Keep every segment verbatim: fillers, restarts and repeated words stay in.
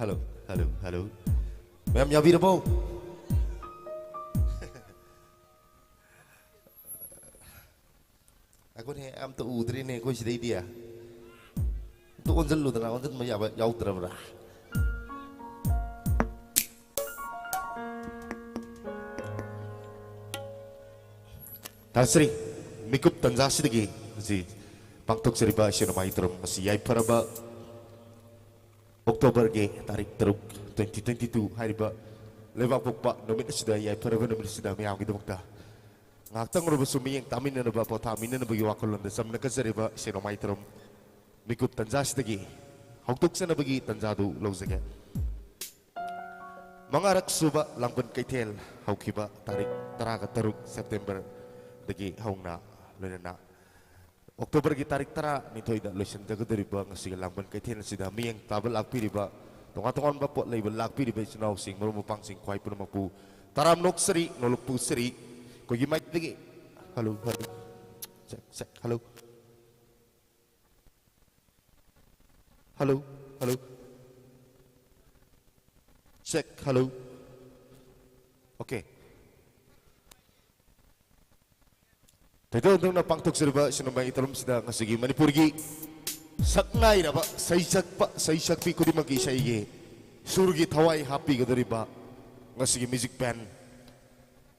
Hello, hello, hello. ꯃꯌꯥꯝ ꯌꯥꯕꯤꯔꯕꯣ? ꯑꯩꯈꯣꯏꯅꯦ ꯑꯝꯇ ꯎꯗ꯭ꯔꯦꯅꯦ ꯑꯩꯈꯣꯏ ꯁꯤꯗꯩꯗꯤ꯫ ꯑꯝꯇ ꯑꯣꯟꯁꯤꯜꯂꯨꯗꯅ, ꯑꯣꯟꯁꯤꯟꯕ ꯌꯥꯕ ꯌꯥꯎꯗ꯭ꯔꯕ꯭ꯔꯥ? ꯊꯥꯖꯔꯤ, ꯃꯤꯀꯨꯞ ꯇꯟꯖꯥꯁꯤꯗꯒꯤ ꯉꯁꯤ ꯄꯥꯡꯊꯣꯛꯆꯔꯤꯕ ꯏꯁꯩ ꯅꯣꯡꯃꯥꯏ ꯊꯧꯔꯝ ꯑꯁꯤ ꯌꯥꯏꯐꯔꯕ ꯑꯣꯛꯇꯣꯕꯔꯒꯤ ꯇꯥꯔꯤꯛ ꯇꯔꯨꯛ, twenty twenty-two ꯍꯥꯏꯔꯤꯕ ꯂꯩꯕꯥꯛꯄꯣꯛꯄ ꯅꯨꯃꯤꯠ ꯑꯁꯤꯗ, ꯌꯥꯏꯐꯔꯕ ꯅꯨꯃꯤꯠ ꯑꯁꯤꯗ ꯃꯌꯥꯝꯒꯤꯗꯃꯛꯇ ꯉꯥꯏꯍꯥꯛꯇꯪ ꯑꯣꯏꯔꯕꯁꯨ ꯃꯤꯠꯌꯦꯡ ꯇꯥꯃꯤꯟꯅꯅꯕ, ꯄꯣꯊꯥꯃꯤꯟꯅꯅꯕꯒꯤ ꯋꯥꯈꯜꯂꯣꯟꯗ ꯆꯝꯅ ꯀꯠꯆꯔꯤꯕ ꯏꯁꯩ ꯅꯣꯡꯃꯥꯏ ꯊꯧꯔꯝ ꯃꯤꯀꯨꯞ ꯇꯟꯖꯥꯁꯤꯗꯒꯤ ꯍꯧꯗꯣꯛꯆꯅꯕꯒꯤ ꯇꯟꯖꯥꯗꯨ ꯂꯧꯖꯒꯦ꯫ ꯃꯉꯥꯔꯛ ꯁꯨꯕ ꯂꯥꯡꯕꯟ ꯀꯩꯊꯦꯜ ꯍꯧꯈꯤꯕ ꯇꯥꯔꯤꯛ ꯇꯔꯥꯒ ꯇꯔꯨꯛ ꯁꯦꯞꯇꯦꯝꯕꯔꯗꯒꯤ ꯍꯧꯅ, ꯂꯣꯏꯅꯅ ꯑꯣꯛꯇꯣꯕꯔꯒꯤ ꯇꯥꯔꯤꯛ ꯇꯔꯥꯅꯤꯊꯣꯏꯗ ꯂꯣꯏꯁꯤꯟꯖꯒꯗꯧꯔꯤꯕ ꯉꯁꯤꯒꯤ ꯂꯥꯡꯕꯟ ꯀꯩꯊꯦꯜ ꯑꯁꯤꯗ ꯃꯤꯠꯌꯦꯡ ꯇꯥꯕ ꯂꯥꯛꯄꯤꯔꯤꯕ ꯇꯣꯉꯥꯟ ꯇꯣꯉꯥꯟꯕ ꯄꯣꯠ ꯂꯩꯕ ꯂꯥꯛꯄꯤꯔꯤꯕ ꯏꯆꯤꯟ ꯏꯅꯥꯎꯁꯤꯡ, ꯃꯔꯨꯞ ꯃꯄꯥꯡꯁꯤꯡ ꯈ꯭ꯋꯥꯏ ꯄꯨꯝꯅꯃꯛꯄꯨ ꯇꯔꯥꯝ ꯅꯣꯛꯆꯔꯤ, ꯅꯣꯂꯨꯛꯄꯨ ꯎꯠꯆꯔꯤ꯫ ꯑꯩꯈꯣꯏꯒꯤ ꯃꯥꯏꯀꯩꯗꯒꯤ hello, hello, check, check, hello. Hello, hello. Check, hello. Okay. ꯊꯣꯏꯗꯣꯛ ꯍꯦꯟꯗꯣꯛꯅ ꯄꯥꯡꯊꯣꯛꯆꯔꯤꯕ ꯏꯁꯩ ꯅꯣꯡꯃꯥꯏꯒꯤ ꯊꯧꯔꯝꯁꯤꯗ ꯉꯁꯤꯒꯤ ꯃꯅꯤꯄꯨꯔꯒꯤ ꯁꯛꯅꯥꯏꯔꯕ ꯁꯩꯁꯛꯄ ꯁꯩꯁꯛꯄꯤ ꯈꯨꯗꯤꯡꯃꯛꯀꯤ ꯏꯁꯩꯒꯤ ꯁꯨꯔꯒꯤ ꯊꯋꯥꯏ ꯍꯥꯞꯄꯤꯒꯗꯧꯔꯤꯕ ꯉꯁꯤꯒꯤ ꯃ꯭ꯌꯨꯖꯤꯛ ꯕꯦꯟ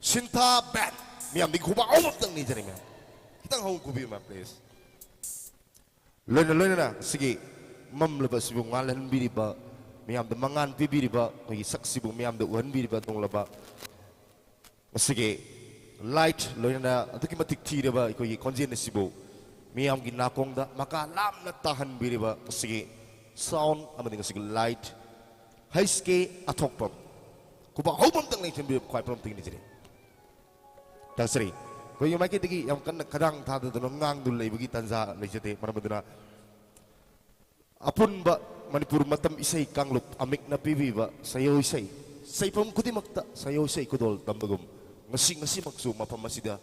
ꯁꯤꯟꯊꯥ ꯕꯦꯟ, ꯃꯌꯥꯝꯗꯒꯤ ꯈꯨꯕꯥꯛ ꯑꯍꯨꯝ ꯑꯝꯇꯪ ꯅꯤꯖꯔꯤ ꯃꯌꯥꯝ꯫ ꯈꯤꯇꯪ ꯍꯧꯅ ꯈꯨꯕꯤꯌꯨ ꯃꯌꯥꯝ, ꯄ꯭ꯂꯤꯖ꯫ ꯂꯣꯏꯅ ꯂꯣꯏꯅꯅ ꯉꯁꯤꯒꯤ ꯃꯝꯂꯕ ꯑꯁꯤꯕꯨ ꯉꯥꯜꯍꯟꯕꯤꯔꯤꯕ, ꯃꯤꯌꯥꯝꯗ ꯃꯉꯥꯜ ꯄꯤꯕꯤꯔꯤꯕ, ꯑꯩꯈꯣꯏꯒꯤ ꯁꯛꯁꯤꯕꯨ ꯃꯤꯌꯥꯝꯗ ꯎꯍꯟꯕꯤꯔꯤꯕ ꯅꯣꯡꯂꯕ ꯉꯁꯤꯒꯤ ꯂꯥꯏꯠ, ꯂꯣꯏꯅꯅ ꯑꯗꯨꯛꯀꯤ ꯃꯇꯤꯛ ꯊꯤꯔꯕ ꯑꯩꯈꯣꯏꯒꯤ ꯈꯣꯟꯖꯦꯜ ꯑꯁꯤꯕꯨ ꯃꯤꯌꯥꯝꯒꯤ ꯅꯥꯀꯣꯡꯗ ꯃꯀꯥ ꯂꯥꯝꯅ ꯇꯥꯍꯟꯕꯤꯔꯤꯕ ꯉꯁꯤꯒꯤ ꯁꯥꯎꯟ ꯑꯃꯗꯤ ꯉꯁꯤꯒꯤ ꯂꯥꯏꯠ, ꯍꯩꯁ ꯀꯦ ꯑꯊꯣꯛꯄꯝ, ꯈꯨꯕꯥꯛ ꯍꯧꯕ ꯑꯝꯇꯪ ꯂꯦꯡꯁꯤꯟꯕꯤꯔꯕ ꯈ꯭ꯋꯥꯏ ꯄꯨꯔꯝ ꯇꯤꯡꯅꯤꯖꯔꯤ꯫ ꯇꯥꯛꯆꯔꯤ꯫ ꯑꯩꯈꯣꯏꯒꯤ ꯃꯥꯏꯀꯩꯗꯒꯤ ꯌꯥꯝ ꯀꯟꯅ ꯈꯗꯥꯡ ꯊꯥꯗꯗꯨꯅ ꯉꯥꯡꯗꯨꯅ ꯂꯩꯕꯒꯤ ꯇꯥꯟꯖꯥ ꯂꯩꯖꯗꯦ꯫ ꯃꯔꯝ ꯑꯗꯨꯅ ꯑꯄꯨꯟꯕ ꯃꯅꯤꯄꯨꯔ ꯃꯇꯝ ꯏꯁꯩ ꯀꯥꯡꯂꯨꯞ ꯑꯃꯤꯛꯅ ꯄꯤꯕꯤꯕ ꯁꯩꯑꯣꯏ ꯏꯁꯩ, ꯁꯩꯐꯝ ꯈꯨꯗꯤꯡꯃꯛꯇ ꯁꯩꯑꯣꯏ ꯏꯁꯩ ꯈꯨꯗꯣꯜ ꯇꯝꯕꯒꯨꯝ, ꯉꯁꯤ, ꯉꯁꯤꯃꯛꯁꯨ ꯃꯐꯝ ꯑꯁꯤꯗ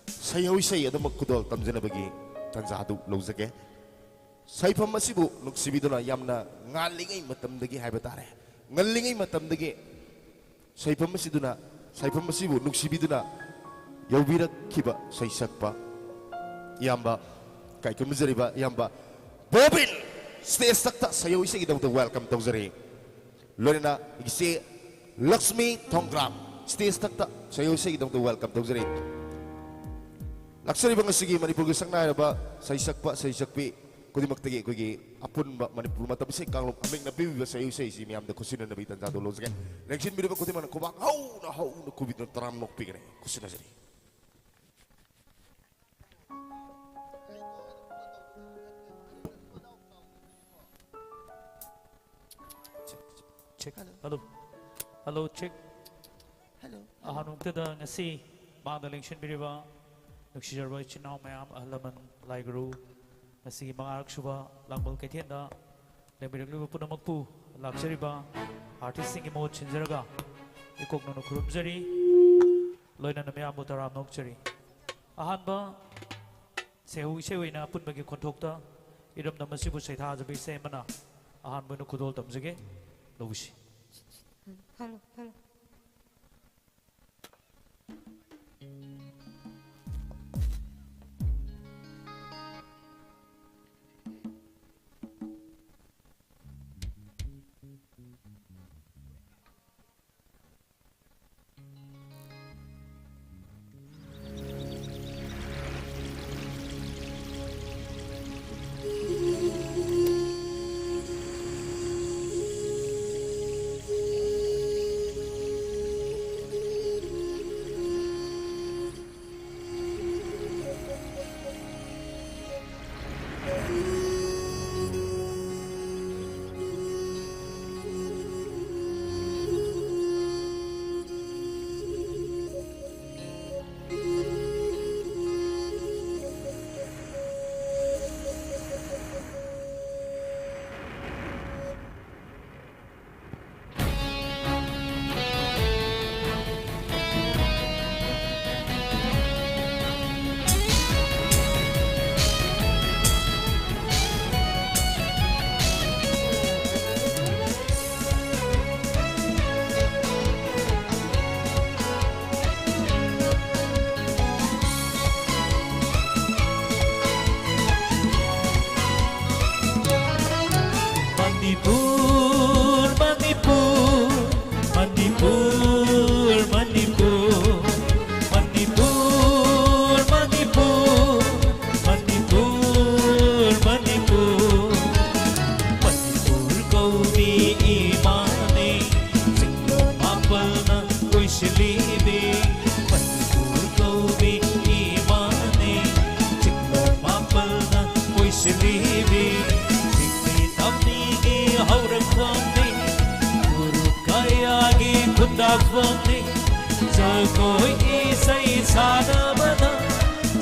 ꯁꯩꯑꯣꯏ ꯏꯁꯩ ꯑꯗꯨꯃꯛ ꯈꯨꯗꯣꯜ ꯇꯝꯖꯅꯕꯒꯤ ꯇꯥꯟꯖꯥ ꯑꯗꯨ ꯂꯧꯖꯒꯦ꯫ ꯁꯩꯐꯝ ꯑꯁꯤꯕꯨ ꯅꯨꯡꯁꯤꯕꯤꯗꯨꯅ ꯌꯥꯝꯅ ꯉꯥꯜꯂꯤꯉꯩ ꯃꯇꯝꯗꯒꯤ ꯍꯥꯏꯕ ꯇꯥꯔꯦ, ꯉꯜꯂꯤꯉꯩ ꯃꯇꯝꯗꯒꯤ ꯁꯩꯐꯝ ꯑꯁꯤꯗꯨꯅ, ꯁꯩꯐꯝ ꯑꯁꯤꯕꯨ ꯅꯨꯡꯁꯤꯕꯤꯗꯨꯅ ꯌꯧꯕꯤꯔꯛꯈꯤꯕ ꯁꯩꯁꯛꯄ ꯏꯌꯥꯝꯕ, ꯏꯀꯥꯏ ꯈꯨꯝꯅꯖꯔꯤꯕ ꯏꯌꯥꯝꯕ ꯕꯣꯕꯤꯟ, ꯁ꯭ꯇꯦꯖ ꯊꯛꯇ ꯁꯩꯌꯧ ꯏꯁꯩꯒꯤꯗꯃꯛꯇ ꯋꯦꯜꯀꯝ ꯇꯧꯖꯔꯤ꯫ ꯂꯣꯏꯅꯅ ꯏꯆꯦ ꯂꯛꯁꯃꯤ ꯊꯣꯡꯒ꯭ꯔꯥꯝ, ꯁ꯭ꯇꯦꯖ ꯊꯛꯇ ꯁꯩꯌꯧ ꯏꯁꯩꯒꯤꯗꯃꯛꯇ ꯋꯦꯜꯀꯝ ꯇꯧꯖꯔꯤ꯫ ꯂꯥꯛꯆꯔꯤꯕ ꯉꯁꯤꯒꯤ ꯃꯅꯤꯄꯨꯔꯒꯤ ꯁꯛꯅꯥꯏꯔꯕ ꯁꯩꯁꯛꯄ ꯁꯩꯁꯛꯄꯤ ꯈꯨꯗꯤꯡꯃꯛꯇꯒꯤ ꯑꯩꯈꯣꯏꯒꯤ ꯑꯄꯨꯟꯕ ꯃꯅꯤꯄꯨꯔ ꯃꯇꯝ ꯏꯁꯩ ꯀꯥꯡꯂꯨꯞ ꯍꯥꯃꯤꯡꯅ ꯄꯤꯕꯤꯕ ꯁꯩꯌꯧ ꯏꯁꯩꯁꯤ ꯃꯤꯌꯥꯝꯗ ꯈꯨꯠꯁꯤꯟꯅꯅꯕꯒꯤ ꯇꯥꯟꯖꯥꯗꯨ ꯂꯧꯖꯒꯦ꯫ ꯂꯦꯡꯁꯤꯟꯕꯤꯔꯤꯕ ꯈꯨꯗꯤꯡꯃꯛꯅ ꯈꯨꯕꯥꯛ ꯍꯧꯅ ꯍꯧꯅ ꯈꯨꯕꯤꯗꯨꯅ ꯇꯔꯥꯝꯅ ꯑꯣꯛꯄꯤꯒꯅꯤ꯫ ꯈꯨꯠꯁꯤꯟꯅꯖꯔꯤ꯫ Check. Hello. Hello, check. Hello. ꯑꯍꯥꯟꯕ ꯃꯛꯇꯗ ꯉꯁꯤ ꯃꯥꯡꯗ ꯂꯦꯡꯁꯤꯟꯕꯤꯔꯤꯕ ꯅꯨꯡꯁꯤꯖꯔꯕ ꯏꯆꯤꯟ ꯏꯅꯥꯎ ꯃꯌꯥꯝ, ꯑꯍꯜ ꯂꯃꯟ, ꯂꯥꯏ ꯒꯨꯔꯨ, ꯉꯁꯤꯒꯤ ꯃꯉꯥꯔꯛ ꯁꯨꯕ ꯂꯥꯡꯕꯜ ꯀꯩꯊꯦꯜꯗ ꯂꯦꯡꯕꯤꯔꯛꯂꯤꯕ ꯄꯨꯝꯅꯃꯛꯄꯨ ꯂꯥꯛꯆꯔꯤꯕ ꯑꯥꯔꯇꯤꯁꯁꯤꯡꯒꯤ ꯃꯍꯨꯠ ꯁꯤꯟꯖꯔꯒ ꯏꯀꯣꯛ ꯅꯧꯅ ꯈꯨꯔꯨꯝꯖꯔꯤ, ꯂꯣꯏꯅꯅ ꯃꯌꯥꯝꯕꯨ ꯇꯔꯥꯝꯅ ꯑꯣꯛꯆꯔꯤ꯫ ꯑꯍꯥꯟꯕ ꯁꯩꯍꯧ ꯏꯁꯩ ꯑꯣꯏꯅ ꯑꯄꯨꯟꯕꯒꯤ ꯈꯣꯟꯊꯣꯛꯇ ꯏꯔꯝꯗꯝ ꯑꯁꯤꯕꯨ ꯁꯩꯊꯥꯖꯕ ꯏꯁꯩ ꯑꯃꯅ ꯑꯍꯥꯟꯕ ꯑꯣꯏꯅ ꯈꯨꯗꯣꯜ ꯇꯝꯖꯒꯦ꯫ ꯂꯧꯕꯤꯁꯤ꯫ Hello, hello. ꯃꯅꯤꯄꯨꯔ, ꯃꯅꯤꯄꯨꯔ, ꯃꯅꯤꯄꯨꯔ, ꯃꯅꯤꯄꯨꯔ, ꯃꯅꯤꯄꯨꯔ, ꯃꯅꯤꯄꯨꯔ, ꯃꯅꯤꯄꯨꯔ, ꯃꯅꯤꯄꯨꯔ, ꯃꯅꯤꯄꯨꯔ ꯀꯧꯕꯤ ꯏꯃꯥꯅꯦ, ꯆꯤꯡꯂꯣꯟ ꯃꯥꯄꯜꯅ ꯀꯣꯏꯁꯤꯜꯂꯤꯕꯤ, ꯃꯅꯤꯄꯨꯔ ꯀꯧꯕꯤ ꯏꯃꯥꯅꯦ, ꯆꯤꯡꯂꯣꯟ ꯃꯥꯄꯜꯅ ꯀꯣꯏꯁꯤꯜꯂꯤꯕꯤ, ꯆꯤꯡꯃꯤ ꯇꯝꯃꯤꯒꯤ ꯍꯧꯔꯛꯐꯝꯅꯤ, ꯐꯨꯔꯨꯞ ꯀꯌꯥꯒꯤ ꯈꯨꯟꯗꯥꯐꯝꯅꯤ, ꯖꯒꯣꯏ ꯏꯁꯩ ꯁꯥꯟꯅꯕꯗ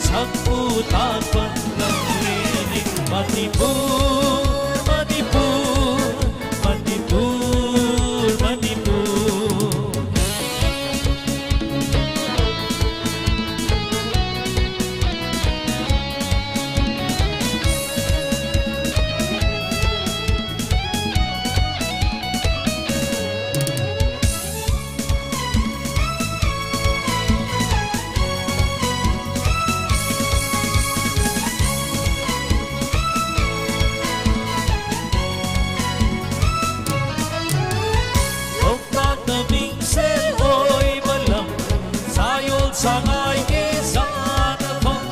ꯁꯛꯄꯨ ꯇꯥꯛꯄ ꯂꯝꯂꯦꯟꯅꯤ ꯃꯅꯤꯄꯨꯔ, ꯃꯅꯤꯄꯨꯔ, ꯃꯅꯤꯄꯨꯔ, ꯃꯅꯤꯄꯨꯔ꯫ ꯂꯣꯛꯇꯥꯛꯅ ꯃꯤꯡꯁꯦꯜ ꯑꯣꯏꯕ ꯂꯝ, ꯁꯥꯌꯣꯜ ꯁꯉꯥꯏꯒꯤ ꯁꯥꯟꯅꯐꯝ,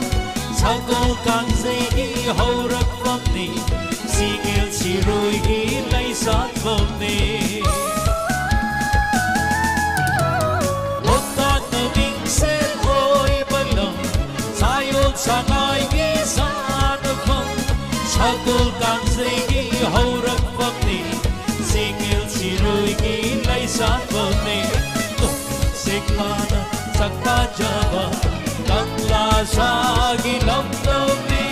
ꯁꯒꯣꯜ ꯀꯥꯡꯖꯩꯒꯤ ꯍꯧꯔꯛꯐꯝꯅꯤ, ꯁꯤꯡꯉꯦꯜ ꯁꯤꯔꯣꯏꯒꯤ ꯂꯩꯁꯥꯠꯐꯝꯅꯤ꯫ ꯂꯣꯛꯇꯥꯛꯅ ꯃꯤꯡꯁꯦꯜ ꯑꯣꯏꯕ ꯂꯝ, ꯁꯥꯌꯣꯜ ꯁꯉꯥꯏꯒꯤ ꯁꯥꯟꯅꯐꯝ, ꯁꯒꯣꯜ ꯀꯥꯡꯖꯩꯒꯤ ꯍꯧꯔꯛꯐꯝꯅꯤ, ꯁꯤꯡꯉꯦꯜ ꯁꯤꯔꯣꯏꯒꯤ ꯂꯩꯁꯥꯠꯐꯝꯅꯤ꯫ ꯅꯣꯡꯁꯤꯛ ꯂꯥꯅ ꯁꯛ ꯇꯥꯖꯕ ꯀꯪꯂꯥ ꯁꯥꯒꯤ ꯂꯝꯗꯝꯅꯤ,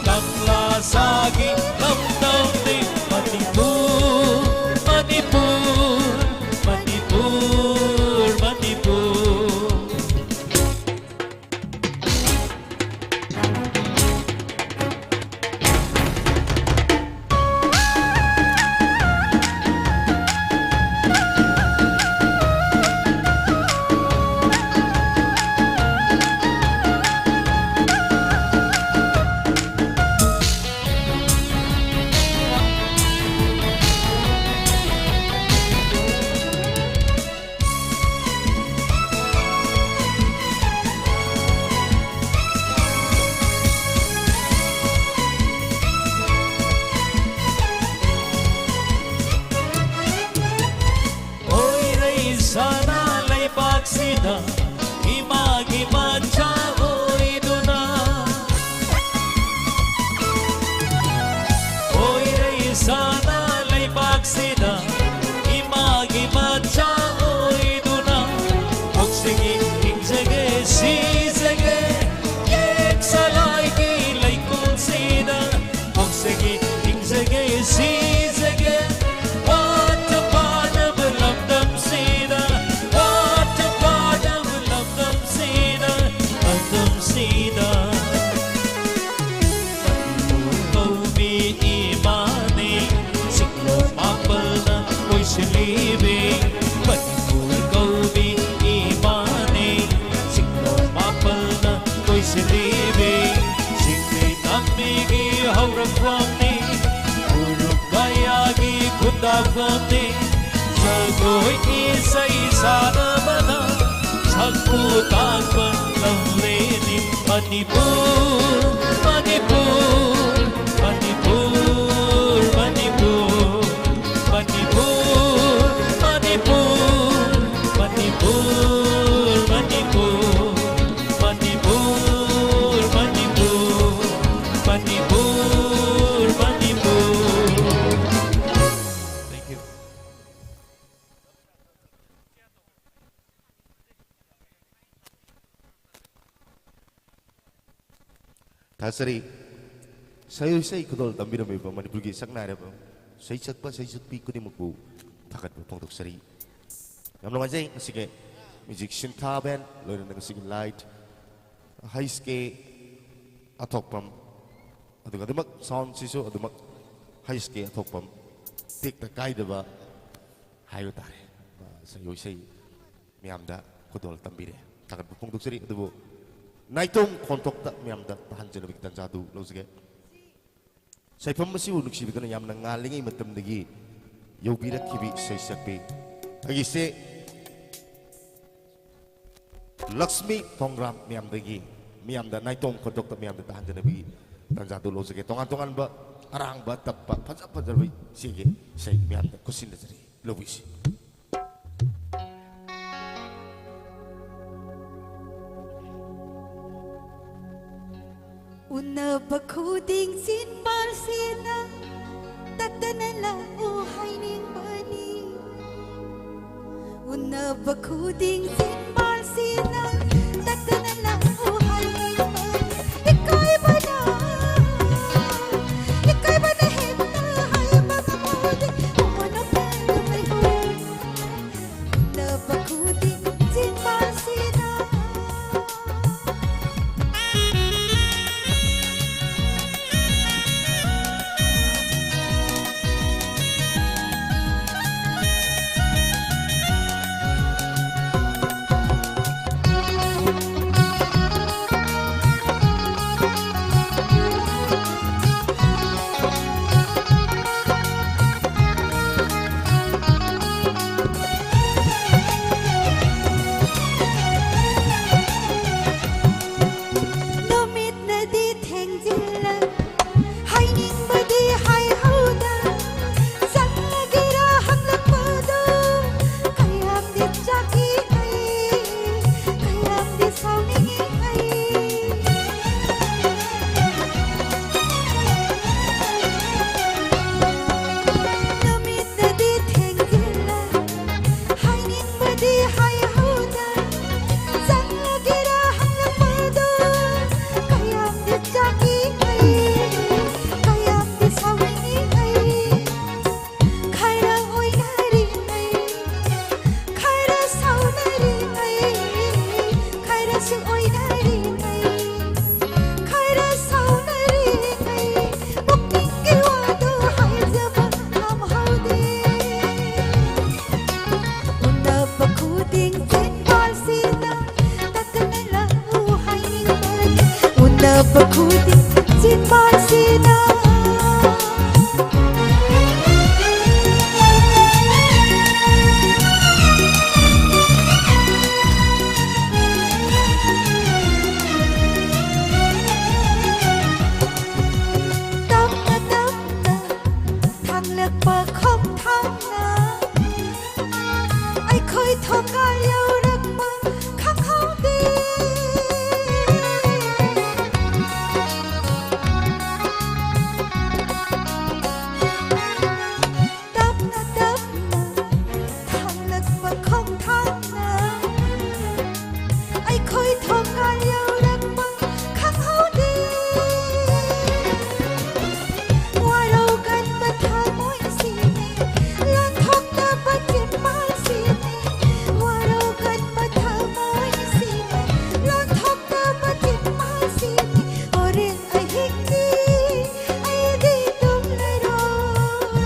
ꯀꯪꯂꯥ ꯁꯥꯒꯤ ꯂꯝꯗꯝꯅꯤ ꯃꯅꯤꯄꯨꯔ, ꯃꯅꯤꯄꯨꯔ, ꯃꯅꯤꯄꯨꯔ, ꯃꯅꯤꯄꯨꯔ꯫ ꯐꯣꯟꯅꯤ꯫ ꯖꯒꯣꯏ ꯏꯁꯩ ꯁꯥꯟꯅꯕꯅ ꯁꯛꯄꯨ ꯇꯥꯛꯄ ꯂꯝꯂꯦꯟꯅꯤ꯫ ꯃꯅꯤꯄꯨꯔ, ꯃꯅꯤꯄꯨꯔ, ꯃꯅꯤꯄꯨꯔ, ꯃꯅꯤꯄꯨꯔ, ꯃꯅꯤꯄꯨꯔ, ꯃꯅꯤꯄꯨꯔ, ꯃꯅꯤꯄꯨꯔ, ꯃꯅꯤꯄꯨꯔ, ꯃꯅꯤꯄꯨꯔ, ꯃꯅꯤꯄꯨꯔ, ꯃꯅꯤꯄꯨꯔ, ꯃꯅꯤꯄꯨꯔ꯫ Thank you. ꯊꯥꯒꯠꯆꯔꯤ꯫ ꯁꯩ-, ꯏꯁꯩ ꯈꯨꯗꯣꯜ ꯇꯝꯕꯤꯔꯝꯃꯤꯕ ꯃꯅꯤꯄꯨꯔꯒꯤ ꯁꯛꯅꯥꯏꯔꯕ ꯁꯩꯁꯛꯄ ꯁꯩꯁꯛꯄꯤ ꯈꯨꯗꯤꯡꯃꯛꯄꯨ ꯊꯥꯒꯠꯄ ꯐꯣꯡꯗꯣꯛꯆꯔꯤ꯫ ꯌꯥꯝ ꯅꯨꯡꯉꯥꯏꯖꯩ꯫ ꯉꯁꯤꯒꯤ music ꯁꯤꯟꯊꯥ band, ꯂꯣꯏꯅꯅ ꯉꯁꯤꯒꯤ light, ꯍꯩꯁ ꯀꯦ ꯑꯊꯣꯛꯄꯝ, ꯑꯗꯨꯒ ꯑꯗꯨꯃꯛ sound ꯁꯤꯁꯨ ꯑꯗꯨꯃꯛ ꯍꯩꯁ ꯀꯦ ꯑꯊꯣꯛꯄꯝ, ꯇꯦꯛꯇ ꯀꯥꯏꯗꯕ ꯍꯥꯏꯕ ꯇꯥꯔꯦ꯫ ꯃꯥ ꯁꯛꯂꯣꯏ ꯏꯁꯩ ꯃꯌꯥꯝꯗ ꯈꯨꯗꯣꯜ ꯇꯝꯕꯤꯔꯦ꯫ ꯊꯥꯒꯠꯄ ꯐꯣꯡꯗꯣꯛꯆꯔꯤ꯫ ꯑꯗꯨꯕꯨ ꯅꯥꯏꯇꯣꯝ ꯈꯣꯟꯊꯣꯛꯇ ꯃꯌꯥꯝꯗ ꯇꯥꯍꯟꯖꯅꯕꯒꯤ ꯇꯥꯟꯖꯥꯗꯨ ꯂꯧꯖꯒꯦ꯫ ꯁꯩꯐꯝ ꯑꯁꯤꯕꯨ ꯅꯨꯡꯁꯤꯕꯤꯗꯨꯅ ꯌꯥꯝꯅ ꯉꯥꯜꯂꯤꯉꯩ ꯃꯇꯝꯗꯒꯤ ꯌꯧꯕꯤꯔꯛꯈꯤꯕꯤ ꯏꯁꯩ ꯁꯛꯄꯤ ꯑꯩꯒꯤꯁꯦ ꯂꯛꯁꯃꯤ ꯊꯣꯡꯒ꯭ꯔꯥꯝ ꯃꯌꯥꯝꯗꯒꯤ, ꯃꯌꯥꯝꯗ ꯅꯥꯏꯇꯣꯝ ꯈꯣꯟꯊꯣꯛꯇ ꯃꯌꯥꯝꯗ ꯇꯥꯍꯟꯖꯅꯕꯒꯤ ꯇꯥꯟꯖꯥꯗꯨ ꯂꯧꯖꯒꯦ꯫ ꯇꯣꯉꯥꯟ ꯇꯣꯉꯥꯟꯕ ꯑꯔꯥꯡꯕ ꯇꯞꯄ ꯐꯖ ꯐꯖꯕ ꯏꯆꯦꯒꯤ ꯏꯁꯩ ꯃꯌꯥꯝꯗ ꯈꯨꯠꯁꯤꯟꯅꯖꯔꯤ꯫ ꯂꯧꯕꯤꯁꯤ꯫ ꯎꯅꯕ ꯈꯨꯗꯤꯡ ꯆꯤꯟꯕꯥꯜꯁꯤꯅ ꯇꯠꯇꯅ ꯂꯥꯛꯎ ꯍꯥꯏꯅꯤꯡꯕꯅꯤ꯫ ꯎꯅꯕ ꯈꯨꯗꯤꯡ ꯆꯤꯟꯕꯥꯜꯁꯤꯅ ꯇꯠꯇꯅ ꯂꯥꯛꯎ ꯍꯥꯏꯅꯤꯡꯕꯅꯤ꯫ ꯏꯀꯥꯏꯕꯅ, ꯏꯀꯥꯏꯕꯅ ꯍꯦꯛꯇ ꯍꯥꯏꯕ ꯉꯝꯗꯦ꯫ ꯎꯅꯕ ꯈꯨꯗꯤꯡ ꯆꯤꯟꯕꯥꯜꯁꯤꯅ ꯈꯨꯗꯤꯡ ꯆꯤꯟꯕꯥꯜꯁꯤꯅ꯫ ꯇꯞꯅ ꯇꯞꯅ ꯊꯥꯡꯂꯛꯄ ꯈꯣꯡꯊꯥꯡꯅ ꯑꯩꯈꯣꯏ ꯊꯣꯡꯒꯥꯜ ꯌꯧꯔꯛꯄ ꯈꯪꯍꯧꯗꯦ꯫ ꯇꯞꯅ ꯇꯞꯅ ꯊꯥꯡꯂꯛꯄ ꯈꯣꯡꯊꯥꯡꯅ ꯑꯩꯈꯣꯏ ꯊꯣꯡꯒꯥꯜ ꯌꯧꯔꯛꯄ ꯈꯪꯍꯧꯗꯦ꯫ ꯋꯥꯔꯧꯒꯟꯕ ꯊꯃꯣꯏꯁꯤꯅꯤ, ꯂꯣꯟꯊꯣꯛꯇꯕ ꯆꯤꯟꯕꯥꯜꯁꯤꯅꯤ꯫ ꯋꯥꯔꯧꯒꯟꯕ ꯊꯃꯣꯏꯁꯤꯅꯤ, ꯂꯣꯟꯊꯣꯛꯇꯕ ꯆꯤꯟꯕꯥꯜꯁꯤꯅꯤ꯫ ꯍꯣꯔꯦꯟ ꯑꯍꯤꯡꯗꯤ ꯑꯩꯗꯤ ꯇꯨꯝꯂꯔꯣꯏ꯫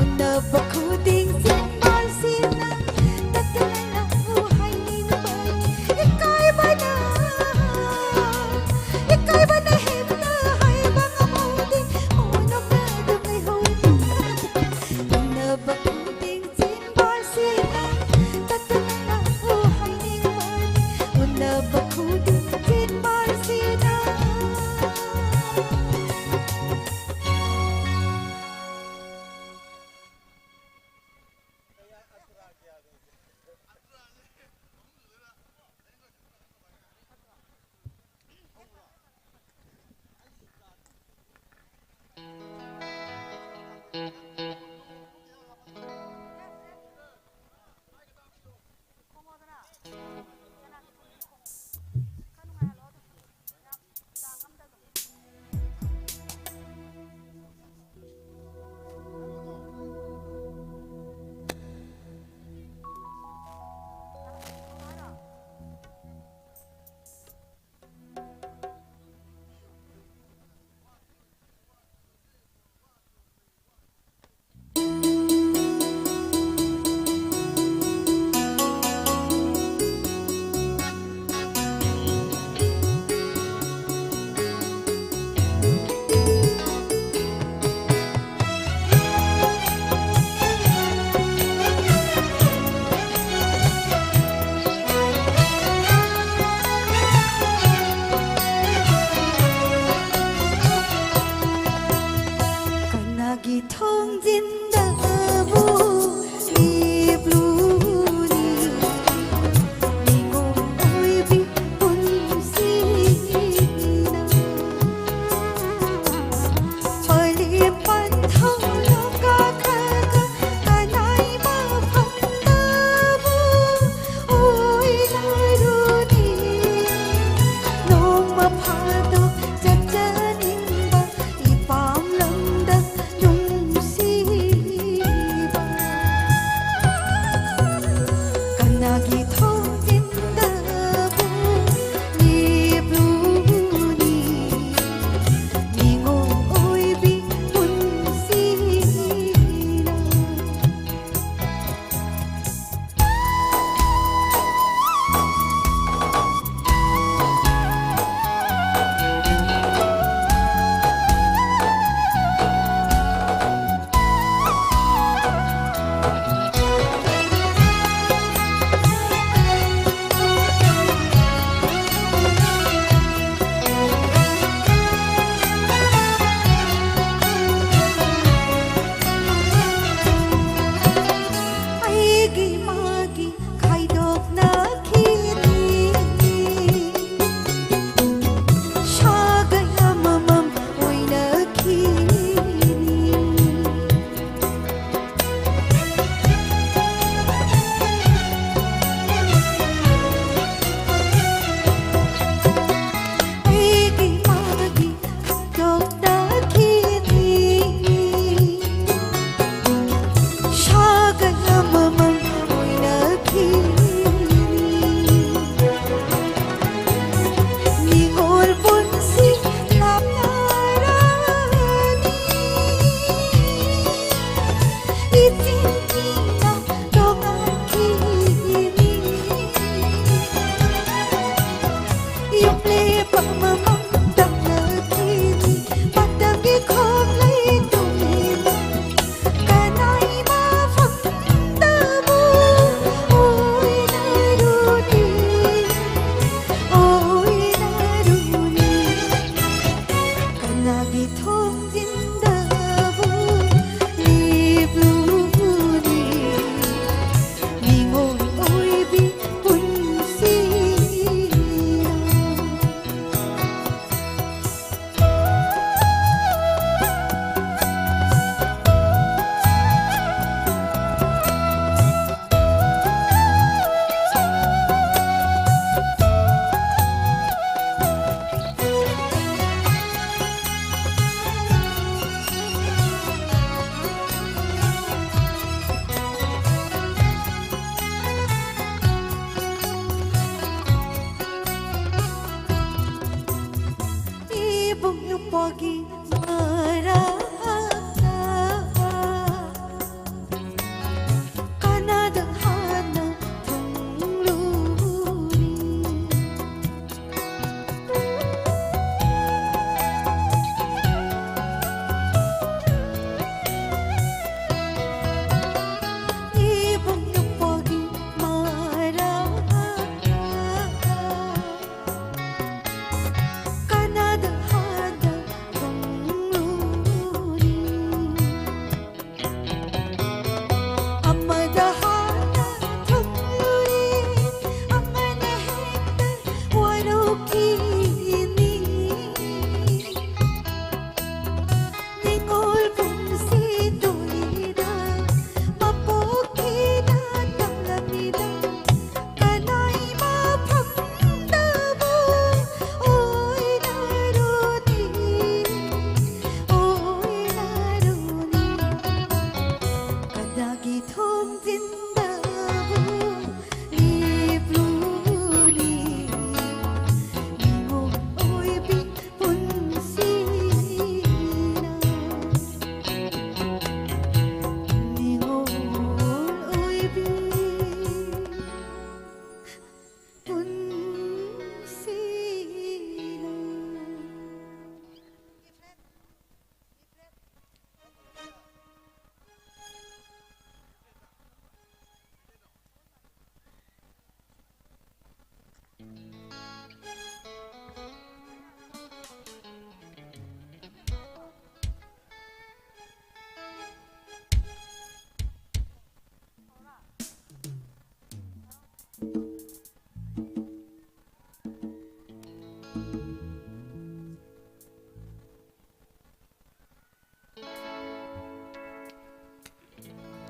ꯎꯅꯕ ꯈꯨꯗꯤꯡ ꯆꯤꯟꯕꯥꯜꯁꯤꯅ ꯇꯠꯇꯅ ꯅꯪꯕꯨ ꯍꯥꯏꯅꯤꯡꯕꯅꯤ꯫ ꯏꯀꯥꯏꯕꯅ, ꯏꯀꯥꯏꯕꯅ ꯍꯦꯟꯅ ꯍꯥꯏꯕ ꯉꯝꯍꯧꯗꯦ꯫ ꯃꯣꯏꯅ ꯑꯗꯨꯝ ꯂꯩꯍꯧꯔꯦ꯫ ꯎꯅꯕ ꯈꯨꯗꯤꯡ ꯆꯤꯟꯕꯥꯜꯁꯤꯅ ꯇꯠꯇꯅ ꯅꯪꯕꯨ ꯍꯥꯏꯅꯤꯡꯕꯅꯤ꯫ ꯎꯅꯕ ꯈꯨꯗꯤꯡ ꯆꯤꯟꯕꯥꯜꯁꯤꯅ꯫ ꯅꯨꯄꯥꯒꯤ ꯃꯔꯛꯇ ꯀꯅꯥꯗ ꯍꯥꯟꯅ ꯊꯨꯡꯂꯨꯔꯤ? ꯏꯕꯨꯡ ꯅꯨꯄꯥꯒꯤ ꯃꯔꯛꯇ ꯀꯅꯥꯗ ꯍꯥꯟꯅ ꯊꯨꯡꯂꯨꯔꯤ? ꯑꯃꯗ ꯍꯥꯟꯅ ꯊꯨꯡꯂꯨꯔꯤ, ꯑꯃꯅ ꯍꯦꯛꯇ ꯋꯥꯔꯧꯈꯤꯅꯤ꯫ ꯅꯤꯉꯣꯜ ꯀꯨꯝꯁꯤ ꯇꯣꯏꯗ ꯃꯄꯣꯛꯀꯤꯅ ꯇꯝꯂꯝꯃꯤꯗ ꯀꯅꯥꯏ ꯃꯐꯝꯗꯕꯨ ꯑꯣꯏꯅꯔꯨꯅꯤ, ꯑꯣꯏꯅꯔꯨꯅꯤ꯫ ꯀꯗꯥꯒꯤ ꯊꯣꯡꯖꯤꯟꯗꯕꯨ ꯂꯦꯞꯂꯨꯅꯤ, ꯅꯤꯉꯣꯜ ꯑꯣꯏꯕꯤ ꯄꯨꯟꯁꯤꯅ꯫ ꯅꯤꯉꯣꯜ ꯑꯣꯏꯕꯤ ꯄꯨꯟꯁꯤꯅ꯫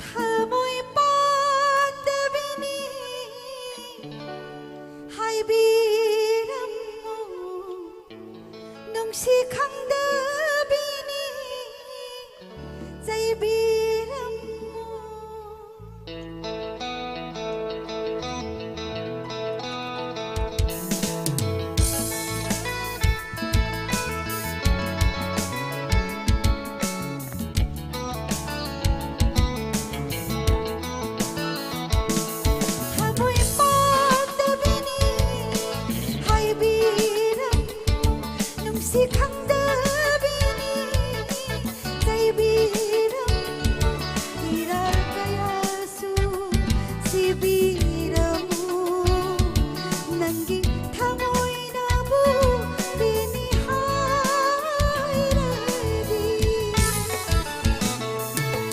ꯊꯃꯣꯏ ꯄꯥꯟꯗꯕꯤꯅꯤ ꯍꯥꯏꯕꯤꯔꯝꯃꯨ, ꯅꯨꯡꯁꯤ ꯈꯪꯗꯕꯤꯅꯤ ꯆꯩꯕꯤꯔꯝꯃꯨ꯫ ꯈꯪꯗꯕꯤꯅꯤ ꯆꯩꯕꯤꯔꯝꯃꯨ, ꯏꯔꯥꯜ ꯀꯌꯥꯁꯨ ꯁꯤꯕꯤꯔꯝꯃꯨ, ꯅꯪꯒꯤ ꯊꯃꯣꯏꯅꯕꯨ ꯄꯦꯟꯅꯤ ꯍꯥꯏꯔꯗꯤ꯫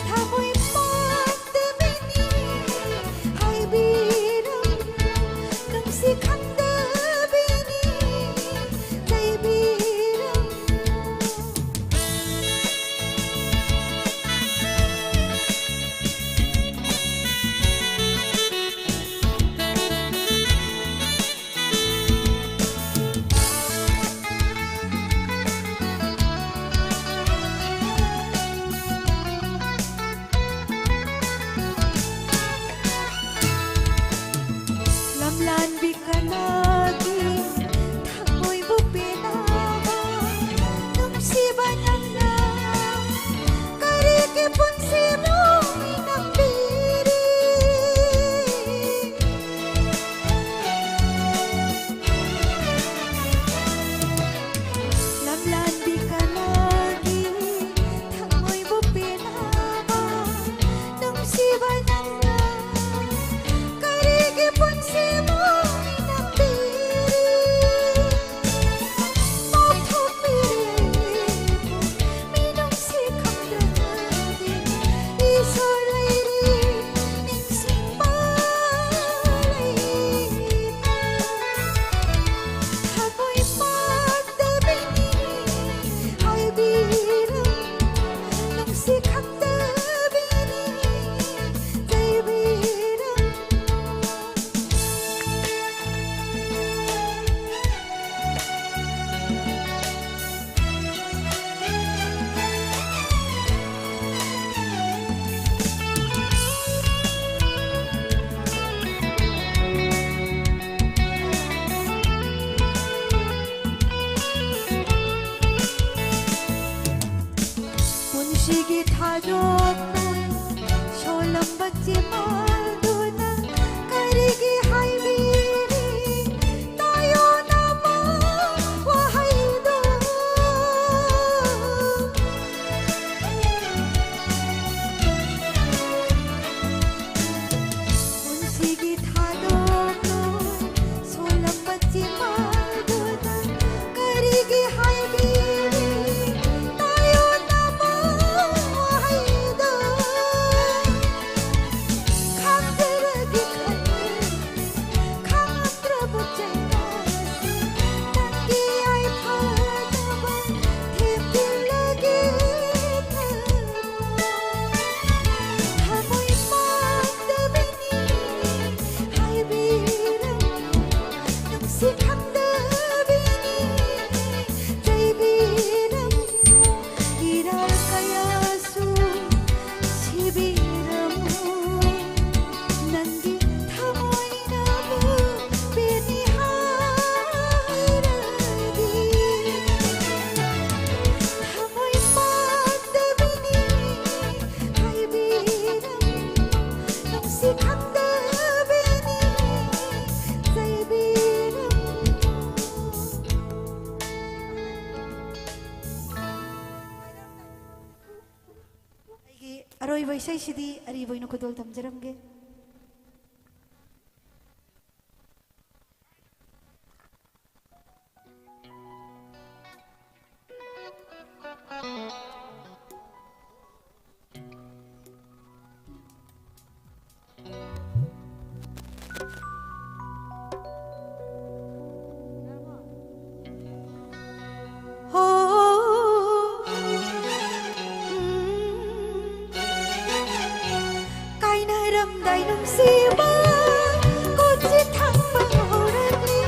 ꯊꯃꯣꯏ ꯄꯥꯟꯗꯕꯤꯅꯤ ꯍꯥꯏꯕꯤꯔꯝꯃꯨ, ꯅꯨꯡꯁꯤ ꯈꯪꯗꯕꯤꯅꯤ ꯆꯩꯕꯤꯔꯝꯃꯨ꯫ ꯂꯝꯂꯥꯟꯕꯤ ꯀꯅꯥꯒꯤ ꯊꯃꯣꯏꯕꯨ ꯄꯦꯟꯅꯕ ꯅꯨꯡꯁꯤꯕ ꯅꯪꯅ ꯀꯔꯤꯒꯤ ꯄꯨꯟꯁꯤꯕꯨ ꯃꯤꯅꯝꯕꯤꯔꯤ? ꯂꯝꯂꯥꯟꯕꯤ ꯀꯅꯥꯒꯤ ꯊꯃꯣꯏꯕꯨ ꯄꯦꯟꯅꯕ ꯅꯨꯡꯁꯤꯕ ꯅꯪꯅ ꯀꯔꯤꯒꯤ ꯄꯨꯟꯁꯤꯕꯨ ꯃꯤꯅꯝꯕꯤꯔꯤ? ꯄꯥꯎꯊꯣꯛꯄꯤꯔꯦ ꯃꯤꯅꯨꯡꯁꯤ ꯈꯪꯗ꯭ꯔꯕꯗꯤ ꯏꯁꯣꯔ ꯂꯩꯔꯤ ꯅꯤꯡꯁꯤꯡꯕ ꯂꯩꯇꯦ꯫ ꯊꯃꯣꯏ ꯄꯥꯟꯗꯕꯤꯅꯤ ꯍꯥꯏꯕꯤꯔꯝꯃꯨ, ꯅꯨꯡꯁꯤ ꯈꯪꯗꯕꯤꯅꯤ ꯆꯩꯕꯤꯔꯝꯃꯨ꯫ ꯄꯨꯟꯁꯤꯒꯤ ꯊꯥꯗꯣꯛꯄ ꯁꯣꯜꯂꯝꯕ ꯆꯤꯃꯥꯗꯨꯅ ꯀꯔꯤꯒꯤ ꯍꯥꯏꯕꯤꯔꯤ ꯇꯥꯏꯌꯣꯟꯅꯕ ꯋꯥꯍꯩꯗꯣ? ꯑꯔꯣꯏꯕ ꯏꯁꯩꯁꯤꯗꯤ ꯑꯔꯤꯕ ꯑꯣꯏꯅ ꯈꯨꯗꯣꯜ ꯇꯝꯖꯔꯝꯒꯦ꯫ ꯍꯣ, ꯎꯝ, ꯀꯥꯏꯅꯔꯝꯗꯥꯏ ꯅꯨꯡꯁꯤꯕ ꯀꯣꯆꯤ ꯊꯥꯡꯕ ꯍꯧꯔꯛꯂꯤ,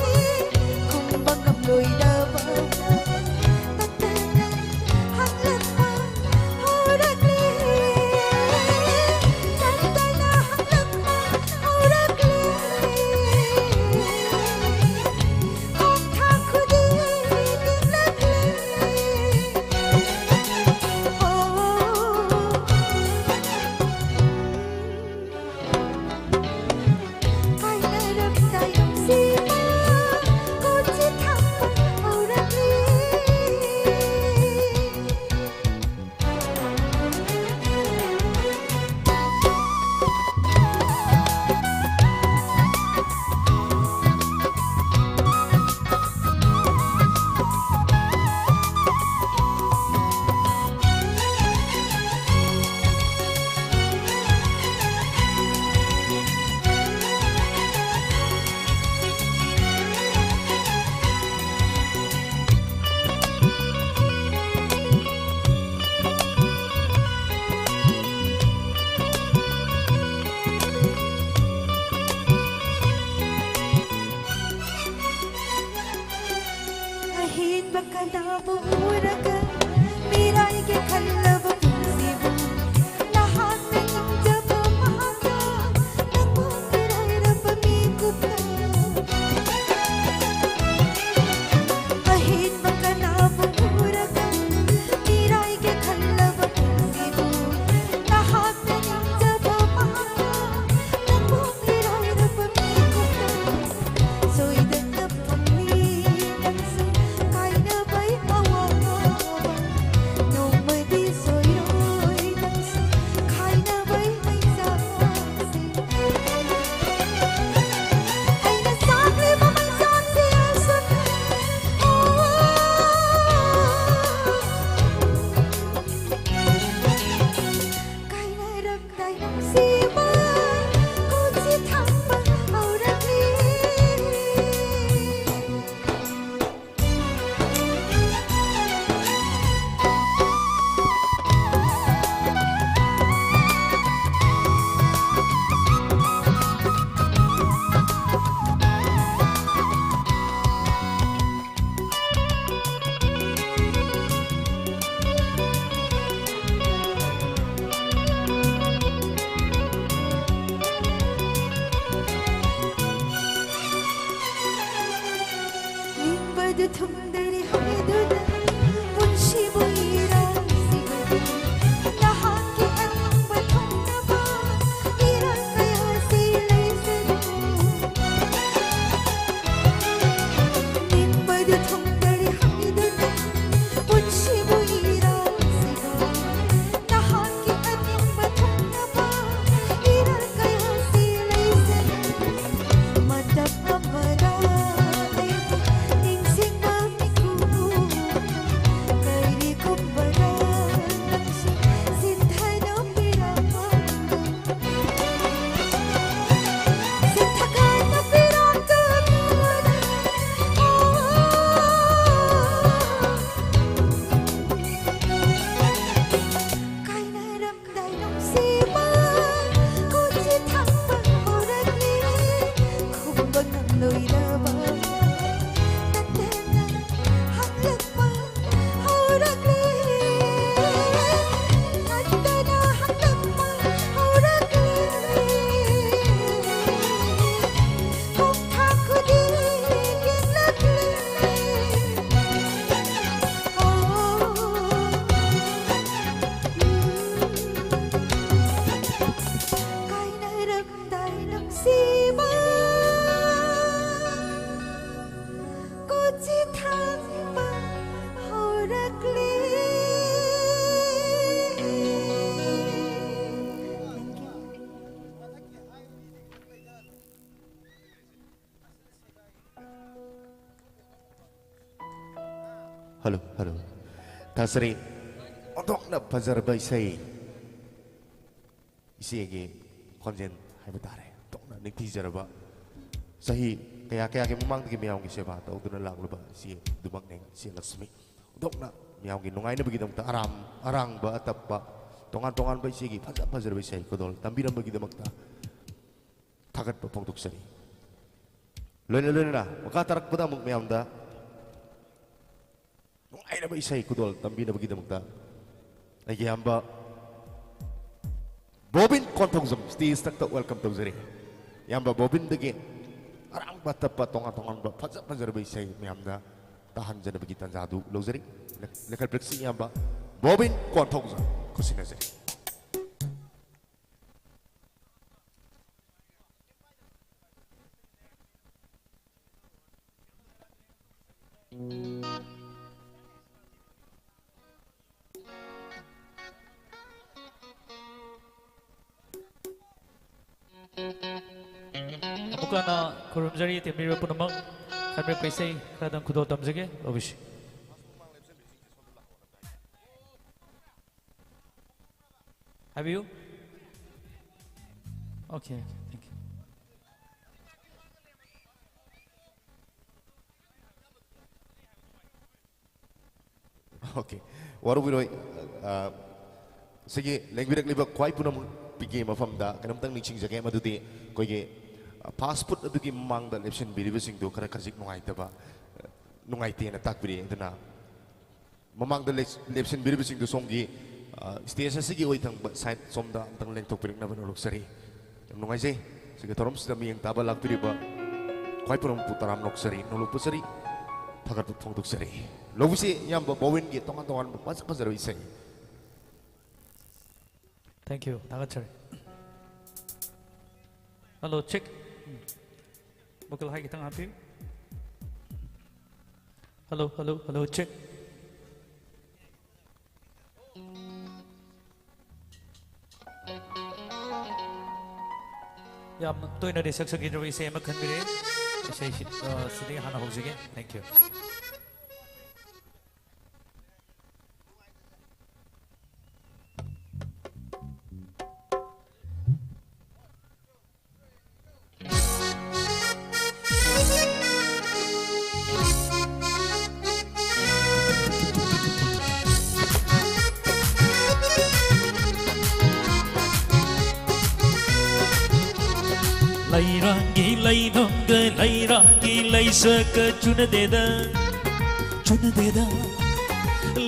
ꯈꯨꯝꯕ ꯉꯝꯂꯣꯏꯗꯕ ꯇꯠꯇꯅ ꯍꯛꯂꯛꯄ ꯍꯧꯔꯛꯂꯤ, ꯇꯠꯇꯅ ꯍꯛꯂꯛꯄ ꯍꯧꯔꯛꯂꯤ꯫ ꯈꯣꯡꯊꯥꯡ ꯈꯨꯗꯤꯡ ꯅꯤꯛꯂꯛꯂꯤ꯫ ꯑꯣ, ꯀꯥꯏꯅꯔꯝꯗꯥꯏ ꯅꯨꯡꯁꯤꯕ ꯀꯣꯆꯤ ꯊꯥꯡꯕ ꯍꯧꯔꯛꯂꯤ꯫ ꯑꯍꯦꯟꯕ ꯀꯅꯥꯕꯨ ꯎꯔꯒ ꯃꯤꯔꯥꯏꯒꯦ ꯈꯜꯂꯕ ꯄꯨꯟꯁꯤꯕꯨ ꯅꯍꯥꯛꯅ ꯅꯤꯡꯖꯕ ꯃꯍꯥꯛꯅ ꯅꯪꯕꯨ ꯃꯤꯔꯥꯏꯔꯕ ꯃꯤꯀꯨꯞꯇ ꯑꯍꯦꯟꯕ ꯀꯅꯥꯕꯨ ꯎꯔꯒ ꯃꯤꯔꯥꯏꯒꯦ ꯈꯜꯂꯕ ꯄꯨꯟꯁꯤꯕꯨ ꯅꯍꯥꯛꯅ ꯅꯤꯡꯖꯕ ꯃꯍꯥꯛꯅ ꯅꯪꯕꯨ ꯃꯤꯔꯥꯏꯔꯕ ꯃꯤꯀꯨꯞꯇ ꯁꯣꯏꯗꯅ ꯐꯪꯂꯤ ꯅꯪꯁꯨ ꯀꯥꯏꯅꯕꯩ ꯑꯋꯥꯕ ꯅꯣꯡꯃꯗꯤ ꯁꯣꯏ ꯍꯜꯂꯣ, ꯍꯜꯂꯣ꯫ ꯊꯥꯖꯔꯤ꯫ ꯑꯣꯟꯊꯣꯛꯅ ꯐꯖꯔꯕ ꯏꯁꯩ꯫ ꯏꯆꯦꯒꯤ ꯈꯣꯟꯖꯦꯜ ꯍꯥꯏꯕ ꯇꯥꯔꯦ꯫ ꯑꯣꯟꯊꯣꯛꯅ ꯅꯤꯡꯊꯤꯖꯔꯕ꯫ ꯆꯍꯤ ꯀꯌꯥ ꯀꯌꯥꯒꯤ ꯃꯃꯥꯡꯗꯒꯤ ꯃꯌꯥꯝꯒꯤ ꯁꯦꯕꯥ ꯇꯧꯗꯨꯅ ꯂꯥꯛꯂꯕ ꯏꯆꯦ ꯑꯗꯨꯃꯛꯅꯤ, ꯏꯆꯦ ꯂꯛꯁꯃꯤ꯫ ꯑꯣꯟꯊꯣꯛꯅ ꯃꯌꯥꯝꯒꯤ ꯅꯨꯡꯉꯥꯏꯅꯕꯒꯤꯗꯃꯛꯇ ꯑꯔꯥꯝ-, ꯑꯔꯥꯡꯕ, ꯑꯇꯞꯄ, ꯇꯣꯉꯥꯟ ꯇꯣꯉꯥꯟꯕ ꯏꯆꯦꯒꯤ ꯐꯖ ꯐꯖꯔꯕ ꯏꯁꯩ ꯈꯨꯗꯣꯜ ꯇꯝꯕꯤꯔꯝꯕꯒꯤꯗꯃꯛꯇ ꯊꯥꯒꯠꯄ ꯐꯣꯡꯗꯣꯛꯆꯔꯤ꯫ ꯂꯣꯏꯅ ꯂꯣꯏꯅꯅ ꯃꯈꯥ ꯇꯥꯔꯛꯄꯗ ꯑꯃꯨꯛ ꯃꯌꯥꯝꯗ ꯅꯨꯡꯉꯥꯏꯔꯕ ꯏꯁꯩ ꯈꯨꯗꯣꯜ ꯇꯝꯕꯤꯅꯕꯒꯤꯗꯃꯛꯇ ꯑꯩꯒꯤ ꯏꯌꯥꯝꯕ ꯕꯣꯕꯤꯟ ꯀꯣꯟꯊꯧꯖꯝ stage ꯇ welcome ꯇꯧꯖꯔꯤ꯫ ꯏꯌꯥꯝꯕ ꯕꯣꯕꯤꯟꯗꯒꯤ ꯑꯔꯥꯡꯕ ꯇꯞꯄ ꯇꯣꯉꯥꯟ ꯇꯣꯉꯥꯟꯕ ꯐꯖ ꯐꯖꯔꯕ ꯏꯁꯩ ꯃꯌꯥꯝꯗ ꯇꯥꯍꯟꯖꯅꯕꯒꯤ ꯇꯥꯟꯖꯥꯗꯨ ꯂꯧꯖꯔꯤ꯫ ꯂꯩꯈꯠꯄꯤꯔꯛꯁꯤ ꯏꯌꯥꯝꯕ ꯕꯣꯕꯤꯟ ꯀꯣꯟꯊꯧꯖꯝ꯫ ꯈꯨꯠꯁꯤꯟꯅꯖꯔꯤ꯫ ꯑꯃꯨꯛꯀ ꯍꯟꯅ ꯈꯨꯔꯨꯝꯖꯔꯤ, ꯇꯦꯝꯕꯤꯔꯤꯕ ꯄꯨꯝꯅꯃꯛ꯫ ꯈꯟꯕꯤꯔꯛꯄ ꯏꯁꯩ ꯈꯔꯗꯪ ꯈꯨꯗꯣꯜ ꯇꯝꯖꯒꯦ, ꯂꯧꯕꯤꯁꯤ꯫ ꯍꯥꯏꯕꯤꯌꯨ꯫ Okay, okay, thank you. Okay, ꯋꯥꯔꯧꯕꯤꯔꯣꯏ꯫ ꯑ, ꯁꯤꯒꯤ ꯂꯦꯡꯕꯤꯔꯛꯂꯤꯕ ꯈ꯭ꯋꯥꯏ ꯄꯨꯝꯅꯃꯛꯀꯤ ꯃꯐꯝꯗ ꯀꯩꯅꯣꯝꯇꯪ ꯅꯤꯡꯁꯤꯡꯖꯒꯦ, ꯃꯗꯨꯗꯤ ꯑꯩꯈꯣꯏꯒꯤ, ꯑ, fast food ꯑꯗꯨꯒꯤ ꯃꯃꯥꯡꯗ ꯂꯦꯞꯁꯤꯟꯕꯤꯔꯤꯕꯁꯤꯡꯗꯨ ꯈꯔ ꯈꯖꯤꯛ ꯅꯨꯡꯉꯥꯏꯇꯕ, ꯑ, ꯅꯨꯡꯉꯥꯏꯇꯦꯅ ꯇꯥꯛꯄꯤꯔꯛꯑꯦ꯫ ꯑꯗꯨꯅ ꯃꯃꯥꯡꯗ ꯂꯦꯞ-, ꯂꯦꯞꯁꯤꯟꯕꯤꯔꯤꯕꯁꯤꯡꯗꯨ ꯁꯣꯝꯒꯤ, ꯑ, stage ꯑꯁꯤꯒꯤ ꯑꯣꯏ ꯊꯪꯕ side ꯁꯣꯝꯗ ꯑꯝꯇꯪ ꯂꯦꯡꯊꯣꯛꯄꯤꯔꯛꯅꯕ ꯅꯣꯂꯣꯛꯆꯔꯤ꯫ ꯌꯥꯝ ꯅꯨꯡꯉꯥꯏꯖꯩ꯫ ꯁꯤꯒꯤ ꯊꯧꯔꯝꯁꯤꯗ ꯃꯤꯠꯌꯦꯡ ꯇꯥꯕ ꯂꯥꯛꯄꯤꯔꯤꯕ ꯈ꯭ꯋꯥꯏ ꯄꯨꯝꯅꯃꯛꯄꯨ ꯇꯔꯥꯝꯅ ꯑꯣꯛꯆꯔꯤ, ꯅꯣꯂꯨꯛꯄꯖꯔꯤ, ꯊꯥꯒꯠꯄ ꯐꯣꯡꯗꯣꯛꯆꯔꯤ꯫ ꯂꯧꯕꯤꯁꯤ ꯏꯌꯥꯝꯕ ꯕꯣꯕꯤꯟꯒꯤ ꯇꯣꯉꯥꯟ ꯇꯣꯉꯥꯟꯕ ꯐꯖ ꯐꯖꯔꯕ ꯏꯁꯩ꯫ Thank you, ꯊꯥꯒꯠꯆꯔꯤ꯫ Hello, check. Vocal high ꯈꯤꯇꯪ ꯍꯥꯞꯄꯤꯌꯨ꯫ Hello, hello, hello, check. ꯌꯥꯝ ꯇꯣꯏꯅꯗꯤ ꯁꯛꯆꯈꯤꯗ꯭ꯔꯕ ꯏꯁꯩ ꯑꯃ ꯈꯟꯕꯤꯔꯦ꯫ ꯏꯁꯩꯁꯤ, ꯑ, ꯁꯤꯗꯒꯤ ꯍꯥꯟꯅ ꯍꯧꯖꯒꯦ꯫ Thank you. ꯂꯩꯔꯥꯡꯒꯤ ꯂꯩꯅꯝꯒ ꯂꯩꯔꯥꯡꯒꯤ ꯂꯩꯁꯛꯀ ꯆꯨꯅꯗꯦꯗ, ꯆꯨꯅꯗꯦꯗ꯫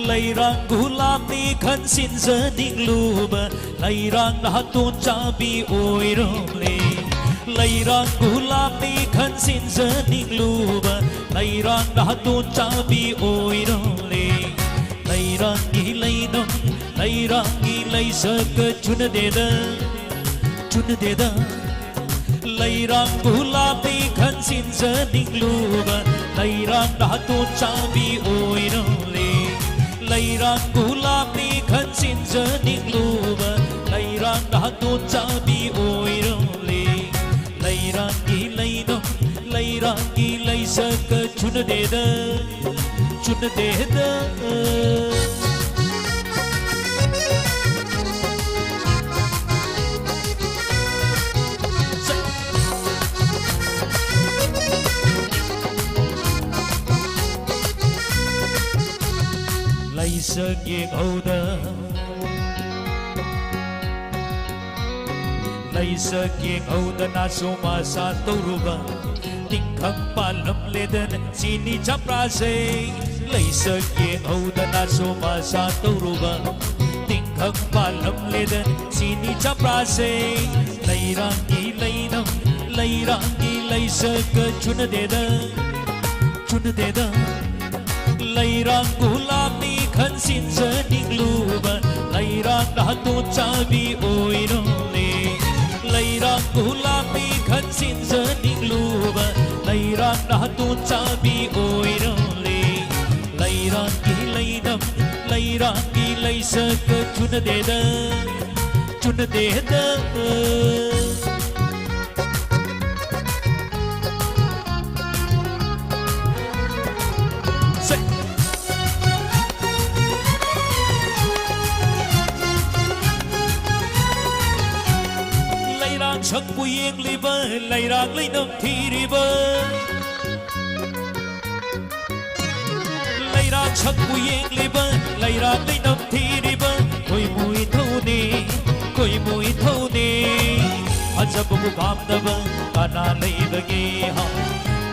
ꯂꯩꯔꯥꯡ ꯒꯨꯂꯥꯞꯅꯤ ꯈꯟꯁꯤꯟꯖꯅꯤꯡꯂꯨꯕ, ꯂꯩꯔꯥꯡ ꯅꯍꯥꯇꯣꯟ ꯆꯥꯕꯤ ꯑꯣꯏꯔꯝꯂꯦ꯫ ꯂꯩꯔꯥꯡ ꯒꯨꯂꯥꯞꯅꯤ ꯈꯟꯁꯤꯟꯖꯅꯤꯡꯂꯨꯕ, ꯂꯩꯔꯥꯡ ꯅꯍꯥꯇꯣꯟ ꯆꯥꯕꯤ ꯑꯣꯏꯔꯝꯂꯦ꯫ ꯂꯩꯔꯥꯡꯒꯤ ꯂꯩꯅꯝ, ꯂꯩꯔꯥꯡꯒꯤ ꯂꯩꯁꯛꯀ ꯆꯨꯅꯗꯦꯗ, ꯆꯨꯅꯗꯦꯗ꯫ ꯂꯩꯔꯥꯡ ꯒꯨꯂꯥꯞꯅꯤ ꯈꯟꯁꯤꯟꯖꯅꯤꯡꯂꯨꯕ, ꯂꯩꯔꯥꯡ ꯅꯍꯥꯇꯣꯟ ꯆꯥꯕꯤ ꯑꯣꯏꯔꯝꯂꯦ꯫ ꯂꯩꯔꯥꯡ ꯒꯨꯂꯥꯞꯅꯤ ꯈꯟꯁꯤꯟꯖꯅꯤꯡꯂꯨꯕ, ꯂꯩꯔꯥꯡ ꯅꯍꯥꯇꯣꯟ ꯆꯥꯕꯤ ꯑꯣꯏꯔꯝꯂꯦ꯫ ꯂꯩꯔꯥꯡꯒꯤ ꯂꯩꯅꯝ, ꯂꯩꯔꯥꯡꯒꯤ ꯂꯩꯁꯛꯀ ꯆꯨꯅꯗꯦꯗ, ꯆꯨꯅꯗꯦꯗ꯫ ꯂꯩꯁꯛ ꯌꯦꯡꯍꯧꯗ, ꯂꯩꯁꯛ ꯌꯦꯡꯍꯧꯗꯅ ꯁꯣꯃꯥꯁꯥ ꯇꯧꯔꯨꯕ, ꯇꯤꯡꯈꯪ ꯄꯥꯜꯂꯝꯂꯦꯗꯅ ꯆꯤꯅꯤ ꯆꯝꯄ꯭ꯔꯥꯁꯦ꯫ ꯂꯩꯁꯛ ꯌꯦꯡꯍꯧꯗꯅ ꯁꯣꯃꯥꯁꯥ ꯇꯧꯔꯨꯕ, ꯇꯤꯡꯈꯪ ꯄꯥꯜꯂꯝꯂꯦꯗꯅ ꯆꯤꯅꯤ ꯆꯝꯄ꯭ꯔꯥꯁꯦ꯫ ꯂꯩꯔꯥꯡꯒꯤ ꯂꯩꯅꯝ, ꯂꯩꯔꯥꯡꯒꯤ ꯂꯩꯁꯛꯀ ꯆꯨꯅꯗꯦꯗ, ꯆꯨꯅꯗꯦꯗ꯫ ꯂꯩꯔꯥꯡ ꯒꯨꯂꯥꯞꯅꯤ ꯈꯟꯁꯤꯟꯖꯅꯤꯡꯂꯨꯕ, ꯂꯩꯔꯥꯡ ꯅꯍꯥꯇꯣꯟ ꯆꯥꯕꯤ ꯑꯣꯏꯔꯝꯂꯦ꯫ ꯂꯩꯔꯥꯡ ꯒꯨꯂꯥꯞꯅꯤ ꯈꯟꯁꯤꯟꯖꯅꯤꯡꯂꯨꯕ, ꯂꯩꯔꯥꯡ ꯅꯍꯥꯇꯣꯟ ꯆꯥꯕꯤ ꯑꯣꯏꯔꯝꯂꯦ꯫ ꯂꯩꯔꯥꯡꯒꯤ ꯂꯩꯅꯝ, ꯂꯩꯔꯥꯡꯒꯤ ꯂꯩꯁꯛꯀ ꯆꯨꯅꯗꯦꯗ, ꯆꯨꯅꯗꯦꯗ꯫ ꯁꯦ꯫ ꯂꯩꯔꯥꯡ ꯁꯛꯄꯨ ꯌꯦꯡꯂꯤꯕ, ꯂꯩꯔꯥꯡ ꯂꯩꯅꯝ ꯊꯤꯔꯤꯕ꯫ ꯂꯩꯔꯥꯡ ꯁꯛꯄꯨ ꯌꯦꯡꯂꯤꯕ, ꯂꯩꯔꯥꯡ ꯂꯩꯅꯝ ꯊꯤꯔꯤꯕ, ꯈꯣꯏꯃꯨ ꯏꯊꯧꯅꯦ, ꯈꯣꯏꯃꯨ ꯏꯊꯧꯅꯦ꯫ ꯐꯖꯕꯕꯨ ꯄꯥꯝꯗꯕ ꯀꯅꯥ ꯂꯩꯕꯒꯦ? ꯍꯥ?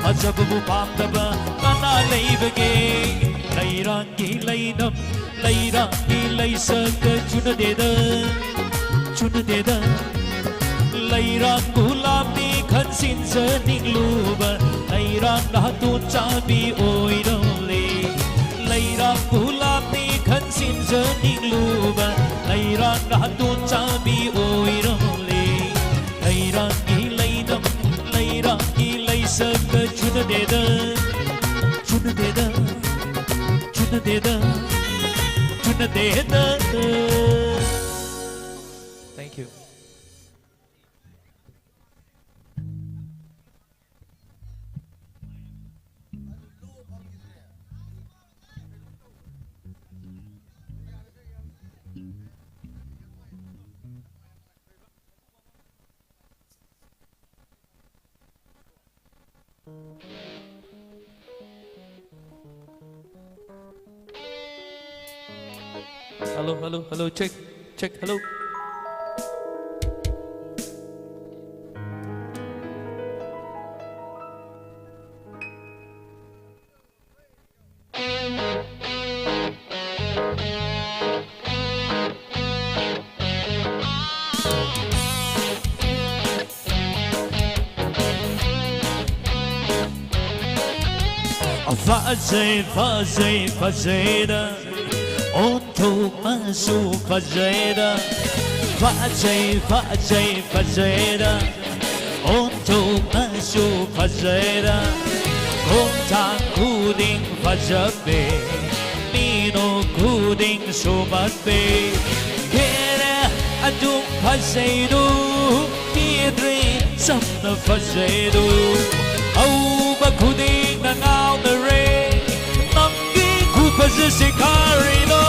ꯐꯖꯕꯕꯨ ꯄꯥꯝꯗꯕ ꯀꯅꯥ ꯂꯩꯕꯒꯦ? ꯂꯩꯔꯥꯡꯒꯤ ꯂꯩꯅꯝ, ꯂꯩꯔꯥꯡꯒꯤ ꯂꯩꯁꯛꯀ ꯆꯨꯅꯗꯦꯗ, ꯆꯨꯅꯗꯦꯗ꯫ ꯂꯩꯔꯥꯡ ꯒꯨꯂꯥꯞꯅꯤ ꯈꯟꯁꯤꯟꯖꯅꯤꯡꯂꯨꯕ, ꯂꯩꯔꯥꯡ ꯅꯥꯇꯣꯟ ꯆꯥꯕꯤ ꯑꯣꯏꯔꯝꯂꯦ꯫ ꯂꯩꯔꯥꯡ ꯒꯨꯂꯥꯞꯅꯤ ꯈꯟꯁꯤꯟꯖꯅꯤꯡꯂꯨꯕ, ꯂꯩꯔꯥꯡ ꯅꯥꯇꯣꯟ ꯆꯥꯕꯤ ꯑꯣꯏꯔꯝꯂꯦ꯫ ꯂꯩꯔꯥꯡꯒꯤ ꯂꯩꯅꯝ, ꯂꯩꯔꯥꯡꯒꯤ ꯂꯩꯁꯛꯀ ꯆꯨꯅꯗꯦꯗ, ꯆꯨꯅꯗꯦꯗ, ꯆꯨꯅꯗꯦꯗ, ꯆꯨꯅꯗꯦꯗ꯫ Thank you. Hello, hello, hello, check, check, hello. ꯐꯖꯩ, ꯐꯖꯩ, ꯐꯖꯩꯗ꯫ ꯑꯣꯟꯊꯣꯛꯅꯁꯨ ꯐꯖꯩꯗ꯫ ꯐꯖꯩ, ꯐꯖꯩ, ꯐꯖꯩꯗ꯫ ꯑꯣꯟꯊꯣꯛꯅꯁꯨ ꯐꯖꯩꯗ꯫ ꯈꯣꯡꯊꯥꯡ ꯈꯨꯗꯤꯡ ꯐꯖꯕꯤ꯫ ꯃꯤꯅꯣꯛ ꯈꯨꯗꯤꯡ ꯁꯨꯃꯟꯕꯤ꯫ ꯈꯦꯔꯦ ꯑꯗꯨꯝ ꯐꯖꯩꯗꯨ꯫ ꯄꯤꯗ꯭ꯔꯤ ꯆꯝꯅ ꯐꯖꯩꯗꯨ꯫ ꯍꯧꯕ ꯈꯨꯗꯤꯡꯅ ꯉꯥꯎꯅꯔꯦ꯫ ꯅꯪꯒꯤ ꯈꯨꯐꯖꯁꯤ ꯀꯔꯤꯅꯣ?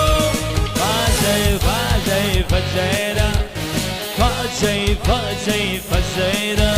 ꯐꯖꯩ, ꯐꯖꯩ, ꯐꯖꯩꯗ꯫ ꯐꯖꯩ, ꯐꯖꯩ, ꯐꯖꯩꯗ꯫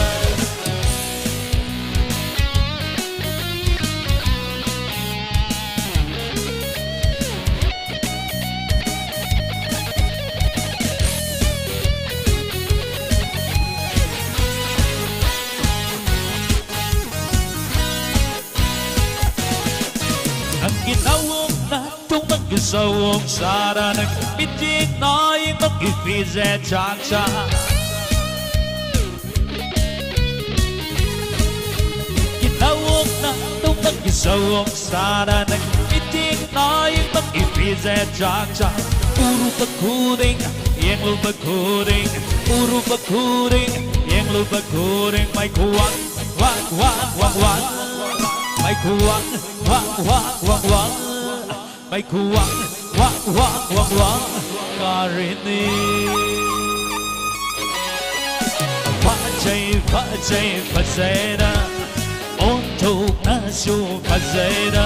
ꯁꯑꯣꯡ ꯁꯥꯗꯅ ꯃꯤꯠꯌꯦꯡ ꯅꯥꯌꯦꯡꯕꯒꯤ ꯐꯤꯖꯦꯠ ꯆꯥꯛꯆꯥ꯫ ꯅꯥꯌꯦꯡꯕꯒꯤ ꯁꯑꯣꯡ ꯁꯥꯗꯅ ꯃꯤꯠꯌꯦꯡ ꯅꯥꯌꯦꯡꯕꯒꯤ ꯐꯤꯖꯦꯠ ꯆꯥꯛꯆꯥ꯫ ꯎꯔꯨꯕ ꯈꯨꯗꯤꯡ, ꯌꯦꯡꯂꯨꯕ ꯈꯨꯗꯤꯡ, ꯎꯔꯨꯕ ꯈꯨꯗꯤꯡ, ꯌꯦꯡꯂꯨꯕ ꯈꯨꯗꯤꯡ ꯃꯩꯈꯨ ꯋꯥꯡ, ꯋꯥꯡ, ꯋꯥꯡ, ꯋꯥꯡ, ꯋꯥꯡ꯫ ꯃꯩꯈꯨ ꯋꯥꯡ, ꯋꯥꯡ, ꯋꯥꯡ, ꯋꯥꯡ, ꯋꯥꯡ꯫ ꯃꯩꯈꯨ ꯋꯥꯡ, ꯋꯥꯡ, ꯋꯥꯡ, ꯋꯥꯡ, ꯋꯥꯡ ꯀꯥꯔꯤꯅꯤ꯫ ꯐꯖꯩ, ꯐꯖꯩ, ꯐꯖꯩꯗ, ꯑꯣꯟꯊꯣꯛꯅꯁꯨ ꯐꯖꯩꯗ꯫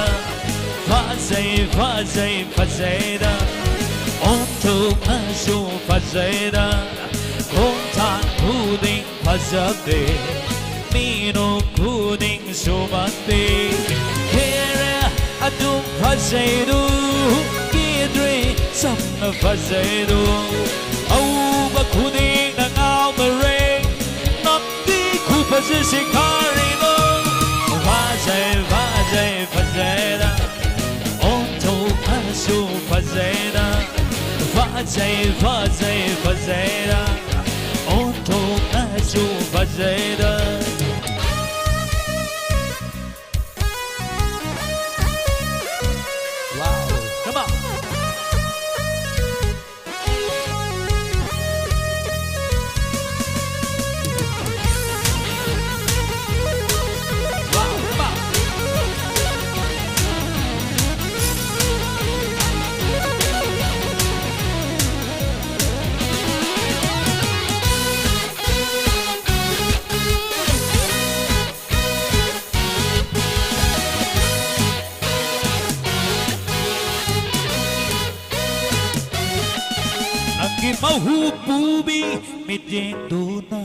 ꯐꯖꯩ, ꯐꯖꯩ, ꯐꯖꯩꯗ, ꯑꯣꯟꯊꯣꯛꯅꯁꯨ ꯐꯖꯩꯗ꯫ ꯈꯣꯡꯊꯥꯡ ꯈꯨꯗꯤꯡ ꯐꯖꯕꯤ, ꯃꯤꯅꯣꯛ ꯈꯨꯗꯤꯡꯁꯨ ꯃꯟꯕꯤ꯫ ꯈꯦꯔꯦ ꯑꯗꯨꯝ ꯐꯖꯩꯗꯨ, ꯀꯦꯗ꯭ꯔꯦ ꯆꯝꯅ ꯐꯖꯩꯗꯨ꯫ ꯎꯕ ꯈꯨꯗꯤꯡꯅ ꯉꯥꯎꯅꯔꯦ, ꯅꯪꯗꯤ ꯈꯨꯐꯖꯁꯤ ꯀꯔꯤꯅꯣ? ꯐꯖꯩ, ꯐꯖꯩ, ꯐꯖꯩꯗ, ꯑꯣꯟꯊꯣꯛꯅꯁꯨ ꯐꯖꯩꯗ꯫ ꯐꯖꯩ, ꯐꯖꯩ, ꯐꯖꯩꯗ, ꯑꯣꯟꯊꯣꯛꯅꯁꯨ ꯐꯖꯩꯗ꯫ Wow, come on. ꯅꯪꯒꯤ ꯃꯍꯨ ꯄꯨꯕꯤ ꯃꯤꯠꯌꯦꯡꯗꯨꯅ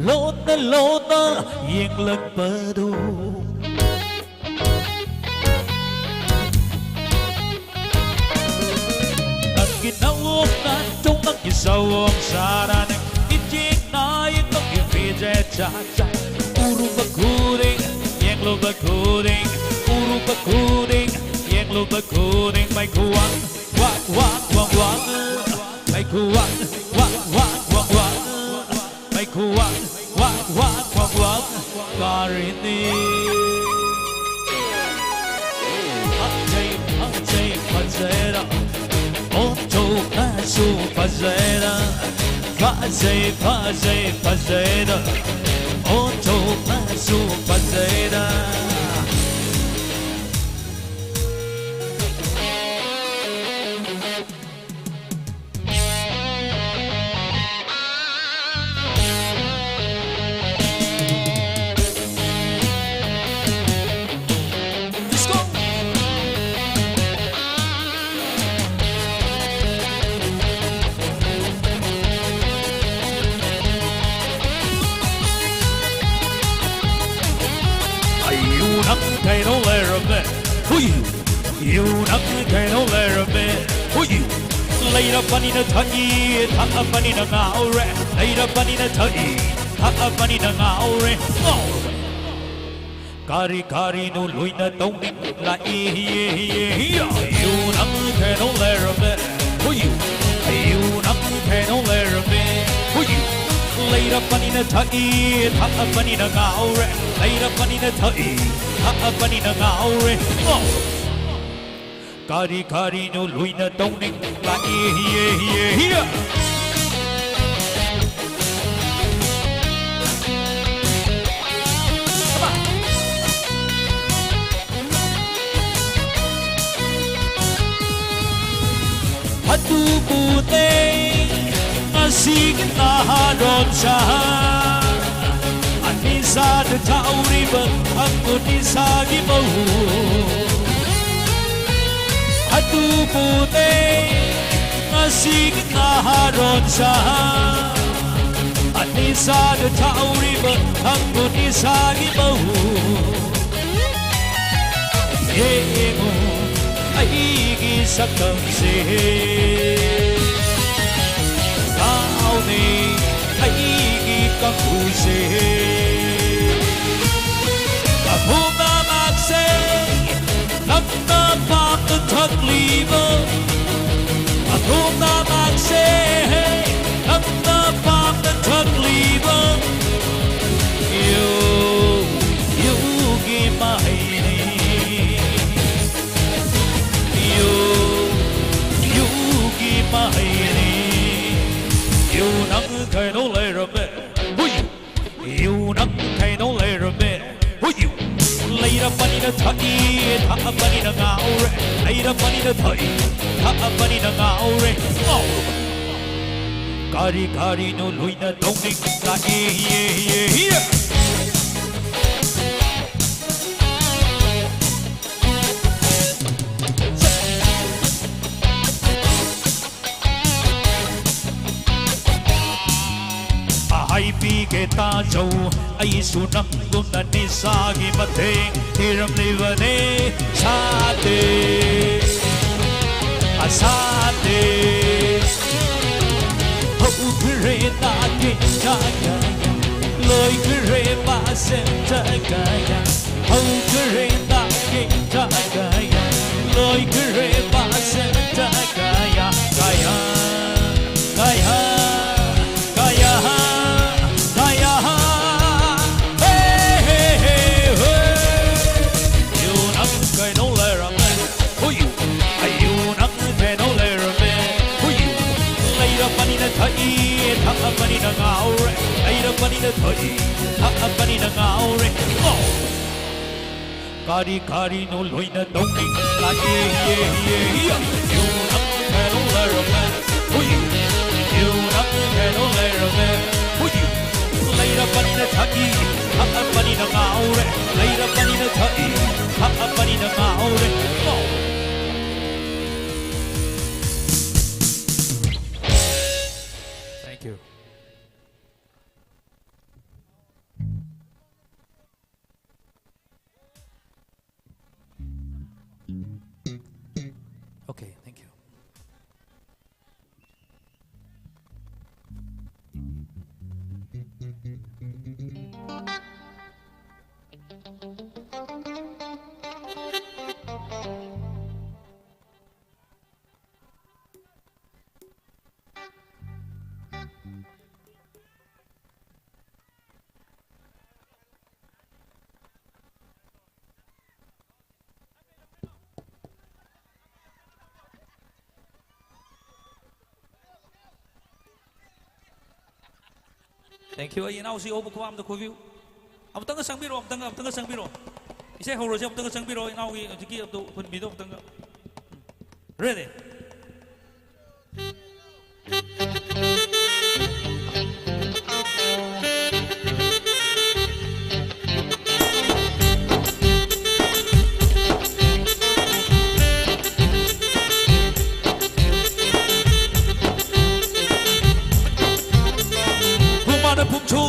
ꯂꯣꯟꯅ ꯂꯣꯟꯅ ꯌꯦꯡꯂꯛꯄꯗꯨ꯫ ꯅꯪꯒꯤ ꯅꯑꯣꯡ ꯅꯇꯧ, ꯅꯪꯒꯤ ꯁꯑꯣꯡ ꯁꯥꯗꯥ, ꯅꯪ ꯃꯤꯠꯌꯦꯡ ꯅꯥꯌꯦꯡ, ꯅꯪꯒꯤ ꯐꯤꯖꯦꯠ ꯆꯥꯛꯆꯥ꯫ ꯎꯔꯨꯕ ꯈꯨꯗꯤꯡ, ꯌꯦꯡꯂꯨꯕ ꯈꯨꯗꯤꯡ, ꯎꯔꯨꯕ ꯈꯨꯗꯤꯡ, ꯌꯦꯡꯂꯨꯕ ꯈꯨꯗꯤꯡ ꯃꯩꯈꯨ ꯋꯥꯡ꯫ ꯋꯥꯛ ꯋꯥꯛ ꯋꯥꯛ ꯋꯥꯛ, ꯃꯩꯈꯨ ꯋꯥꯛ ꯋꯥꯛ ꯋꯥꯛ ꯋꯥꯛ ꯋꯥꯛ, ꯃꯩꯈꯨ ꯋꯥꯛ ꯋꯥꯛ ꯋꯥꯛ ꯋꯥꯛ ꯋꯥꯛ, ꯒꯥꯔꯤꯅꯤ꯫ ꯐꯖꯩ ꯐꯖꯩ ꯐꯖꯩꯔ, ꯑꯣꯟꯊꯣꯛꯅꯁꯨ ꯐꯖꯩꯔ꯫ ꯐꯖꯩ ꯐꯖꯩ ꯐꯖꯩꯔ, ꯑꯣꯟꯊꯣꯛꯅꯁꯨ ꯐꯖꯩꯔ꯫ ꯑꯌꯨ ꯅꯪ ꯀꯩꯅꯣ ꯂꯩꯔꯝꯃꯦ꯫ ꯍꯨꯏ꯫ ꯌꯨ ꯅꯪ ꯀꯩꯅꯣ ꯂꯩꯔꯝꯃꯦ꯫ ꯍꯨꯏ꯫ ꯂꯩꯔꯕꯅꯤꯅ ꯊꯛꯏ, ꯊꯛꯑꯕꯅꯤꯅ ꯉꯥꯎꯔꯦ꯫ ꯂꯩꯔꯕꯅꯤꯅ ꯊꯛꯏ, ꯊꯛꯑꯕꯅꯤꯅ ꯉꯥꯎꯔꯦ꯫ ꯉꯥꯎꯔꯦ꯫ ꯀꯔꯤ ꯀꯔꯤꯅꯣ ꯂꯣꯏꯅ ꯇꯧꯅꯤꯡ ꯂꯥꯛꯏ꯫ ꯌꯨ ꯅꯪ ꯀꯩꯅꯣ ꯂꯩꯔꯝꯃꯦ꯫ ꯍꯨꯏ꯫ ꯌꯨ ꯅꯪ ꯀꯩꯅꯣ ꯂꯩꯔꯝꯃꯦ꯫ ꯍꯨꯏ꯫ ꯂꯩꯔꯕꯅꯤꯅ ꯊꯛꯏ, ꯊꯛꯑꯕꯅꯤꯅ ꯉꯥꯎꯔꯦ꯫ ꯂꯩꯔꯕꯅꯤꯅ ꯊꯛꯏ, ꯊꯛꯑꯕꯅꯤꯅ ꯉꯥꯎꯔꯦ꯫ ꯉꯥꯎꯔꯦ꯫ ꯀꯔꯤ ꯀꯔꯤꯅꯣ ꯂꯣꯏꯅ ꯇꯧꯅꯤꯡ ꯂꯥꯛꯏ꯫ ꯍꯤꯌꯦ, ꯍꯤꯌꯦ, ꯍꯤꯌꯦ꯫ ꯑꯗꯨꯕꯨꯅꯦ ꯉꯁꯤꯒꯤ ꯅꯍꯥꯔꯣꯜ ꯁꯥ, ꯅꯤꯁꯥꯗ ꯊꯥꯎꯔꯤꯕ ꯍꯪꯉꯨ ꯅꯤꯁꯥꯒꯤ ꯃꯍꯨ꯫ ꯑꯗꯨꯕꯨꯅꯦ ꯉꯁꯤꯒꯤ ꯅꯍꯥꯔꯣꯜ ꯁꯥ, ꯅꯤꯁꯥꯗ ꯊꯥꯎꯔꯤꯕ ꯍꯪꯉꯨ ꯅꯤꯁꯥꯒꯤ ꯃꯍꯨ꯫ ꯌꯦꯡꯉꯨ ꯑꯩꯒꯤ ꯁꯛꯇꯝꯁꯦ, ꯉꯥꯎꯅꯤ ꯑꯩꯒꯤ ꯀꯥꯡꯕꯨꯁꯦ꯫ ꯄꯨꯝꯅꯃꯛꯁꯦ ꯅꯪꯅ ꯄꯥꯝꯅ ꯊꯛꯂꯤꯕ ꯄꯨꯝꯅꯃꯛꯁꯦ ꯅꯪꯅ ꯄꯥꯝꯅ ꯊꯛꯂꯤꯕ ꯌꯨ, ꯌꯨꯒꯤ ꯃꯍꯩꯅꯤ꯫ ꯌꯨ, ꯌꯨꯒꯤ ꯃꯍꯩꯅꯤ꯫ ꯌꯨ ꯅꯪ ꯀꯩꯗꯧ ꯂꯩꯔꯝꯃꯦ? ꯍꯨꯏ! ꯌꯨ ꯅꯪ ꯀꯩꯗꯧ ꯂꯩꯔꯝꯃꯦ? ꯍꯨꯏ! ꯂꯩꯔꯕꯅꯤꯅ ꯊꯛꯏ, ꯊꯛꯑꯕꯅꯤꯅ ꯉꯥꯎꯔꯦ꯫ ꯂꯩꯔꯕꯅꯤꯅ ꯊꯛꯏ, ꯊꯛꯑꯕꯅꯤꯅ ꯉꯥꯎꯔꯦ꯫ ꯉꯥꯎꯔꯕ ꯀꯔꯤ ꯀꯔꯤꯅꯣ ꯂꯣꯏꯅ ꯇꯧꯅꯤꯡꯂꯛꯏ꯫ ꯍꯥꯏꯕꯤꯒꯦ ꯇꯥꯖꯧ, ꯑꯩꯁꯨ ꯅꯪꯒꯨꯝꯅ ꯅꯤꯁꯥꯒꯤ ꯃꯇꯦꯡ ꯊꯤꯔꯝꯂꯤꯕꯅꯦ꯫ ꯁꯥꯗꯦ, ꯑꯁꯥꯗꯦ꯫ ꯍꯧꯈ꯭ꯔꯦ ꯇꯥꯒꯦ ꯇꯥꯒꯦ, ꯂꯣꯏꯈ꯭ꯔꯦ ꯄꯥꯁꯦ ꯇꯥꯒꯦ꯫ ꯍꯧꯈ꯭ꯔꯦ ꯇꯥꯒꯦ ꯇꯥꯒꯦ, ꯂꯣꯏꯈ꯭ꯔꯦ ꯄꯥꯁꯦ ꯇꯥꯒꯦ꯫ ꯀꯌꯥ, ꯀꯌꯥ, ꯀꯌꯥ, ꯀꯌꯥ꯫ ꯍꯦ, ꯍꯦ, ꯍꯦ, ꯍꯦ꯫ ꯌꯨ ꯅꯪ ꯀꯩꯗꯧ ꯂꯩꯔꯝꯃꯦ? ꯍꯨꯏ! ꯌꯨ ꯅꯪ ꯀꯩꯗꯧ ꯂꯩꯔꯝꯃꯦ? ꯍꯨꯏ! ꯂꯩꯔꯕꯅꯤꯅ ꯊꯛꯏ, ꯊꯛꯑꯕꯅꯤꯅ ꯉꯥꯎꯔꯦ꯫ ꯂꯩꯔꯕꯅꯤꯅ ꯊꯛꯏ, ꯊꯛꯑꯕꯅꯤꯅ ꯉꯥꯎꯔꯦ꯫ ꯑꯣ! ꯀꯔꯤ ꯀꯔꯤꯅꯣ ꯂꯣꯏꯅ ꯇꯧꯅꯤꯡꯂꯛꯏ꯫ ꯌꯨ ꯅꯪ ꯀꯩꯗꯧ ꯂꯩꯔꯝꯃꯦ? ꯍꯨꯏ! ꯌꯨ ꯅꯪ ꯀꯩꯗꯧ ꯂꯩꯔꯝꯃꯦ? ꯍꯨꯏ! ꯂꯩꯔꯕꯅꯤꯅ ꯊꯛꯏ, ꯊꯛꯑꯕꯅꯤꯅ ꯉꯥꯎꯔꯦ꯫ ꯂꯩꯔꯕꯅꯤꯅ ꯊꯛꯏ, ꯊꯛꯑꯕꯅꯤꯅ ꯉꯥꯎꯔꯦ꯫ ꯑꯣ! Thank you. Okay. Thank you. ꯑꯩ ꯏꯅꯥꯎꯁꯤ ꯍꯧꯕ ꯈꯨꯕꯥꯛ ꯑꯝꯗ ꯈꯨꯕꯤꯌꯨ꯫ ꯑꯃꯨꯛꯇꯪꯒ ꯆꯪꯕꯤꯔꯣ, ꯑꯃꯨꯛꯇꯪꯒ, ꯑꯃꯨꯛꯇꯪꯒ ꯆꯪꯕꯤꯔꯣ꯫ ꯏꯁꯩ ꯍꯧꯔꯁꯦ, ꯑꯃꯨꯛꯇꯪꯒ ꯆꯪꯕꯤꯔꯣ, ꯏꯅꯥꯎꯒꯤ ꯍꯧꯖꯤꯛꯀꯤ ꯑꯗꯨ ꯍꯨꯟꯕꯤꯗꯣ ꯑꯃꯨꯛꯇꯪꯒ꯫ Ready? ꯍꯨꯃꯥꯅ ꯄꯨꯝꯊꯨ,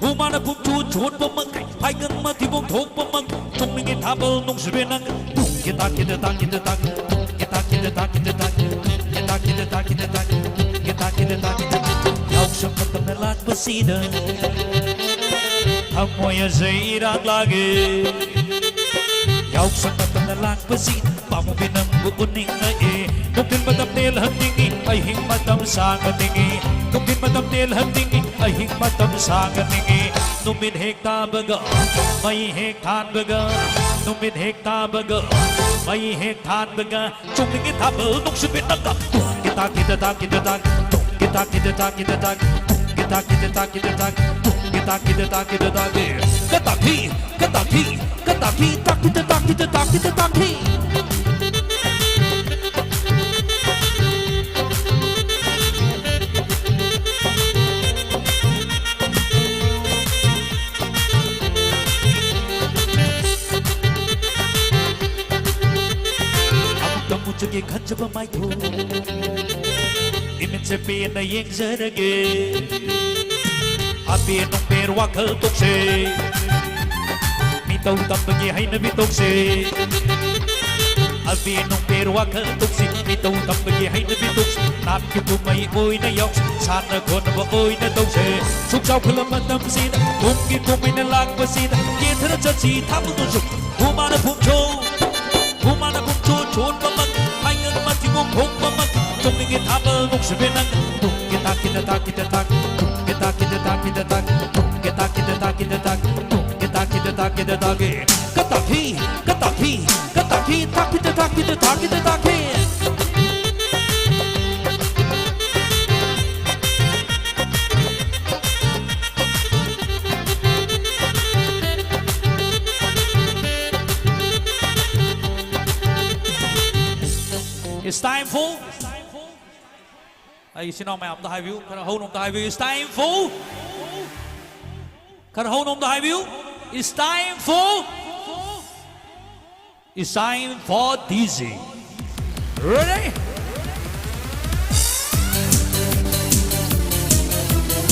ꯍꯨꯃꯥꯅ ꯄꯨꯝꯊꯨ ꯆꯣꯠꯄꯃꯛ, ꯐꯥꯏꯒꯟ ꯃꯊꯤꯕꯣꯡ ꯊꯣꯛꯄꯃꯛ, ꯆꯣꯡꯅꯤꯡꯉꯤ ꯊꯥꯕꯜ ꯅꯨꯡꯁꯤꯕꯤ ꯅꯪ꯫ ꯇꯨꯡ ꯀꯤꯇꯥ ꯀꯤꯇꯥ ꯇꯥ ꯀꯤꯇꯥ ꯇꯥ, ꯇꯨꯡ ꯀꯤꯇꯥ ꯀꯤꯇꯥ ꯇꯥ ꯀꯤꯇꯥ ꯇꯥ, ꯇꯨꯡ ꯀꯤꯇꯥ ꯀꯤꯇꯥ ꯇꯥ ꯀꯤꯇꯥ ꯇꯥ, ꯇꯨꯡ ꯀꯤꯇꯥ ꯀꯤꯇꯥ ꯇꯥ ꯀꯤꯇꯥ ꯇꯥ꯫ ꯌꯥꯎꯁꯪ ꯃꯇꯝꯅ ꯂꯥꯛꯄꯁꯤꯗ ꯊꯃꯣꯏ ꯑꯁꯦ ꯏꯔꯥꯛ ꯂꯥꯛꯑꯦ꯫ ꯌꯥꯎꯁꯪ ꯃꯇꯝꯅ ꯂꯥꯛꯄꯁꯤꯗ ꯄꯥꯝꯃꯨꯕꯤ ꯅꯪꯕꯨ ꯎꯅꯤꯡꯂꯛꯑꯦ꯫ ꯅꯨꯡꯊꯤꯜ ꯃꯇꯝ ꯇꯦꯜꯍꯟꯅꯤꯡꯉꯤ, ꯑꯍꯤꯡ ꯃꯇꯝ ꯁꯥꯡꯍꯟꯅꯤꯡꯉꯤ꯫ ꯅꯨꯡꯊꯤꯜ ꯃꯇꯝ ꯇꯦꯜꯍꯟꯅꯤꯡꯉꯤ, ꯑꯍꯤꯡ ꯃꯇꯝ ꯁꯥꯡꯍꯟꯅꯤꯡꯉꯤ꯫ ꯅꯨꯃꯤꯠ ꯍꯦꯛ ꯇꯥꯕꯒ, ꯃꯩ ꯍꯦꯛ ꯊꯥꯟꯕꯒ, ꯅꯨꯃꯤꯠ ꯍꯦꯛ ꯇꯥꯕꯒ, ꯃꯩ ꯍꯦꯛ ꯊꯥꯟꯕꯒ, ꯆꯣꯡꯅꯤꯡꯉꯤ ꯊꯥꯕꯜ ꯅꯨꯡꯁꯤꯕꯤ ꯅꯪꯒ꯫ ꯇꯨꯡ ꯀꯤꯇꯥ ꯀꯤꯇꯥ ꯇꯥ ꯀꯤꯇꯥ ꯇꯥ, ꯇꯨꯡ ꯀꯤꯇꯥ ꯀꯤꯇꯥ ꯇꯥ ꯀꯤꯇꯥ ꯇꯥ, ꯇꯨꯡ ꯀꯤꯇꯥ ꯀꯤꯇꯥ ꯇꯥ ꯀꯤꯇꯥ ꯇꯥ, ꯇꯨꯡ ꯀꯤꯇꯥ ꯀꯤꯇꯥ ꯇꯥ ꯀꯤꯇꯥ ꯇꯥ ꯀꯤ꯫ ꯀꯇꯥ ꯀꯤ, ꯀꯇꯥ ꯀꯤ, ꯀꯇꯥ ꯀꯤ, ꯇꯥ ꯀꯤꯇꯥ ꯇꯥ ꯀꯤꯇꯥ ꯇꯥ ꯀꯤꯇꯥ ꯇꯥ ꯀꯤ꯫ ꯑꯃꯨꯛꯇ ꯃꯨꯠꯆꯒꯦ ꯈꯟꯖꯕ ꯃꯥꯏꯊꯣꯡ, ꯏꯃꯤꯠꯁꯦ ꯄꯦꯟꯅ ꯌꯦꯡꯖꯔꯒꯦ꯫ ꯑꯕꯦ ꯅꯨꯡꯕꯦ ꯋꯥꯈꯜ ꯇꯣꯛꯁꯦ, ꯃꯤꯇꯧ ꯇꯝꯕꯒꯤ ꯍꯩꯅꯕꯤ ꯇꯣꯛꯁꯦ꯫ ꯑꯕꯦ ꯅꯨꯡꯕꯦ ꯋꯥꯈꯜ ꯇꯣꯛꯁꯤ, ꯃꯤꯇꯧ ꯇꯝꯕꯒꯤ ꯍꯩꯅꯕꯤ ꯇꯣꯛꯁꯤ꯫ ꯅꯥꯠꯀꯤ ꯀꯨꯝꯍꯩ ꯑꯣꯏꯅ ꯌꯥꯎꯁꯤ, ꯁꯥꯟꯅ ꯈꯣꯠꯅꯕ ꯑꯣꯏꯅ ꯇꯧꯁꯦ꯫ ꯁꯨꯛ ꯆꯥꯎꯈꯠꯂ ꯃꯇꯝꯁꯤꯗ, ꯀꯨꯝꯒꯤ ꯀꯨꯝꯍꯩꯅ ꯂꯥꯛꯄꯁꯤꯗ, ꯀꯦꯊꯔ ꯆꯠꯁꯤ ꯊꯥꯕꯜꯗꯨꯁꯨ꯫ ꯍꯨꯃꯥꯅ ꯄꯨꯝꯊꯣꯛ, ꯍꯨꯃꯥꯅ ꯄꯨꯝꯊꯣꯛ ꯆꯣꯠꯄꯃꯛ, ꯍꯥꯏꯉꯝ ꯃꯊꯤꯕꯣꯛ ꯈꯣꯡꯕꯃꯛ, ꯆꯣꯡꯅꯤꯡꯉꯤ ꯊꯥꯕꯜ ꯅꯨꯡꯁꯤꯕꯤ ꯅꯪ꯫ ꯇꯨꯡ ꯀꯤꯇꯥ ꯀꯤꯇꯥ ꯇꯥ ꯀꯤꯇꯥ ꯇꯥ, ꯇꯨꯡ ꯀꯤꯇꯥ ꯀꯤꯇꯥ ꯇꯥ ꯀꯤꯇꯥ ꯇꯥ, ꯇꯨꯡ ꯀꯤꯇꯥ ꯀꯤꯇꯥ ꯇꯥ ꯀꯤꯇꯥ ꯇꯥ, ꯇꯨꯡ ꯀꯤꯇꯥ ꯀꯤꯇꯥ ꯇꯥ ꯀꯤꯇꯥ ꯇꯥ ꯀꯤ꯫ ꯀꯇꯥ ꯀꯤ, ꯀꯇꯥ ꯀꯤ, ꯀꯇꯥ ꯀꯤ, ꯇꯥ ꯀꯤꯇꯥ ꯇꯥ ꯀꯤꯇꯥ ꯇꯥ ꯀꯤ꯫ It's time for. ꯑꯩ ꯏꯆꯤꯟ ꯏꯅꯥꯎ ꯃꯌꯥꯝꯗ ꯍꯥꯏꯕꯤꯌꯨ, ꯈꯔ ꯍꯧꯅ ꯑꯝꯇ ꯍꯥꯏꯕꯤꯌꯨ, It's time for. ꯈꯔ ꯍꯧꯅ ꯑꯝꯇ ꯍꯥꯏꯕꯤꯌꯨ, It's time for. It's time for D J. Ready?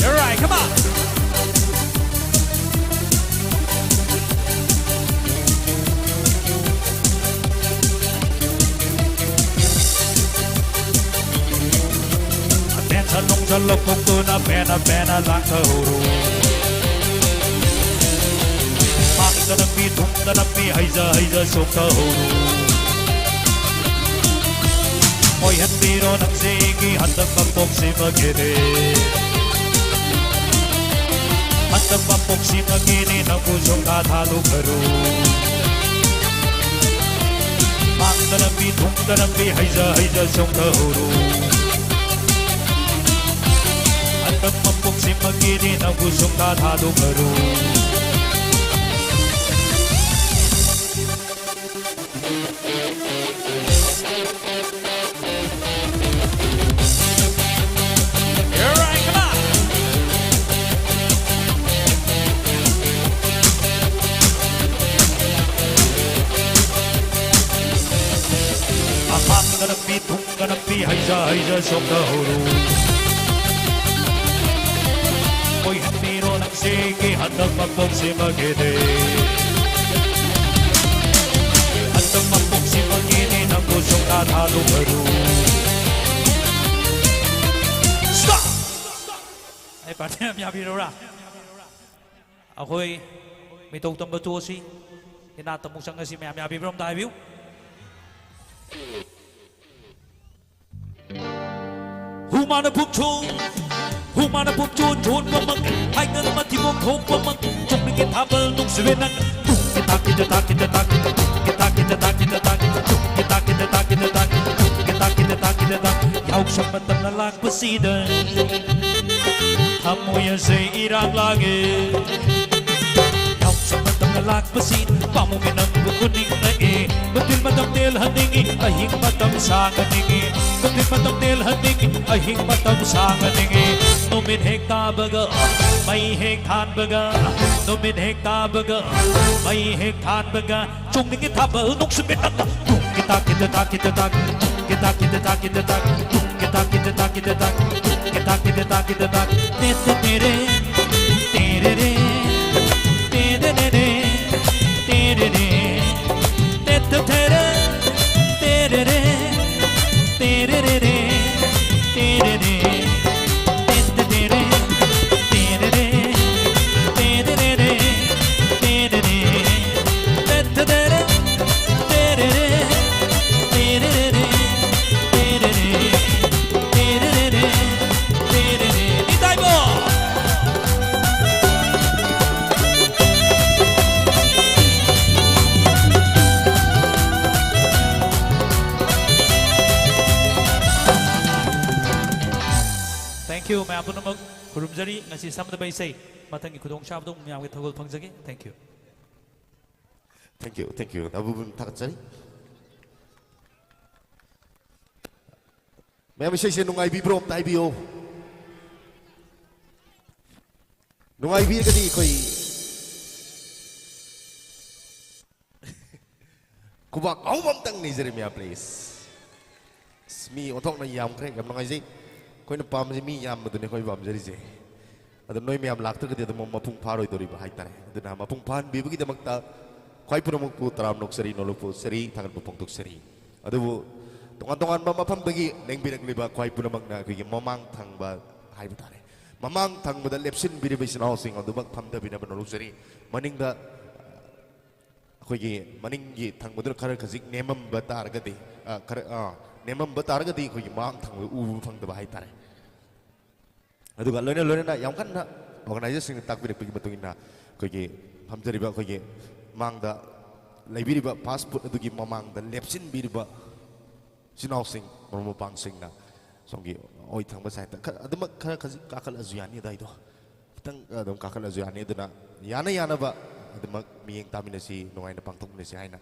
All right, come on. Attention ꯅꯨꯡꯁꯟ ꯂꯧꯊꯣꯛꯇꯨꯅ ꯄꯦꯟꯅ ꯄꯦꯟꯅ ꯂꯥꯡꯊꯧꯔꯣ꯫ ꯃꯥꯡꯗꯅ ꯄꯤ ꯊꯨꯡꯗꯅ ꯄꯤ ꯍꯩꯖ ꯍꯩꯖ ꯆꯣꯛꯊꯍꯧꯔꯣ꯫ ꯑꯣꯏꯍꯟꯕꯤꯔꯣ ꯅꯪꯁꯦ ꯑꯩꯒꯤ ꯍꯟꯗꯛ ꯃꯄꯣꯛꯁꯤꯃꯒꯤꯗꯤ꯫ ꯍꯟꯗꯛ ꯃꯄꯣꯛꯁꯤꯃꯒꯤꯗꯤ ꯅꯪꯕꯨ ꯁꯨꯡꯊꯥ ꯊꯥꯗꯣꯛꯑꯔꯣꯏ꯫ ꯃꯥꯡꯗꯅ ꯄꯤ ꯊꯨꯡꯗꯅ ꯄꯤ ꯍꯩꯖ ꯍꯩꯖ ꯆꯣꯛꯊꯍꯧꯔꯣ꯫ ꯍꯟꯗꯛ ꯃꯄꯣꯛꯁꯤꯃꯒꯤꯗꯤ ꯅꯪꯕꯨ ꯁꯨꯡꯊꯥ ꯊꯥꯗꯣꯛꯑꯔꯣꯏ꯫ All right, come on. ꯑꯃꯥꯡꯗꯅ ꯄꯤ ꯊꯨꯡꯗꯅ ꯄꯤ ꯍꯩꯖ ꯍꯩꯖ ꯆꯣꯛꯊꯍꯧꯔꯣ꯫ ꯑꯣꯏꯍꯟꯕꯤꯔꯣ ꯅꯪꯁꯦ ꯑꯩꯒꯤ ꯍꯟꯗꯛ ꯃꯄꯣꯛꯁꯤꯃꯒꯤꯗꯤ꯫ ꯍꯟꯗꯛ ꯃꯄꯣꯛꯁꯤꯃꯒꯤꯗꯤ ꯅꯪꯕꯨ ꯁꯨꯡꯊꯥ ꯊꯥꯗꯣꯛꯑꯔꯣꯏ꯫ Stop! ꯑꯩ ꯄꯥꯔꯇꯤ ꯌꯥꯝ ꯌꯥꯕꯤꯔꯧꯔꯥ? ꯑꯩꯈꯣꯏ ꯃꯤꯇꯧ ꯇꯝꯕ ꯇꯣꯛꯑꯁꯤ, ꯏꯅꯥꯠꯇ ꯑꯃꯨꯛ ꯆꯪꯉꯁꯤ꯫ ꯃꯌꯥꯝ ꯌꯥꯕꯤꯕ꯭ꯔꯥ ꯑꯝꯇ ꯍꯥꯏꯕꯤꯌꯨ꯫ ꯍꯨꯃꯥꯅ ꯄꯨꯛꯆꯣꯟ, ꯍꯨꯃꯥꯅ ꯄꯨꯛꯆꯣꯟ ꯆꯣꯟꯕꯃꯛ, ꯍꯥꯏꯗꯅ ꯃꯊꯤꯕꯣꯡ ꯊꯣꯛꯄꯃꯛ, ꯆꯣꯛꯅꯤꯡꯒꯤ ꯊꯥꯕꯜ ꯅꯨꯡꯁꯤꯕꯤ ꯅꯪ꯫ ꯇꯨꯡꯒꯤ ꯇꯥꯛꯀꯤꯗ ꯇꯥꯛꯀꯤꯗ ꯇꯥꯛ, ꯇꯨꯡꯒꯤ ꯇꯥꯛꯀꯤꯗ ꯇꯥꯛꯀꯤꯗ ꯇꯥꯛ, ꯇꯨꯡꯒꯤ ꯇꯥꯛꯀꯤꯗ ꯇꯥꯛꯀꯤꯗ ꯇꯥꯛ, ꯇꯨꯡꯒꯤ ꯇꯥꯛꯀꯤꯗ ꯇꯥꯛꯀꯤꯗ ꯇꯥꯛ꯫ ꯌꯥꯎꯁꯪ ꯃꯇꯝꯅ ꯂꯥꯛꯄꯁꯤꯗ ꯊꯃꯣꯏ ꯑꯁꯦ ꯏꯔꯥꯡ ꯂꯥꯡꯉꯦ꯫ ꯌꯥꯎꯁꯪ ꯃꯇꯝ ꯂꯥꯛꯄꯁꯤ ꯄꯥꯝꯃꯨꯒꯤ ꯅꯪꯕꯨ ꯎꯅꯤꯡꯂꯛꯏ꯫ ꯅꯨꯡꯊꯤꯜ ꯃꯇꯝ ꯇꯦꯜꯍꯟꯅꯤꯡꯏ, ꯑꯍꯤꯡ ꯃꯇꯝ ꯁꯥꯡꯍꯟꯅꯤꯡꯏ꯫ ꯅꯨꯡꯊꯤꯜ ꯃꯇꯝ ꯇꯦꯜꯍꯟꯅꯤꯡꯏ, ꯑꯍꯤꯡ ꯃꯇꯝ ꯁꯥꯡꯍꯟꯅꯤꯡꯏ꯫ ꯅꯨꯃꯤꯠ ꯍꯦꯛ ꯇꯥꯕꯒ, ꯃꯩ ꯍꯦꯛ ꯊꯥꯟꯕꯒ, ꯅꯨꯃꯤꯠ ꯍꯦꯛ ꯇꯥꯕꯒ, ꯃꯩ ꯍꯦꯛ ꯊꯥꯟꯕꯒ, ꯆꯣꯡꯅꯤꯡꯏ ꯊꯥꯕꯜ ꯅꯨꯡꯁꯤꯠ ꯃꯤꯠꯇ꯫ ꯇꯨꯡ ꯀꯤꯇꯥ ꯀꯤꯇꯥ ꯀꯤꯇꯥ ꯇꯥꯛ, ꯇꯨꯡ ꯀꯤꯇꯥ ꯀꯤꯇꯥ ꯀꯤꯇꯥ ꯇꯥꯛ, ꯇꯨꯡ ꯀꯤꯇꯥ ꯀꯤꯇꯥ ꯇꯥꯛ, ꯇꯨꯡ ꯀꯤꯇꯥ ꯀꯤꯇꯥ ꯇꯥꯛ꯫ ꯇꯦ ꯇꯦ ꯇꯦ ꯔꯦ, ꯇꯦ ꯔꯦ ꯔꯦ, ꯇꯦ ꯔꯦ ꯔꯦ ꯔꯦ, ꯇꯦ ꯔꯦ ꯔꯦ꯫ ꯇꯦ ꯇꯦ ꯇꯦ ꯔꯦ, ꯇꯦ ꯔꯦ ꯔꯦ, ꯇꯦ ꯔꯦ ꯔꯦ ꯔꯦ, ꯇꯦ ꯔꯦ ꯔꯦ꯫ ꯇꯦ ꯇꯦ ꯇꯦ ꯔꯦ, ꯇꯦ ꯔꯦ ꯔꯦ, ꯇꯦ ꯔꯦ ꯔꯦ ꯔꯦ, ꯇꯦ ꯔꯦ ꯔꯦ꯫ ꯇꯦ ꯇꯦ ꯇꯦ ꯔꯦ, ꯇꯦ ꯔꯦ ꯔꯦ, ꯇꯦ ꯔꯦ ꯔꯦ ꯔꯦ, ꯇꯦ ꯔꯦ ꯔꯦ ꯔꯦ, ꯇꯦ ꯔꯦ ꯔꯦ꯫ ꯅꯤꯇꯥꯏꯕꯣ! Thank you, ꯃꯌꯥꯝ ꯄꯨꯝꯅꯃꯛ꯫ ꯈꯨꯔꯨꯝꯖꯔꯤ꯫ ꯉꯁꯤ ꯁꯝꯅꯕ ꯏꯁꯩ ꯃꯊꯪꯒꯤ ꯈꯨꯗꯣꯡꯆꯥꯕꯗ ꯑꯃꯨꯛ ꯃꯌꯥꯝꯒꯤ ꯊꯧꯒꯜ ꯐꯪꯖꯒꯦ꯫ Thank you꯫ Thank you, thank you꯫ ꯅꯕꯨꯕꯨꯝ ꯊꯥꯒꯠꯆꯔꯤ꯫ ꯃꯌꯥꯝ ꯏꯁꯩꯁꯦ ꯅꯨꯡꯉꯥꯏꯕꯤꯕ꯭ꯔꯣ? ꯑꯝꯇ ꯍꯥꯏꯕꯤꯌꯣ꯫ ꯅꯨꯡꯉꯥꯏꯕꯤꯔꯒꯗꯤ ꯑꯩꯈꯣꯏ ꯈꯨꯕꯥꯛ ꯀꯥꯎꯕ ꯑꯝꯇꯪ ꯅꯤꯖꯔꯤ ꯃꯌꯥꯝ, please꯫ ꯑꯁ, ꯃꯤ ꯑꯣꯟꯊꯣꯛꯅ ꯌꯥꯝꯈ꯭ꯔꯦ, ꯌꯥꯝ ꯅꯨꯡꯉꯥꯏꯖꯩ꯫ ꯑꯩꯈꯣꯏꯅ ꯄꯥꯝꯕꯁꯤ ꯃꯤ ꯌꯥꯝꯕꯗꯨꯅꯤ ꯑꯩꯈꯣꯏ ꯄꯥꯝꯖꯔꯤꯁꯦ꯫ ꯑꯗꯣ ꯅꯣꯏ ꯃꯌꯥꯝ ꯂꯥꯛꯇ꯭ꯔꯒꯗꯤ ꯑꯗꯨꯝ ꯃꯄꯨꯡ ꯐꯥꯔꯣꯏꯗꯣꯔꯤꯕ ꯍꯥꯏꯇꯥꯔꯦ꯫ ꯑꯗꯨꯅ ꯃꯄꯨꯡ ꯐꯥꯍꯟꯕꯤꯕꯒꯤꯗꯃꯛꯇ ꯈ꯭ꯋꯥꯏ ꯄꯨꯝꯅꯃꯛꯄꯨ ꯇꯔꯥꯝꯅ ꯑꯣꯛꯆꯔꯤ, ꯅꯣꯂꯨꯛꯄꯨ ꯑꯣꯛꯆꯔꯤ, ꯊꯥꯒꯠꯄ ꯐꯣꯡꯗꯣꯛꯆꯔꯤ꯫ ꯑꯗꯨꯕꯨ ꯇꯣꯉꯥꯟ ꯇꯣꯉꯥꯟꯕ ꯃꯐꯝꯗꯒꯤ ꯂꯦꯡꯕꯤꯔꯛꯂꯤꯕ ꯈ꯭ꯋꯥꯏ ꯄꯨꯝꯅꯃꯛꯅ ꯑꯩꯈꯣꯏꯒꯤ ꯃꯃꯥꯡ ꯊꯪꯕ ꯍꯥꯏꯕ ꯇꯥꯔꯦ, ꯃꯃꯥꯡ ꯊꯪꯕꯗ ꯂꯦꯞꯁꯤꯟꯕꯤꯔꯤꯕ ꯏꯆꯤꯟ ꯏꯅꯥꯎꯁꯤꯡ ꯑꯗꯨꯃꯛ ꯐꯝꯊꯕꯤꯅꯕ ꯅꯣꯂꯨꯛꯆꯔꯤ꯫ ꯃꯅꯤꯡꯗ ꯑꯩꯈꯣꯏꯒꯤ ꯃꯅꯤꯡꯒꯤ ꯊꯪꯕꯗꯨꯅ ꯈꯔ ꯈꯖꯤꯛ ꯅꯦꯝꯃꯝꯕ ꯇꯥꯔꯒꯗꯤ, ꯑ, ꯈꯔ, ꯑ, ꯅꯦꯝꯃꯝꯕ ꯇꯥꯔꯒꯗꯤ ꯑꯩꯈꯣꯏꯒꯤ ꯃꯥꯡ ꯊꯪꯕꯗ ꯎꯕ ꯐꯪꯗꯕ ꯍꯥꯏꯇꯥꯔꯦ꯫ ꯑꯗꯨꯒ ꯂꯣꯏꯅ ꯂꯣꯏꯅꯅ ꯌꯥꯝ ꯀꯟꯅ organizerꯁꯤꯡꯅ ꯇꯥꯛꯄꯤꯔꯛꯄꯒꯤ ꯃꯇꯨꯡ ꯏꯟꯅ ꯑꯩꯈꯣꯏꯒꯤ ꯐꯝꯖꯔꯤꯕ ꯑꯩꯈꯣꯏꯒꯤ ꯃꯥꯡꯗ ꯂꯩꯕꯤꯔꯤꯕ fast food ꯑꯗꯨꯒꯤ ꯃꯃꯥꯡꯗ ꯂꯦꯞꯁꯤꯟꯕꯤꯔꯤꯕ ꯏꯆꯤꯟ ꯏꯅꯥꯎꯁꯤꯡ, ꯃꯔꯨꯞ ꯃꯄꯥꯡꯁꯤꯡꯅ ꯁꯣꯝꯒꯤ ꯑꯣꯏ ꯊꯪꯕ sideꯇ ꯈꯔ, ꯑꯗꯨꯃꯛ ꯈꯔ ꯈꯖꯤꯛ ꯀꯥꯈꯠꯂꯁꯨ ꯌꯥꯅꯤ ꯑꯗꯥꯏꯗꯣ꯫ ꯈꯤꯇꯪ ꯑꯗꯨꯝ ꯀꯥꯈꯠꯂꯁꯨ ꯌꯥꯅꯤ꯫ ꯑꯗꯨꯅ ꯌꯥꯅ ꯌꯥꯅꯕ ꯑꯗꯨꯃꯛ ꯃꯤꯠꯌꯦꯡ ꯇꯥꯃꯤꯟꯅꯁꯤ, ꯅꯨꯡꯉꯥꯏꯅ ꯄꯥꯡꯊꯣꯛꯃꯤꯟꯅꯁꯤ ꯍꯥꯏꯅ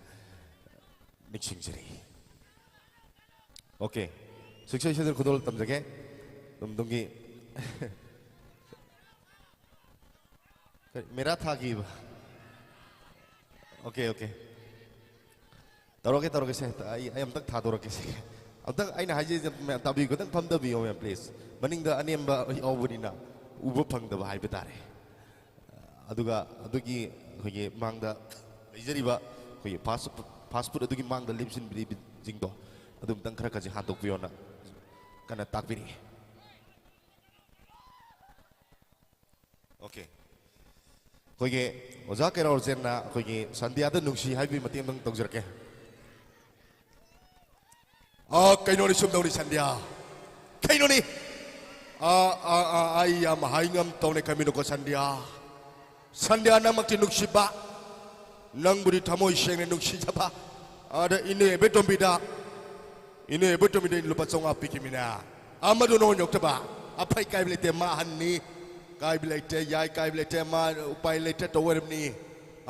ꯅꯤꯡꯁꯤꯡꯖꯔꯤ꯫ ꯑꯣꯀꯦ, ꯁꯨꯛꯁꯣꯏ ꯁꯣꯏꯗꯅ ꯈꯨꯗꯣꯜ ꯇꯝꯖꯒꯦ꯫ ꯑꯗꯨꯝ ꯇꯨꯡꯒꯤ ꯀꯔꯤ, ꯃꯦꯔꯥ ꯊꯥꯈꯤꯕ? Okay, okay. ꯇꯧꯔꯛꯀꯦ, ꯇꯧꯔꯛꯀꯦ ꯁꯦ꯫ ꯑꯩ, ꯑꯩ ꯑꯝꯇꯪ ꯊꯥꯗꯣꯔꯛꯀꯦ ꯁꯦ꯫ ꯑꯝꯇꯪ ꯑꯩꯅ ꯍꯥꯏꯖꯩꯁꯦ ꯃꯌꯥꯝ ꯇꯥꯕꯤꯌꯨ, ꯈꯤꯇꯪ ꯐꯝꯗꯕꯤꯌꯣ ꯃꯌꯥꯝ, please꯫ ꯃꯅꯤꯡꯗ ꯑꯅꯦꯝꯕ ꯌꯥꯎꯕꯅꯤꯅ ꯎꯕ ꯐꯪꯗꯕ ꯍꯥꯏꯕ ꯇꯥꯔꯦ꯫ ꯑꯗꯨꯒ ꯑꯗꯨꯒꯤ ꯑꯩꯈꯣꯏꯒꯤ ꯃꯥꯡꯗ ꯂꯩꯖꯔꯤꯕ ꯑꯩꯈꯣꯏꯒꯤ fast, fast food ꯑꯗꯨꯒꯤ ꯃꯥꯡꯗ ꯂꯦꯞꯁꯤꯟꯕꯤꯔꯤꯕꯁꯤꯡꯗꯣ ꯑꯗꯨꯝꯇꯪ ꯈꯔ ꯈꯔꯁꯤ ꯍꯥꯟꯗꯣꯛꯄꯤꯌꯣꯅ ꯀꯟꯅ ꯇꯥꯛꯄꯤꯔꯛꯏ꯫ ꯑꯣꯀꯦ꯫ ꯑꯩꯈꯣꯏꯒꯤ ꯑꯣꯖꯥ ꯀꯩꯔꯥꯎꯖꯦꯟꯅ ꯑꯩꯈꯣꯏꯒꯤ ꯁꯟꯗ꯭ꯌꯥꯗ ꯅꯨꯡꯁꯤ ꯍꯥꯏꯕꯒꯤ ꯃꯇꯦꯡ ꯑꯃꯇꯪ ꯇꯧꯖꯔꯛꯀꯦ꯫ ꯑ, ꯀꯩꯅꯣꯅꯤ ꯁꯨꯝ ꯇꯧꯅꯤ ꯁꯟꯗ꯭ꯌꯥ꯫ ꯀꯩꯅꯣꯅꯤ? ꯑ, ꯑ, ꯑ, ꯑꯩ ꯌꯥꯝ ꯍꯥꯏ ꯉꯝ ꯇꯧꯅꯤ ꯈꯟꯕꯤꯅꯨꯀꯣ ꯁꯟꯗ꯭ꯌꯥ꯫ ꯁꯟꯗ꯭ꯌꯥ ꯅꯪꯃꯛꯇꯤ ꯅꯨꯡꯁꯤꯕ꯫ ꯅꯪꯕꯨꯗꯤ ꯊꯃꯣꯏ ꯁꯦꯡꯅ ꯅꯨꯡꯁꯤꯖꯕ꯫ ꯑꯗ ꯏꯅꯦ ꯏꯕꯦꯇꯣꯝꯕꯤꯗ, ꯏꯅꯦ ꯏꯕꯦꯇꯣꯝꯕꯤꯗ ꯑꯩꯅ ꯂꯨꯄꯥ ꯆꯥꯝꯃꯉꯥ ꯄꯤꯈꯤꯕꯅꯤꯅ꯫ ꯑꯃꯗꯨ ꯅꯉꯣꯟ ꯌꯧꯔꯛꯇꯕ꯫ ꯑꯐꯩ ꯀꯥꯏꯕ ꯂꯩꯇꯦ, ꯃꯥ ꯑꯍꯟꯅꯤ꯫ ꯀꯥꯏꯕ ꯂꯩꯇꯦ, ꯌꯥꯏ ꯀꯥꯏꯕ ꯂꯩꯇꯦ, ꯃꯥ ꯎꯄꯥꯏ ꯂꯩꯇꯦ ꯇꯧ ꯑꯣꯏꯔꯝꯅꯤ꯫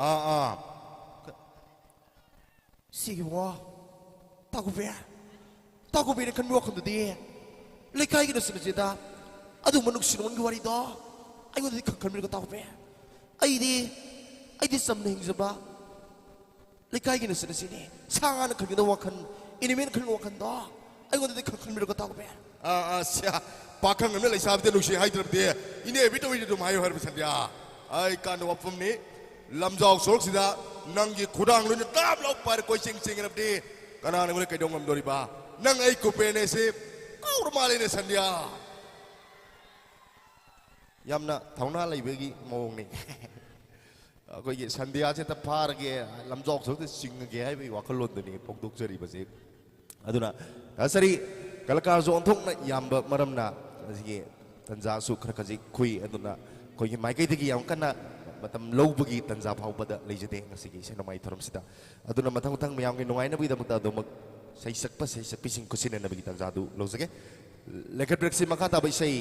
ꯑꯥ, ꯑꯥ꯫ ꯁꯤꯒꯤ ꯋꯥ ꯇꯥꯒꯨꯕꯦ, ꯇꯥꯒꯨꯕꯦꯅ ꯈꯟꯕ ꯋꯥꯈꯜꯗꯨꯗꯤ ꯂꯩꯀꯥꯏꯒꯤ ꯅꯨꯡꯁꯤꯅꯁꯤꯗ ꯑꯗꯨꯒꯨꯝꯕ ꯅꯨꯡꯁꯤ ꯅꯨꯡꯉꯣꯟꯒꯤ ꯋꯥꯔꯤꯗꯣ ꯑꯩꯉꯣꯟꯗꯗꯤ ꯈꯪ-, ꯈꯟꯕꯤꯔꯒ ꯇꯥꯒꯨꯕꯦ꯫ ꯑꯩꯗꯤ, ꯑꯩꯗꯤ ꯆꯝꯅ ꯍꯤꯡꯖꯕ ꯂꯩꯀꯥꯏꯒꯤ ꯅꯨꯡꯁꯤꯅꯁꯤꯅꯤ꯫ ꯁꯥ ꯉꯥꯅ ꯈꯟꯒꯗꯕ ꯋꯥꯈꯜ, animal ꯈꯟꯕ ꯋꯥꯈꯜꯗꯣ ꯑꯩꯉꯣꯟꯗꯗꯤ ꯈꯪ-, ꯈꯟꯕꯤꯔꯒ ꯇꯥꯒꯨꯕꯦ꯫ ꯑꯥ, ꯑꯥ, ꯁ꯭ꯌꯥ, ꯄꯥꯈꯪ ꯑꯃꯅ ꯂꯩꯁꯥꯕꯤꯗ ꯅꯨꯡꯁꯤ ꯍꯥꯏꯗ꯭ꯔꯕꯗꯤ ꯏꯅꯦ ꯏꯕꯦꯇꯣꯝꯕꯤꯗ ꯑꯗꯨꯝ ꯍꯥꯏꯌꯨ ꯍꯥꯏꯔꯕ ꯁꯟꯗ꯭ꯌꯥ꯫ ꯑꯩ ꯀꯥꯟꯗ ꯋꯥꯐꯝꯅꯤ꯫ ꯂꯝꯖꯥꯎ ꯁꯣꯔꯣꯛꯁꯤꯗ ꯅꯪꯒꯤ ꯈꯨꯗꯥꯡ ꯂꯣꯏꯅ ꯇꯥꯞ ꯂꯥꯎ ꯄꯥꯏꯔ ꯀꯣꯏꯆꯦꯟ ꯆꯦꯟꯈ꯭ꯔꯕꯗꯤ ꯀꯅꯥꯅ ꯑꯩꯉꯣꯟꯗ ꯀꯩꯗꯧ ꯉꯝꯗꯣꯔꯤꯕ? ꯅꯪ ꯑꯩ ꯀꯨꯄꯦꯅꯦꯁꯦ ꯀꯧꯔ ꯃꯥꯜꯂꯦꯅꯦ ꯁꯟꯗ꯭ꯌꯥ꯫ ꯌꯥꯝꯅ ꯊꯧꯅꯥ ꯂꯩꯕꯒꯤ ꯃꯑꯣꯡꯅꯤ꯫ ꯑꯩꯈꯣꯏꯒꯤ ꯁꯟꯗ꯭ꯌꯥꯁꯦ ꯍꯦꯛꯇ ꯐꯥꯔꯒꯦ, ꯂꯝꯖꯥꯎ ꯁꯣꯔꯣꯛꯇ ꯆꯤꯡꯉꯒꯦ ꯍꯥꯏꯕꯒꯤ ꯋꯥꯈꯜꯂꯣꯟꯗꯨꯅꯤ ꯐꯣꯡꯗꯣꯛꯆꯔꯤꯕꯁꯦ꯫ ꯑꯗꯨꯅ ꯁꯥꯔꯤ ꯀꯂꯥꯀꯥꯔꯁꯨ ꯑꯣꯟꯊꯣꯛꯅ ꯌꯥꯝꯕ ꯃꯔꯝꯅ ꯉꯁꯤꯒꯤ ꯇꯟꯖꯥꯁꯨ ꯈꯔ ꯈꯖꯤꯛ ꯈꯨꯏ꯫ ꯑꯗꯨꯅ ꯑꯩꯈꯣꯏꯒꯤ ꯃꯥꯏꯀꯩꯗꯒꯤ ꯌꯥꯝ ꯀꯟꯅ ꯃꯇꯝ ꯂꯧꯕꯒꯤ ꯇꯟꯖꯥ ꯐꯥꯎꯕꯗ ꯂꯩꯖꯗꯦ ꯉꯁꯤꯒꯤ ꯏꯁꯩ ꯅꯣꯡꯃꯥꯏ ꯊꯧꯔꯝꯁꯤꯗ꯫ ꯑꯗꯨꯅ ꯃꯊꯪ ꯃꯊꯪ ꯃꯌꯥꯝꯒꯤ ꯅꯨꯡꯉꯥꯏꯅꯕꯒꯤꯗꯃꯛꯇ ꯑꯗꯨꯃꯛ ꯁꯩꯁꯛꯄ ꯁꯩꯁꯛꯄꯤꯁꯤꯡ ꯈꯨꯠꯁꯤꯟꯅꯅꯕꯒꯤ ꯇꯟꯖꯥꯗꯨ ꯂꯧꯖꯒꯦ꯫ ꯂꯩꯈꯠꯄꯤꯔꯛꯁꯤ ꯃꯈꯥ ꯇꯥꯕ ꯏꯁꯩ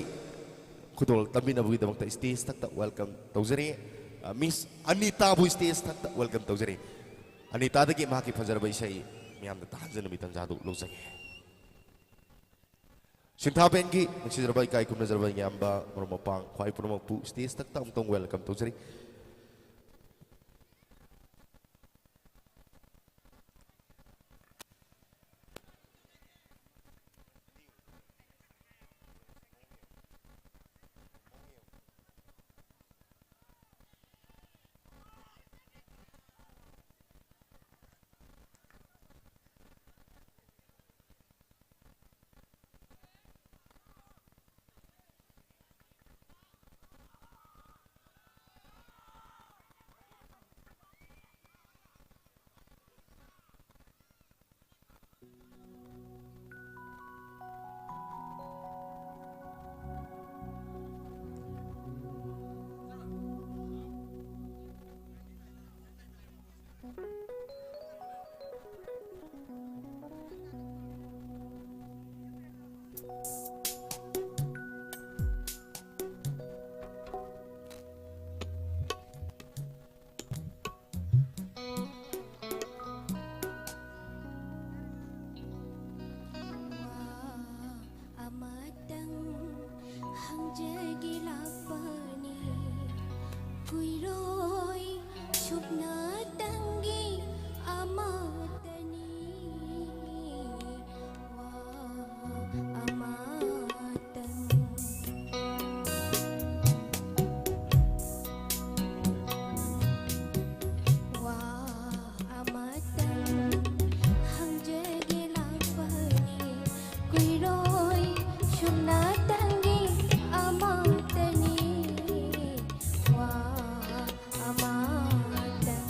ꯈꯨꯗꯣꯜ ꯇꯝꯕꯤꯅꯕꯒꯤꯗꯃꯛꯇ stage ꯊꯛꯇ welcome ꯇꯧꯖꯔꯤ꯫ ꯑ, ꯃꯤꯁ ꯑꯅꯤꯇꯥꯕꯨ ꯁ꯭ꯇꯦꯖ ꯊꯛꯇ ꯋꯦꯜꯀꯝ ꯇꯧꯖꯔꯤ꯫ ꯑꯅꯤꯇꯥꯗꯒꯤ ꯃꯍꯥꯛꯀꯤ ꯐꯖꯔꯕ ꯏꯁꯩ ꯃꯤꯌꯥꯝꯗ ꯇꯥꯍꯟꯖꯅꯕꯒꯤ ꯇꯥꯟꯖꯥꯗꯨ ꯂꯧꯖꯒꯦ꯫ ꯁꯤꯟꯊꯥ ꯕꯦꯟꯒꯤ ꯅꯨꯡꯁꯤꯖꯔꯕ, ꯏꯀꯥꯏ ꯈꯨꯝꯅꯖꯔꯕ ꯏꯌꯥꯝꯕ, ꯃꯔꯨꯞ ꯃꯄꯥꯡ, ꯈ꯭ꯋꯥꯏ ꯄꯨꯝꯅꯃꯛꯄꯨ ꯁ꯭ꯇꯦꯖ ꯊꯛꯇ ꯑꯃꯨꯛꯇꯪ ꯋꯦꯜꯀꯝ ꯇꯧꯖꯔꯤ꯫ ꯑꯃꯇꯪ ꯍꯪꯖꯒꯦ ꯂꯥꯛꯄꯅꯤ, ꯀꯨꯏꯔꯣꯏ ꯁꯨꯞꯅꯇꯪꯒꯤ ꯑꯃꯇꯅꯤ꯫ ꯋꯥ ꯑꯃꯇꯪ, ꯋꯥ ꯑꯃꯇꯪ ꯍꯪꯖꯒꯦ ꯂꯥꯛꯄꯅꯤ, ꯀꯨꯏꯔꯣꯏ ꯁꯨꯞꯅꯇꯪꯒꯤ ꯑꯃꯇꯅꯤ꯫ ꯋꯥ ꯑꯃꯇꯪ꯫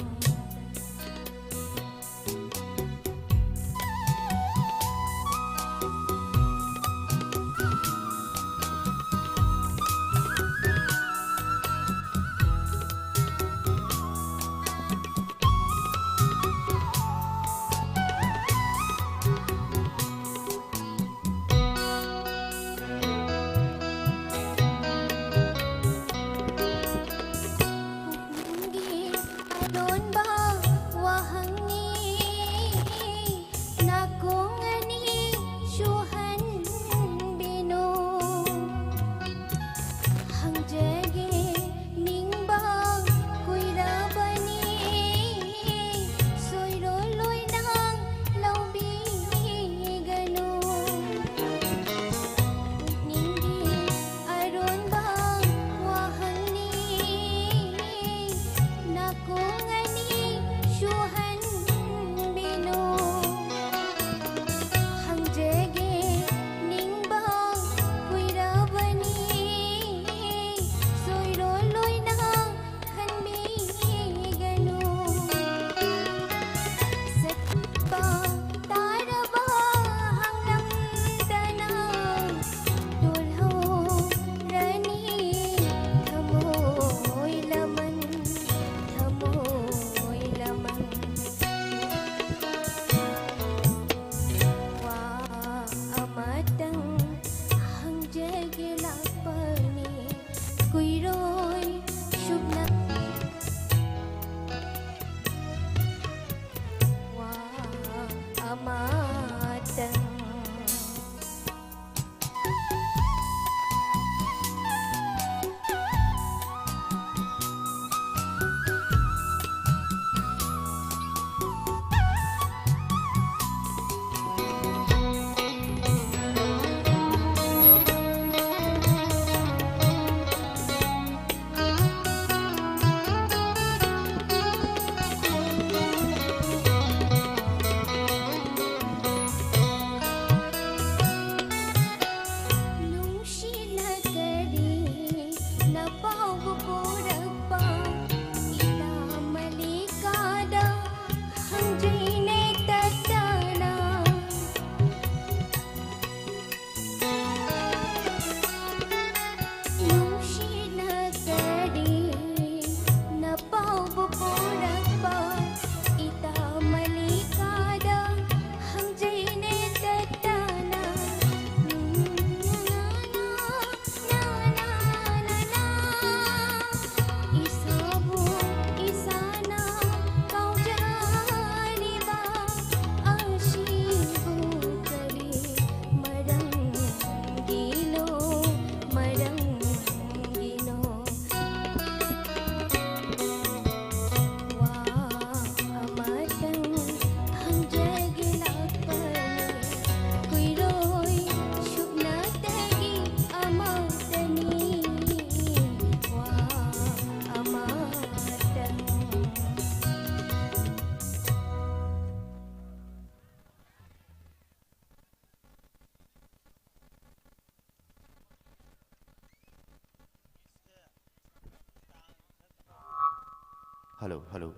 Hello, hello.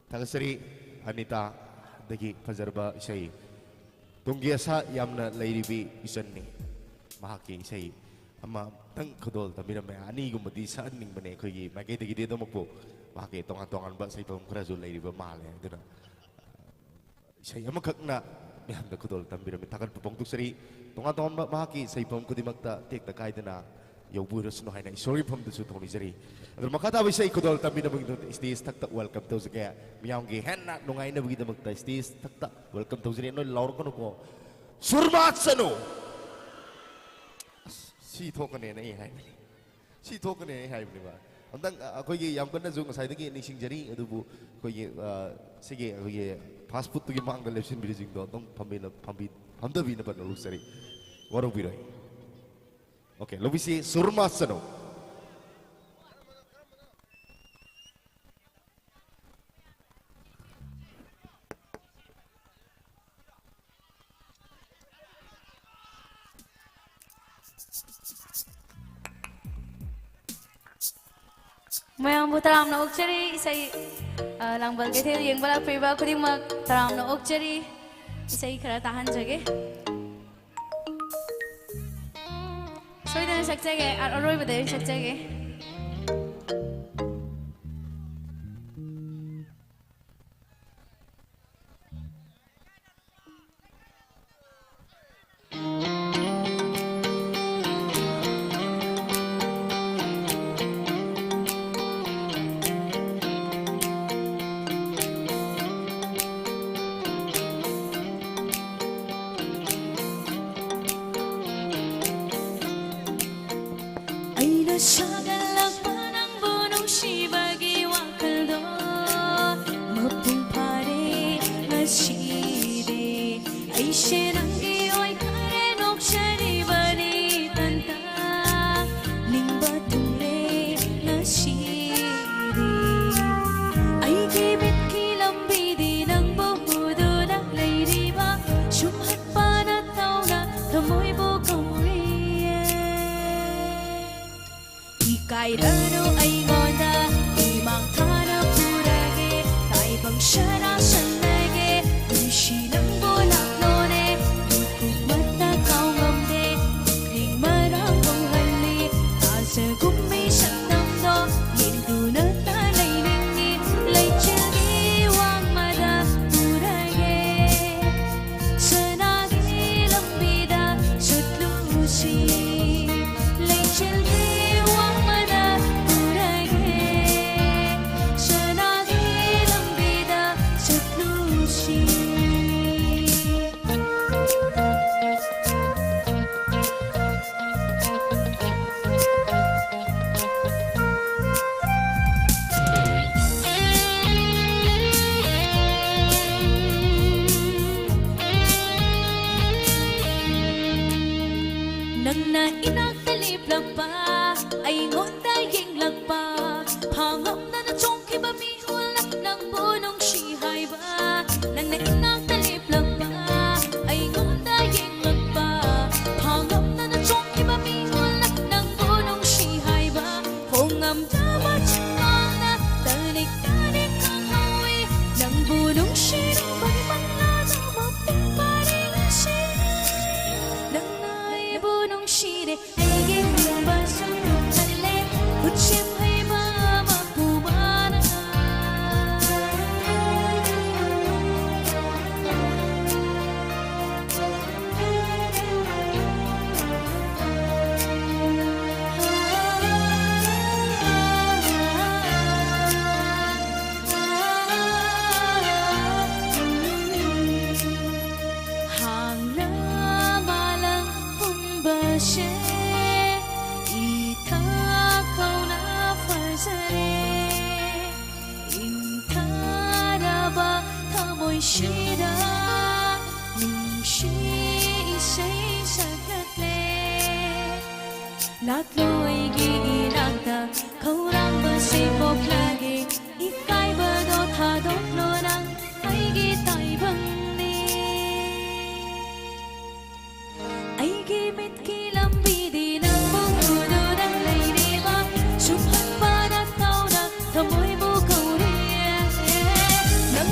ꯊꯥꯒꯠꯆꯔꯤ ꯑꯅꯤꯇꯥꯗꯒꯤ ꯐꯖꯔꯕ ꯏꯁꯩ꯫ ꯇꯨꯡꯒꯤ ꯑꯁꯥ ꯌꯥꯝꯅ ꯂꯩꯔꯤꯕꯤ ꯏꯆꯟꯅꯤ꯫ ꯃꯍꯥꯛꯀꯤ ꯏꯁꯩ ꯑꯃꯇꯪ ꯈꯨꯗꯣꯜ ꯇꯝꯕꯤꯔꯝꯃꯦ꯫ ꯑꯅꯤꯒꯨꯝꯕꯗꯤ ꯁꯛꯍꯟꯅꯤꯡꯕꯅꯦ ꯑꯩꯈꯣꯏꯒꯤ ꯃꯥꯏꯀꯩꯗꯒꯤꯗꯤ꯫ ꯑꯗꯨꯃꯛꯄꯨ ꯃꯍꯥꯛꯀꯤ ꯇꯣꯉꯥꯟ ꯇꯣꯉꯥꯟꯕ ꯁꯩꯐꯝ ꯈꯔꯁꯨ ꯂꯩꯔꯤꯕ ꯃꯥꯜꯂꯦ꯫ ꯑꯗꯨꯅ ꯏꯁꯩ ꯑꯃꯈꯛꯅ ꯃꯌꯥꯝꯗ ꯈꯨꯗꯣꯜ ꯇꯝꯕꯤꯔꯝꯃꯤ꯫ ꯊꯥꯒꯠꯄ ꯐꯣꯡꯗꯣꯛꯆꯔꯤ꯫ ꯇꯣꯉꯥꯟ ꯇꯣꯉꯥꯟꯕ ꯃꯍꯥꯛꯀꯤ ꯁꯩꯐꯝ ꯈꯨꯗꯤꯡꯃꯛꯇ ꯇꯦꯛꯇ ꯀꯥꯏꯗꯅ ꯌꯧꯕꯤꯔꯁꯅꯨ ꯍꯥꯏꯅ ꯏꯁꯣꯔꯒꯤ ꯐꯝꯗꯁꯨ ꯊꯧꯅꯤꯖꯔꯤ꯫ ꯑꯗꯨ ꯃꯈꯥ ꯇꯥꯕ ꯏꯁꯩ ꯈꯨꯗꯣꯜ ꯇꯝꯕꯤꯅꯕꯒꯤꯗꯃꯛ ꯏꯁꯇꯦꯖ ꯊꯛꯇ ꯋꯦꯜꯀꯝ ꯇꯧꯖꯒꯦ꯫ ꯃꯤꯌꯥꯝꯒꯤ ꯍꯦꯟꯅ ꯅꯨꯡꯉꯥꯏꯅꯕꯒꯤꯗꯃꯛꯇ ꯏꯁꯇꯦꯖ ꯊꯛꯇ ꯋꯦꯜꯀꯝ ꯇꯧꯖꯔꯤ꯫ ꯅꯣꯏ ꯂꯥꯎꯔꯛꯀꯅꯨꯀꯣ꯫ ꯁꯨꯔꯃꯥꯆꯅꯨ! ꯑꯁ, ꯁꯤ ꯊꯣꯛꯀꯅꯦꯅ ꯑꯩ ꯍꯥꯏꯕꯅꯤ꯫ ꯁꯤ ꯊꯣꯛꯀꯅꯤ ꯑꯩ ꯍꯥꯏꯕꯅꯦꯕ꯫ ꯑꯝꯇꯪ, ꯑ, ꯑꯩꯈꯣꯏꯒꯤ ꯌꯥꯝ ꯀꯟꯅꯁꯨ ꯉꯁꯥꯏꯗꯒꯤ ꯅꯤꯡꯁꯤꯡꯖꯔꯤ, ꯑꯗꯨꯕꯨ ꯑꯩꯈꯣꯏꯒꯤ, ꯑ, ꯁꯤꯒꯤ ꯑꯩꯈꯣꯏꯒꯤ ꯐꯥꯁ ꯐꯨꯗꯇꯨꯒꯤ ꯃꯥꯡꯗ ꯂꯦꯞꯁꯤꯟꯕꯤꯔꯤꯁꯤꯡꯗꯣ ꯑꯗꯨꯝ ꯐꯝꯕꯤꯅ-, ꯐꯝꯕꯤ-, ꯐꯝꯊꯕꯤꯅꯕ ꯅꯣꯜꯂꯨꯛꯆꯔꯤ꯫ ꯋꯥꯔꯧꯕꯤꯔꯣꯏ꯫ ꯑꯣꯀꯦ, ꯂꯧꯕꯤꯁꯤ ꯁꯨꯔꯃꯥꯆꯅꯨ꯫ ꯃꯌꯥꯝꯕꯨ ꯇꯔꯥꯝꯅ ꯑꯣꯛꯆꯔꯤ꯫ ꯏꯁꯩ, ꯑ, ꯂꯥꯡꯕꯜ ꯀꯩꯊꯦꯜ ꯌꯦꯡꯕ ꯂꯥꯛꯄꯤꯕ ꯈꯨꯗꯤꯡꯃꯛ ꯇꯔꯥꯝꯅ ꯑꯣꯛꯆꯔꯤ꯫ ꯏꯁꯩ ꯈꯔ ꯇꯥꯍꯟꯖꯒꯦ꯫ ꯁꯣꯏꯗꯅ ꯁꯛꯆꯒꯦ, ꯑ-, ꯑꯔꯣꯏꯕꯗ ꯑꯩ ꯁꯛꯆꯒꯦ꯫ ꯑꯩꯅ ꯁꯥꯒꯠꯂꯛꯄ ꯅꯪꯕꯨ ꯅꯨꯡꯁꯤꯕꯒꯤ ꯋꯥꯈꯜꯗꯣ ꯃꯄꯨꯡ ꯐꯥꯔꯦ ꯉꯁꯤꯗꯤ꯫ ꯑꯩꯁꯦ ꯅꯪꯒꯤ ꯑꯣꯏꯈꯔꯦ ꯅꯣꯛꯆꯔꯤꯕꯅꯤ ꯇꯟꯇ ꯅꯤꯡꯕ ꯊꯨꯡꯂꯦ ꯉꯁꯤꯗꯤ꯫ ꯑꯩꯒꯤ ꯃꯤꯠꯀꯤ ꯂꯝꯕꯤꯗꯤ ꯅꯪꯕꯨ ꯎꯗꯨꯅ ꯂꯩꯔꯤꯕ ꯁꯨꯝꯍꯠꯄ ꯅꯠꯇꯧꯅ ꯊꯃꯣꯏꯕꯨ ꯀꯧꯔꯤꯌꯦ꯫ ꯏꯀꯥꯏꯔꯅꯨ ꯑꯩꯉꯣꯟꯗ ꯏꯃꯥꯡ ꯊꯥꯅ ꯁꯅꯥ ꯁꯟꯅꯒꯦ, ꯅꯨꯡꯁꯤ ꯅꯪꯕꯨ ꯂꯥꯛꯂꯣꯅꯦ, ꯃꯤꯀꯨꯞ ꯃꯠꯇ ꯀꯥꯎꯉꯝꯗꯦ, ꯄꯨꯛꯅꯤꯡ ꯃꯔꯥꯡ ꯍꯣꯡꯍꯜꯂꯤ, ꯇꯥꯖꯒꯨꯝ ꯃꯤ ꯁꯛꯇꯝꯗꯣ, ꯌꯦꯡꯗꯨꯅꯇ ꯂꯩꯅꯤꯡꯉꯤ, ꯂꯩꯆꯤꯜꯒꯤ ꯋꯥꯡꯃꯗ ꯄꯨꯔꯒꯦ, ꯁꯅꯥꯒꯤ ꯂꯝꯕꯤꯗ ꯆꯠꯂꯨꯁꯤ, ꯂꯩꯆꯤꯜꯒꯤ ꯋꯥꯡꯃꯗ ꯄꯨꯔꯒꯦ, ꯁꯅꯥꯒꯤ ꯂꯝꯕꯤꯗ ꯆꯠꯂꯨꯁꯤ꯫ ꯅꯪꯅ ꯏꯅꯥꯛꯇ ꯂꯦꯞꯂꯛꯄ, ꯑꯩꯉꯣꯟꯗ ꯌꯦꯡꯂꯛꯄ, ꯐꯥꯉꯝꯗꯅ ꯆꯣꯡꯈꯤꯕ ꯃꯤꯍꯨꯜꯅ ꯅꯪꯕꯨ ꯅꯨꯡꯁꯤ ꯍꯥꯏꯕ꯫ ꯅꯪꯅ ꯏꯅꯥꯛꯇ ꯂꯦꯞꯂꯛꯄ, ꯑꯩꯉꯣꯟꯗ ꯌꯦꯡꯂꯛꯄ, ꯐꯥꯉꯝꯗꯅ ꯆꯣꯡꯈꯤꯕ ꯃꯤꯍꯨꯜꯅ ꯅꯪꯕꯨ ꯅꯨꯡꯁꯤ ꯍꯥꯏꯕ꯫ ꯍꯣꯡꯉꯝꯗꯕ ꯆꯤꯡꯗꯣꯜꯅ ꯇꯅꯤꯛ ꯇꯅꯤꯛ ꯈꯪꯍꯧꯏ꯫ ꯅꯪꯕꯨ ꯅꯨꯡꯁꯤꯔꯨꯕꯒꯤ ꯃꯪꯂꯥꯟ ꯑꯃ ꯄꯨꯡ ꯄꯔꯦꯡꯁꯤ꯫ ꯅꯪꯅ ꯑꯩꯕꯨ ꯅꯨꯡꯁꯤꯔꯦ, ꯑꯩꯒꯤ ꯅꯤꯡꯕꯁꯨ ꯊꯨꯝꯍꯜꯂꯦ꯫ ꯈꯨꯠꯁꯦꯝ ꯍꯩꯕ ꯃꯄꯨꯕꯅ꯫ ꯍꯥꯡꯅ ꯃꯥꯂꯪ ꯄꯨꯝꯕꯁꯦ ꯏꯊꯛ ꯀꯧꯅ ꯐꯖꯔꯦ꯫ ꯏꯪꯊꯔꯕ ꯊꯃꯣꯏꯁꯤꯗ ꯅꯨꯡꯁꯤ ꯏꯁꯩ ꯁꯛꯂꯛꯂꯦ꯫ ꯂꯥꯛꯂꯣ ꯑꯩꯒꯤ ꯏꯅꯥꯛꯇ, ꯈꯧꯔꯥꯡꯕꯁꯤ ꯄꯣꯛꯂꯒꯦ, ꯏꯀꯥꯏꯕꯗꯣ ꯊꯥꯗꯣꯛꯂꯣ ꯅꯪ ꯑꯩꯒꯤ ꯇꯥꯏꯕꯪꯅꯤ꯫ ꯑꯩꯒꯤ ꯃꯤꯠꯀꯤ ꯂꯝꯕꯤꯗꯤ ꯅꯪꯕꯨ ꯎꯗꯨꯅ ꯂꯩꯔꯤꯕ, ꯁꯨꯝꯍꯪꯕ ꯅꯠꯇꯧꯅ ꯊꯃꯣꯏꯕꯨ ꯀꯧꯔꯤ꯫ ꯅꯪ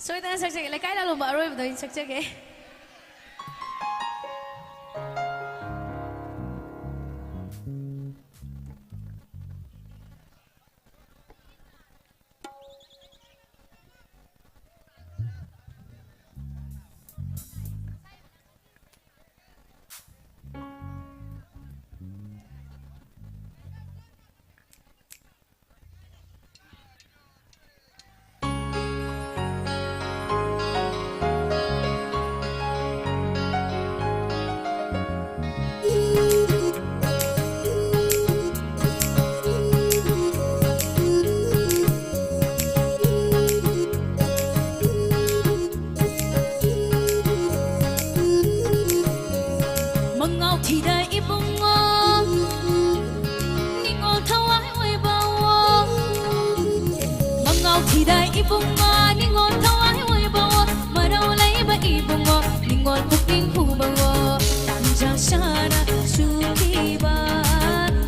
ꯁꯣꯏꯗꯅ ꯁꯛꯆꯒꯦ꯫ ꯂꯩꯀꯥꯏ ꯂꯥꯂꯣꯡꯕ ꯑꯔꯣꯏꯕꯗ ꯑꯣꯏꯅ ꯁꯛꯆꯒꯦ꯫ ꯃꯉꯥꯎ ꯊꯤꯗ ꯏꯕꯨꯡꯉꯣ, ꯅꯤꯡꯉꯣꯜ ꯊꯋꯥꯏ ꯑꯣꯏꯕꯋꯣ꯫ ꯃꯉꯥꯎ ꯊꯤꯗ ꯏꯕꯨꯡꯉꯣ, ꯅꯤꯡꯉꯣꯜ ꯊꯋꯥꯏ ꯑꯣꯏꯕꯋꯣ꯫ ꯃꯔꯧ ꯂꯩꯕ ꯏꯕꯨꯡꯉꯣ, ꯅꯤꯡꯉꯣꯜ ꯄꯨꯛꯅꯤꯡ ꯍꯨꯕꯋꯣ꯫ ꯇꯥꯟꯖꯥ ꯆꯥꯅ ꯆꯨꯈꯤꯕ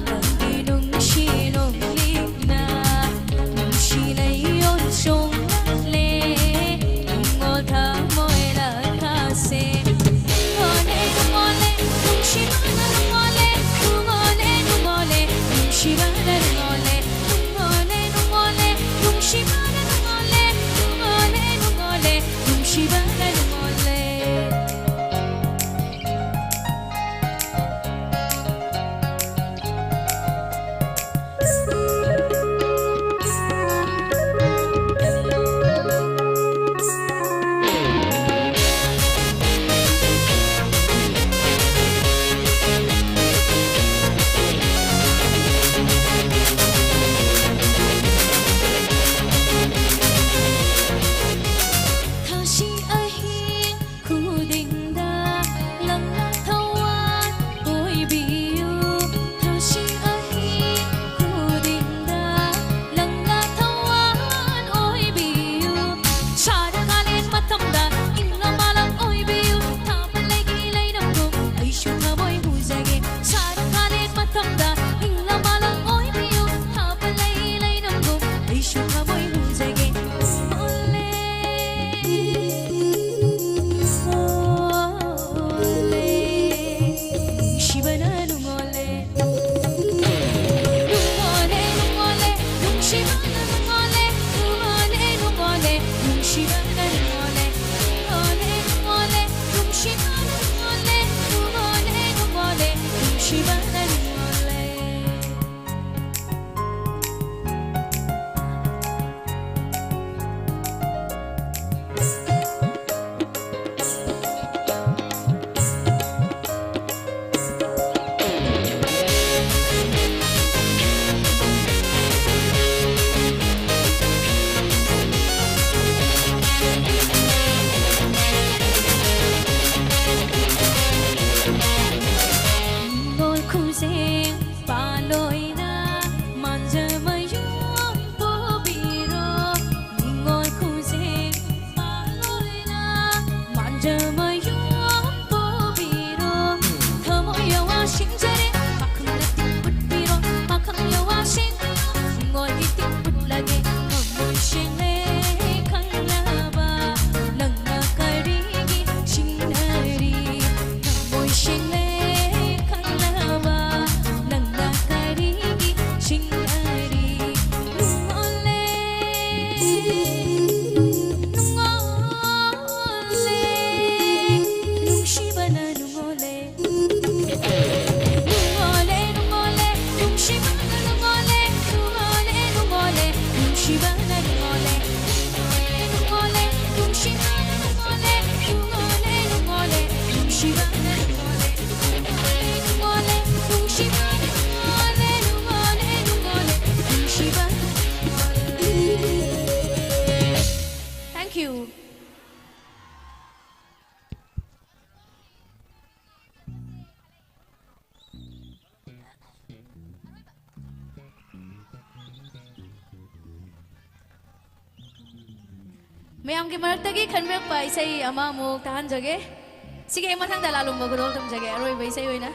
ꯅꯪꯒꯤ ꯅꯨꯡꯁꯤ ꯅꯣꯡꯂꯤꯛꯅ ꯅꯨꯡꯁꯤ ꯂꯩꯌꯣꯟ ꯆꯣꯡꯂꯛꯂꯦ, ꯅꯤꯡꯉꯣꯜ ꯊꯃꯣꯏ ꯂꯥꯈꯥꯁꯦ꯫ ꯅꯤꯡꯉꯣꯜꯅꯦ, ꯅꯤꯡꯉꯣꯜꯅꯦ, ꯅꯨꯡꯁꯤꯕꯅ ꯅꯤꯡꯉꯣꯜꯅꯦ, ꯅꯤꯡꯉꯣꯜꯅꯦ, ꯅꯤꯡꯉꯣꯜꯅꯦ, ꯅꯨꯡꯁꯤꯕꯅ ꯅꯤꯡꯉꯣꯜꯅꯦ, ꯅꯤꯡꯉꯣꯜꯅꯦ, ꯅꯤꯡꯉꯣꯜꯅꯦ, ꯅꯨꯡꯁꯤꯕꯅ ꯅꯤꯡꯉꯣꯜꯅꯦ, ꯃꯌꯥꯝꯒꯤ ꯃꯔꯛꯇꯒꯤ ꯈꯟꯕꯤꯔꯛꯄ ꯏꯁꯩ ꯑꯃꯃꯨꯛ ꯇꯥꯍꯟꯖꯒꯦ꯫ ꯁꯤꯒꯤ ꯍꯦꯛ ꯃꯊꯪꯗ ꯂꯥꯂꯨꯝꯕ ꯈꯨꯗꯣꯜ ꯇꯝꯖꯒꯦ, ꯑꯔꯣꯏꯕ ꯏꯁꯩ ꯑꯣꯏꯅ꯫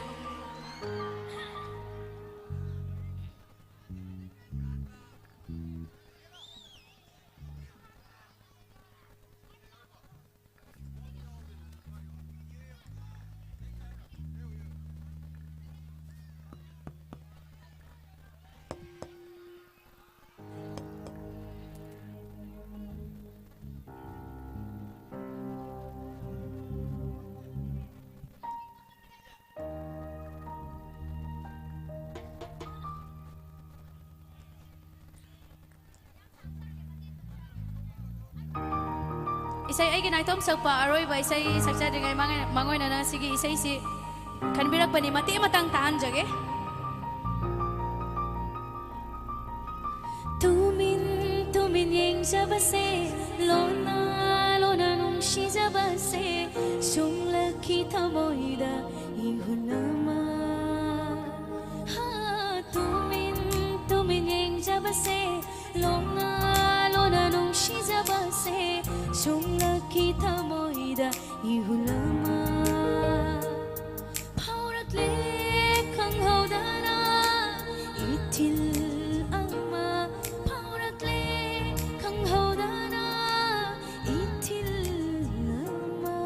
ꯏꯁꯩ ꯑꯩꯒꯤ ꯅꯥꯏꯇꯣꯝ ꯁꯛꯄ ꯑꯔꯣꯏꯕ ꯏꯁꯩ ꯁꯛꯆꯗ꯭ꯔꯤꯉꯩ ꯃꯥꯡ-, ꯃꯥꯡꯑꯣꯏꯅꯅ ꯁꯤꯒꯤ ꯏꯁꯩꯁꯤ ꯈꯟꯕꯤꯔꯛꯄꯅꯤ, ꯃꯇꯦꯛ ꯑꯃꯇꯪ ꯇꯥꯍꯟꯖꯒꯦ꯫ ꯇꯨꯃꯤꯟ ꯇꯨꯃꯤꯟ ꯌꯦꯡꯖꯕꯁꯦ, ꯂꯣꯟꯅ ꯂꯣꯟꯅ ꯅꯨꯡꯁꯤꯖꯕꯁꯦ, ꯁꯨꯡꯂꯛꯈꯤ ꯊꯃꯣꯏꯗ ꯏꯍꯨꯜ ꯑꯃ꯫ ꯍꯥ, ꯇꯨꯃꯤꯟ ꯇꯨꯃꯤꯟ ꯌꯦꯡꯖꯕꯁꯦ, ꯂꯣꯟꯅ ꯂꯣꯟꯅ ꯅꯨꯡꯁꯤꯖꯕꯁꯦ, ꯁꯨꯡꯂꯛꯈꯤ ꯊꯃꯣꯏꯗ ꯏꯍꯨꯜ ꯑꯃ꯫ ꯐꯥꯎꯔꯛꯂꯦ ꯈꯪꯍꯧꯗꯅ ꯏꯊꯤꯜ ꯑꯃ, ꯐꯥꯎꯔꯛꯂꯦ ꯈꯪꯍꯧꯗꯅ ꯏꯊꯤꯜ ꯑꯃ꯫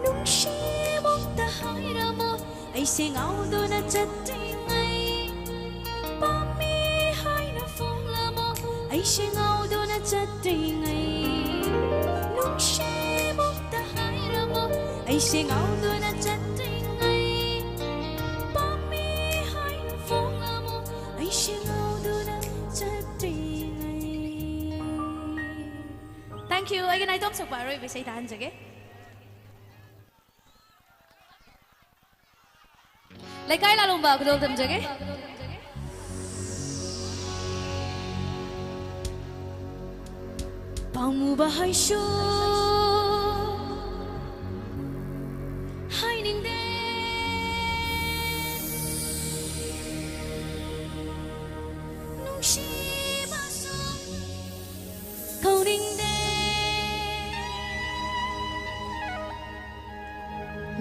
ꯅꯨꯡꯁꯤꯃꯨꯛꯇ ꯍꯥꯏꯔꯝꯃꯣ, ꯑꯩꯁꯦ ꯉꯥꯎꯗꯨꯅ ꯆꯠꯇ꯭ꯔꯤꯉꯩ꯫ ꯄꯥꯝꯃꯤ ꯍꯥꯏꯅ ꯐꯣꯡꯂꯝꯃꯣ, ꯑꯩꯁꯦ ꯉꯥꯎꯗꯨꯅ ꯆꯠꯇ꯭ꯔꯤꯉꯩ꯫ ꯅꯨꯡꯁꯤꯃꯨꯛꯇ ꯍꯥꯏꯔꯝꯃꯣ, ꯑꯩꯁꯦ ꯉꯥꯎꯗꯨꯅ ꯆꯠꯇ꯭ꯔꯤꯉꯩ꯫ ꯄꯥꯝꯃꯤ ꯍꯥꯏꯅ ꯐꯣꯡꯂꯝꯃꯣ, ꯑꯩꯁꯦ ꯉꯥꯎꯗꯨꯅ ꯆꯠꯇ꯭ꯔꯤꯉꯩ꯫ Thank you. ꯑꯩꯒꯤ ꯅꯥꯏꯇꯣꯝ ꯁꯛꯄ ꯑꯔꯣꯏꯕ ꯏꯁꯩ ꯇꯥꯍꯟꯖꯒꯦ꯫ ꯂꯩꯀꯥꯏ ꯂꯥꯂꯣꯡꯕ ꯈꯨꯗꯣꯜ ꯇꯝꯖꯒꯦ꯫ ꯄꯥꯝꯃꯨꯕ ꯍꯥꯏꯁꯨ ꯍꯥꯏꯅꯤꯡꯗꯦ, ꯅꯨꯡꯁꯤꯕ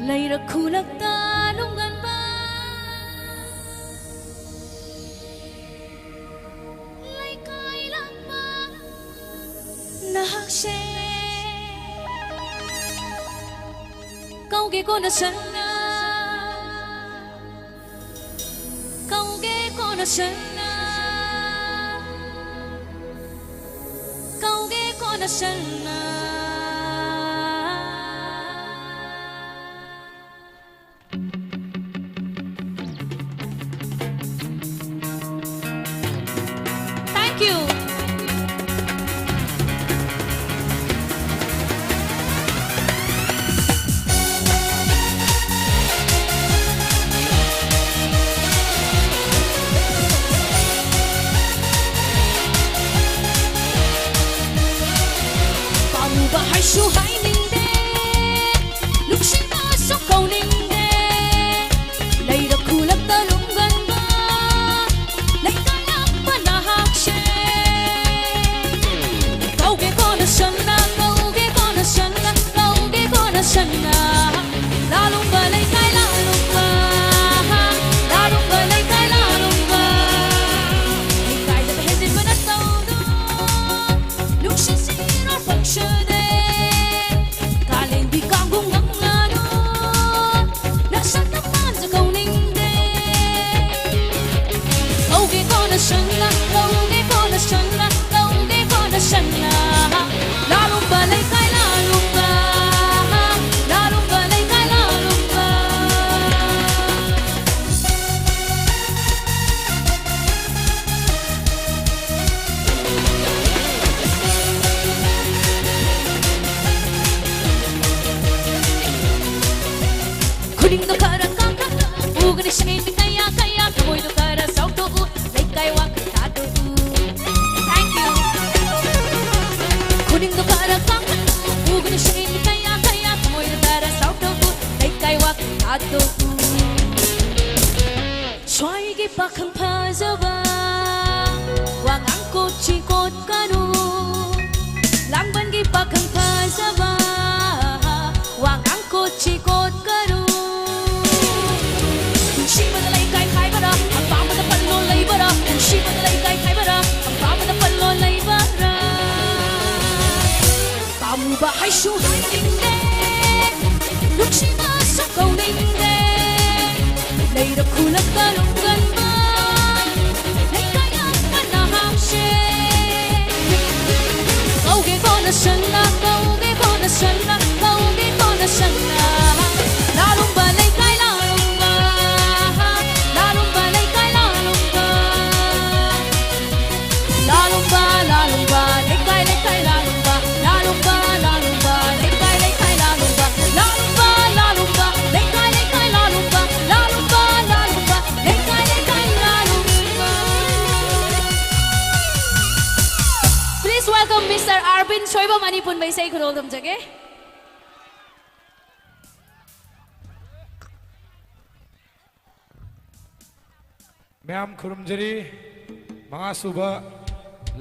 ꯂꯩꯔꯛ ꯈꯨꯂꯛꯇ ꯂꯨꯝꯒꯟꯕ ꯂꯩꯀꯥꯏ ꯂꯥꯛꯄ ꯅꯍꯥꯛꯁꯦ ꯀꯧꯒꯦ ꯀꯣꯟꯅ ꯁꯟꯅ ꯀꯧꯒꯦ ꯀꯣꯟꯅ ꯁꯟꯅ ꯀꯧꯒꯦ ꯀꯣꯟꯅ ꯁꯟꯅ Thank you. ꯄꯥꯝꯃꯨꯕ ꯍꯥꯏꯁꯨ ꯍꯥꯏꯅꯤꯡꯗꯦ, ꯅꯨꯡꯁꯤꯕꯁꯨ ꯀꯧꯅꯤꯡꯗꯦ꯫ ꯂꯩꯔꯛ ꯈꯨꯂꯛꯇ ꯂꯨꯝꯒꯟꯕ ꯂꯩꯀꯥꯏ ꯂꯥꯛꯄ ꯅꯍꯥꯛꯁꯦ ꯀꯧꯒꯦ ꯀꯣꯟꯅ ꯁꯟꯅ, ꯀꯧꯒꯦ ꯀꯣꯟꯅ ꯁꯟꯅ, ꯀꯧꯒꯦ ꯀꯣꯟꯅ ꯁꯟꯅ꯫ ꯂꯥꯂꯨꯝꯕ ꯂꯩꯀꯥꯏ ꯂꯥꯂꯨꯝꯕ, ꯂꯥꯂꯨꯝꯕ ꯂꯩꯀꯥꯏ ꯂꯥꯂꯨꯝꯕ꯫ ꯂꯩꯀꯥꯏꯗ ꯍꯦꯟꯖꯤꯟꯕ ꯅꯇꯧꯗꯣ ꯅꯨꯡꯁꯤꯁꯤꯔꯣ ꯄꯛꯁꯗꯦ꯫ ꯀꯥꯂꯦꯟꯗꯤ ꯀꯥꯡꯒꯨꯝ ꯉꯝꯂꯅꯨ, ꯅꯁꯛ ꯅꯄꯥꯟꯁꯨ ꯀꯧꯅꯤꯡꯗꯦ꯫ ꯀꯧꯒꯦ ꯀꯣꯟꯅ ꯁꯟꯅ, ꯀꯧꯒꯦ ꯀꯣꯟꯅ ꯁꯟꯅ, ꯀꯧꯒꯦ ꯀꯣꯟꯅ ꯁꯟꯅ꯫ ꯂꯥꯂꯨꯝꯕ ꯂꯩꯀꯥꯏ ꯂꯥꯂꯨꯝꯕ, ꯂꯥꯂꯨꯝꯕ ꯂꯩꯀꯥꯏ ꯂꯥꯂꯨꯝꯕ꯫ ꯈꯨꯅꯤꯡꯗꯣ ꯈꯔ ꯀꯥꯡꯈꯠ, ꯎꯒꯅꯤ ꯁꯛꯏ ꯃꯤ ꯀꯌꯥ ꯀꯌꯥ, ꯊꯃꯣꯏꯗꯣ ꯈꯔ ꯆꯥꯎꯊꯣꯛꯎ, ꯂꯩꯀꯥꯏ ꯋꯥꯈꯜ ꯊꯥꯗꯣꯛꯎ꯫ Thank you. ꯈꯨꯅꯤꯡꯗꯣ ꯈꯔ ꯀꯥꯡꯈꯠ, ꯎꯒꯅꯤ ꯁꯛꯏ ꯃꯤ ꯀꯌꯥ ꯀꯌꯥ, ꯊꯃꯣꯏꯗꯣ ꯈꯔ ꯆꯥꯎꯊꯣꯛꯎ, ꯂꯩꯀꯥꯏ ꯋꯥꯈꯜ ꯊꯥꯗꯣꯛꯎ꯫ ꯁ꯭ꯋꯥꯏꯒꯤ ꯄꯥꯈꯪ ꯐꯖꯕ, ꯋꯥꯉꯥꯡ ꯀꯣꯠꯁꯤ ꯀꯣꯠꯀꯅꯨ꯫ ꯂꯥꯡꯕꯟꯒꯤ ꯄꯥꯈꯪ ꯐꯖꯕ, ꯋꯥꯉꯥꯡ ꯀꯣꯠꯁꯤ ꯀꯣꯠꯀꯅꯨ꯫ ꯍꯩꯁꯨ ꯍꯩꯅꯤꯡꯗꯦ, ꯅꯨꯡꯁꯤꯅꯁꯨ ꯀꯧꯅꯤꯡꯗꯦ, ꯂꯩꯔꯛ ꯈꯨꯜꯂꯛꯇ ꯂꯨꯝꯒꯟꯕ ꯂꯩꯀꯥꯏ ꯑꯃ ꯅꯍꯥꯛꯁꯦ꯫ ꯀꯧꯒꯦ ꯀꯣꯟꯅ ꯁꯟꯅ, ꯀꯧꯒꯦ ꯀꯣꯟꯅ ꯁꯟꯅ, ꯀꯧꯒꯦ ꯀꯣꯟꯅ ꯁꯟꯅ꯫ ꯂꯥꯂꯨꯝꯕ ꯂꯩꯀꯥꯏ ꯂꯥꯂꯨꯝꯕ, ꯂꯥꯂꯨꯝꯕ ꯂꯩꯀꯥꯏ ꯂꯥꯂꯨꯝꯕ꯫ ꯂꯥꯂꯨꯝꯕ, ꯂꯥꯂꯨꯝꯕ, ꯂꯩꯀꯥꯏ, ꯂꯩꯀꯥꯏ ꯂꯥꯂꯨꯝꯕ꯫ ꯂꯥꯂꯨꯝꯕ, ꯂꯥꯂꯨꯝꯕ, ꯂꯩꯀꯥꯏ, ꯂꯩꯀꯥꯏ ꯂꯥꯂꯨꯝꯕ꯫ ꯂꯥꯂꯨꯝꯕ, ꯂꯥꯂꯨꯝꯕ, ꯂꯩꯀꯥꯏ, ꯂꯩꯀꯥꯏ ꯂꯥꯂꯨꯝꯕ꯫ ꯂꯥꯂꯨꯝꯕ, ꯂꯥꯂꯨꯝꯕ, ꯂꯩꯀꯥꯏ, ꯂꯩꯀꯥꯏ ꯂꯥꯂꯨꯝꯕ꯫ Please welcome Mister Arvin Shoibam ꯑꯅꯤ ꯄꯨꯟꯕ ꯏꯁꯩ ꯈꯨꯗꯣꯜ ꯇꯝꯖꯒꯦ꯫ ꯃꯌꯥꯝ ꯈꯨꯔꯨꯝꯖꯔꯤ꯫ ꯃꯉꯥꯁꯨꯕ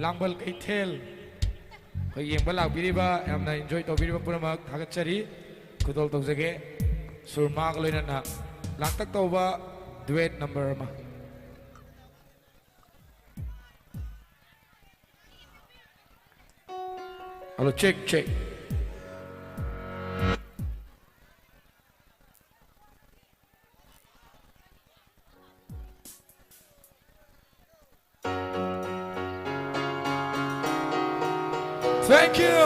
ꯂꯥꯡꯕꯜ ꯀꯩꯊꯦꯜ ꯑꯩꯈꯣꯏ ꯌꯦꯡꯕ ꯂꯥꯛꯄꯤꯔꯤꯕ, ꯌꯥꯝꯅ enjoy ꯇꯧꯕꯤꯔꯤꯕ ꯄꯨꯝꯅꯃꯛ ꯊꯥꯒꯠꯆꯔꯤ꯫ ꯈꯨꯗꯣꯜ ꯇꯧꯖꯒꯦ꯫ ꯁꯨꯔꯃꯥꯒ ꯂꯣꯏꯅꯅ ꯂꯥꯡꯇꯛ ꯇꯧꯕ duet number ꯑꯃ꯫ Hello, check, check. Thank you.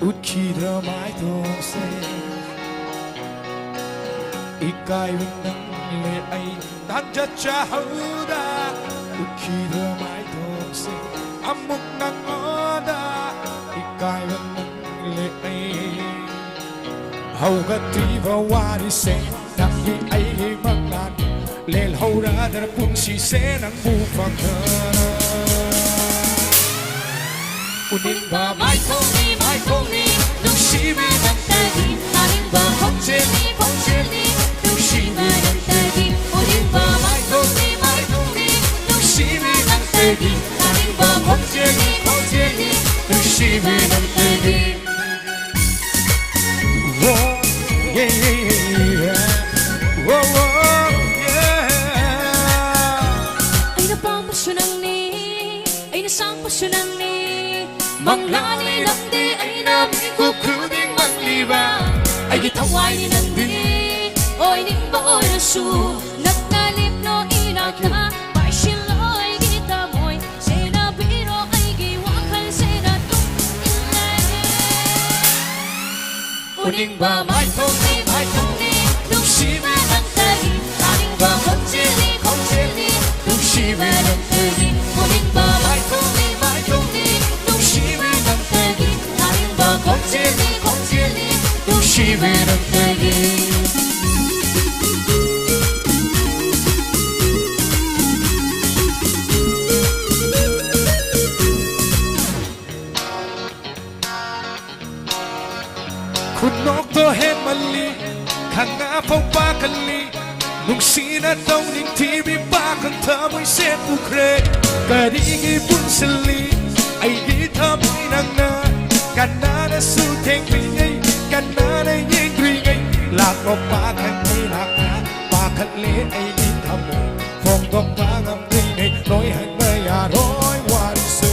ꯎꯠꯈꯤꯗ꯭ꯔ ꯃꯥꯏꯊꯣꯡꯁꯦ, ꯏꯀꯥꯏꯕ ꯅꯪꯂꯦ ꯑꯩ ꯇꯥꯟꯖ ꯆꯥꯍꯧꯗ꯫ ꯎꯠꯈꯤꯗ꯭ꯔ ꯃꯥꯏꯊꯣꯡꯁꯦ ꯑꯃꯨꯛ ꯅꯪꯉꯣꯟꯗ, ꯏꯀꯥꯏꯕ ꯅꯪꯂꯦ ꯑꯩ꯫ ꯍꯧꯒꯠꯇ꯭ꯔꯤꯕ ꯋꯥꯔꯤꯁꯦ ꯅꯪꯒꯤ ꯑꯩꯒꯤ ꯃꯪꯂꯥꯟ, ꯂꯦꯜꯍꯧꯔꯗ꯭ꯔ ꯄꯨꯟꯁꯤꯁꯦ ꯅꯪꯕꯨ ꯐꯪꯗꯅ꯫ ꯎꯅꯤꯡꯕ ꯃꯥꯏꯊꯣꯡꯅꯤ, ꯃꯥꯏꯊꯣꯡꯅꯤ, ꯅꯨꯡꯁꯤꯕꯤ ꯅꯪꯇꯒꯤ꯫ ꯇꯥꯅꯤꯡꯕ ꯈꯣꯟꯖꯦꯜꯅꯤ, ꯈꯣꯟꯖꯦꯜꯅꯤ, ꯅꯨꯡꯁꯤꯕꯤ ꯅꯪꯇꯒꯤ꯫ ꯎꯅꯤꯡꯕ ꯃꯥꯏꯊꯣꯡꯅꯤ, ꯃꯥꯏꯊꯣꯡꯅꯤ, ꯅꯨꯡꯁꯤꯕꯤ ꯅꯪꯇꯒꯤ꯫ ꯇꯥꯅꯤꯡꯕ ꯈꯣꯟꯖꯦꯜꯅꯤ, ꯈꯣꯟꯖꯦꯜꯅꯤ, ꯅꯨꯡꯁꯤꯕꯤ ꯅꯪꯇꯒꯤ꯫ ꯁꯨ ꯅꯪꯅꯤ, ꯑꯩꯅ ꯁꯥꯡꯕꯁꯨ ꯅꯪꯅꯤ꯫ ꯃꯪꯂꯥꯅꯤ ꯅꯪꯗꯤ ꯑꯩꯅ ꯃꯤꯀꯨꯞ ꯈꯨꯗꯤꯡ ꯃꯪꯂꯤꯕ꯫ ꯑꯩꯒꯤ ꯊꯋꯥꯏꯅꯤ ꯅꯪꯗꯤ, ꯑꯣꯏꯅꯤꯡꯕ ꯑꯣꯏꯔꯁꯨ꯫ ꯅꯛꯅ ꯂꯦꯞꯂꯣ ꯏꯅꯥꯛꯇ, ꯄꯥꯏꯁꯤꯜꯂꯣ ꯑꯩꯒꯤ ꯊꯃꯣꯏ꯫ ꯁꯦꯟꯅꯕꯤꯔꯣ ꯑꯩꯒꯤ ꯋꯥꯈꯜ ꯁꯦꯟꯅ ꯇꯨꯝ ꯏꯜꯂꯦ꯫ ꯎꯅꯤꯡꯕ ꯃꯥꯏꯊꯣꯡꯅꯤ, ꯃꯥꯏꯊꯣꯡꯅꯤ, ꯅꯨꯡꯁꯤꯕ ꯅꯪꯇꯒꯤ꯫ ꯇꯥꯅꯤꯡꯕ ꯈꯣꯟꯖꯦꯜꯅꯤ, ꯈꯣꯟꯖꯦꯜꯅꯤ, ꯅꯨꯡꯁꯤꯕ ꯅꯪꯇꯒꯤ꯫ ꯎꯅꯤꯡꯕ ꯃꯥꯏꯊꯣꯡꯅꯤ, ꯃꯥꯏꯊꯣꯡꯅꯤ, ꯅꯨꯡꯁꯤꯕ ꯅꯪꯇꯒꯤ꯫ ꯇꯥꯅꯤꯡꯕ ꯈꯣꯟꯖꯦꯜꯅꯤ, ꯈꯣꯟꯖꯦꯜꯅꯤ, ꯅꯨꯡꯁꯤꯕ ꯅꯪꯇꯒꯤ꯫ ꯈꯨꯅꯣꯛꯇꯣ ꯍꯦꯟꯃꯜꯂꯤ, ꯈꯪꯉꯐꯥꯎ ꯄꯥꯈꯠꯂꯤ꯫ ꯅꯨꯡꯁꯤꯅ ꯇꯧꯅꯤꯡꯊꯤꯕꯤ ꯄꯥꯈꯪ ꯊꯃꯣꯏꯁꯦ ꯄꯨꯈ꯭ꯔꯦ꯫ ꯀꯔꯤꯒꯤ ꯄꯨꯟꯁꯤꯜꯂꯤ ꯑꯩꯒꯤ ꯊꯃꯣꯏ ꯅꯪꯅ? ꯀꯅꯥꯅꯁꯨ ꯊꯦꯡꯗ꯭ꯔꯤꯉꯩ, ꯀꯅꯥꯅ ꯌꯦꯡꯗ꯭ꯔꯤꯉꯩ꯫ ꯂꯥꯛꯂꯣ ꯄꯥꯈꯪ ꯏꯅꯥꯛꯇ, ꯄꯥꯈꯠꯂꯦ ꯑꯩꯒꯤ ꯊꯃꯣꯏ꯫ ꯐꯣꯡꯗꯣꯛꯄ ꯉꯝꯗ꯭ꯔꯤꯉꯩ ꯂꯣꯏꯍꯟꯕ ꯌꯥꯔꯣꯏ ꯋꯥꯔꯤꯁꯦ꯫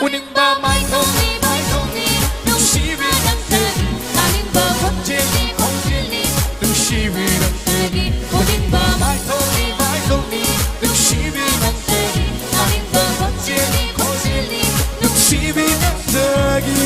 ꯎꯅꯤꯡꯕ ꯃꯥꯏꯊꯣꯡꯅꯤ, ꯃꯥꯏꯊꯣꯡꯅꯤ, ꯅꯨꯡꯁꯤꯕꯤ ꯅꯪꯇꯒꯤ꯫ ꯇꯥꯅꯤꯡꯕ ꯈꯣꯟꯖꯦꯜꯅꯤ, ꯈꯣꯟꯖꯦꯜꯅꯤ, ꯅꯨꯡꯁꯤꯕꯤ ꯅꯪꯇꯒꯤ꯫ ꯎꯅꯤꯡꯕ ꯃꯥꯏꯊꯣꯡꯅꯤ, ꯃꯥꯏꯊꯣꯡꯅꯤ, ꯅꯨꯡꯁꯤꯕꯤ ꯅꯪꯇꯒꯤ꯫ ꯇꯥꯅꯤꯡꯕ ꯈꯣꯟꯖꯦꯜꯅꯤ, ꯈꯣꯟꯖꯦꯜꯅꯤ, ꯅꯨꯡꯁꯤꯕꯤ ꯅꯪꯇꯒꯤ꯫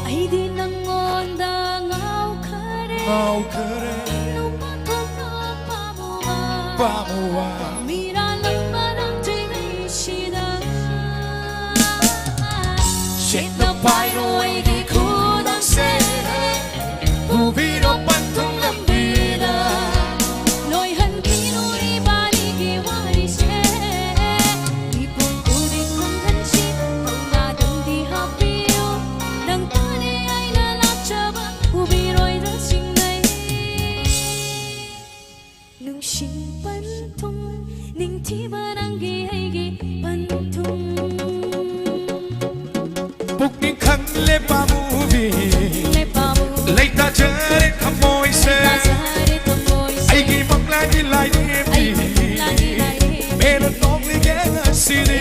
ꯑꯩꯗꯤ ꯅꯪꯉꯣꯟꯗ ꯉꯥꯎꯈꯔꯦ꯫ ꯉꯥꯎꯈꯔꯦ꯫ ꯅꯨꯄꯥ ꯊꯣꯛꯄ ꯄꯥꯝꯃꯨꯕ꯫ ꯄꯥꯝꯃꯨꯕ꯫ ꯃꯤꯔꯥꯜ ꯑꯃ ꯂꯥꯛꯇ꯭ꯔꯤꯉꯩꯁꯤꯗ꯫ ꯁꯦꯠꯅ ꯄꯥꯏꯔꯣ ꯑꯩꯒꯤ ꯈꯨꯗꯥꯡꯁꯦ꯫ ꯄꯨꯕꯤꯔꯣ ꯄꯟꯊꯨꯡ ꯂꯝꯕꯤꯗ꯫ ꯂꯣꯏꯍꯟꯈꯤꯅꯨ ꯏꯕꯥꯅꯤꯒꯤ ꯋꯥꯔꯤꯁꯦ꯫ ꯃꯤꯄꯨꯝ ꯈꯨꯗꯤꯡ ꯈꯪꯍꯟꯁꯤ, ꯊꯧꯅꯥꯗꯪꯗꯤ ꯍꯥꯞꯄꯤꯌꯨ꯫ ꯅꯪꯇꯅꯦ ꯑꯩꯅ ꯂꯥꯠꯆꯕ, ꯎꯕꯤꯔꯣꯏꯗ꯭ꯔꯥ ꯆꯤꯡꯅꯩ꯫ ꯑꯩ ꯂꯥꯛꯏ, ꯂꯥꯛꯏ꯫ ꯃꯦꯔ ꯅꯣꯛꯂꯤꯒꯦ ꯉꯁꯤꯗꯤ꯫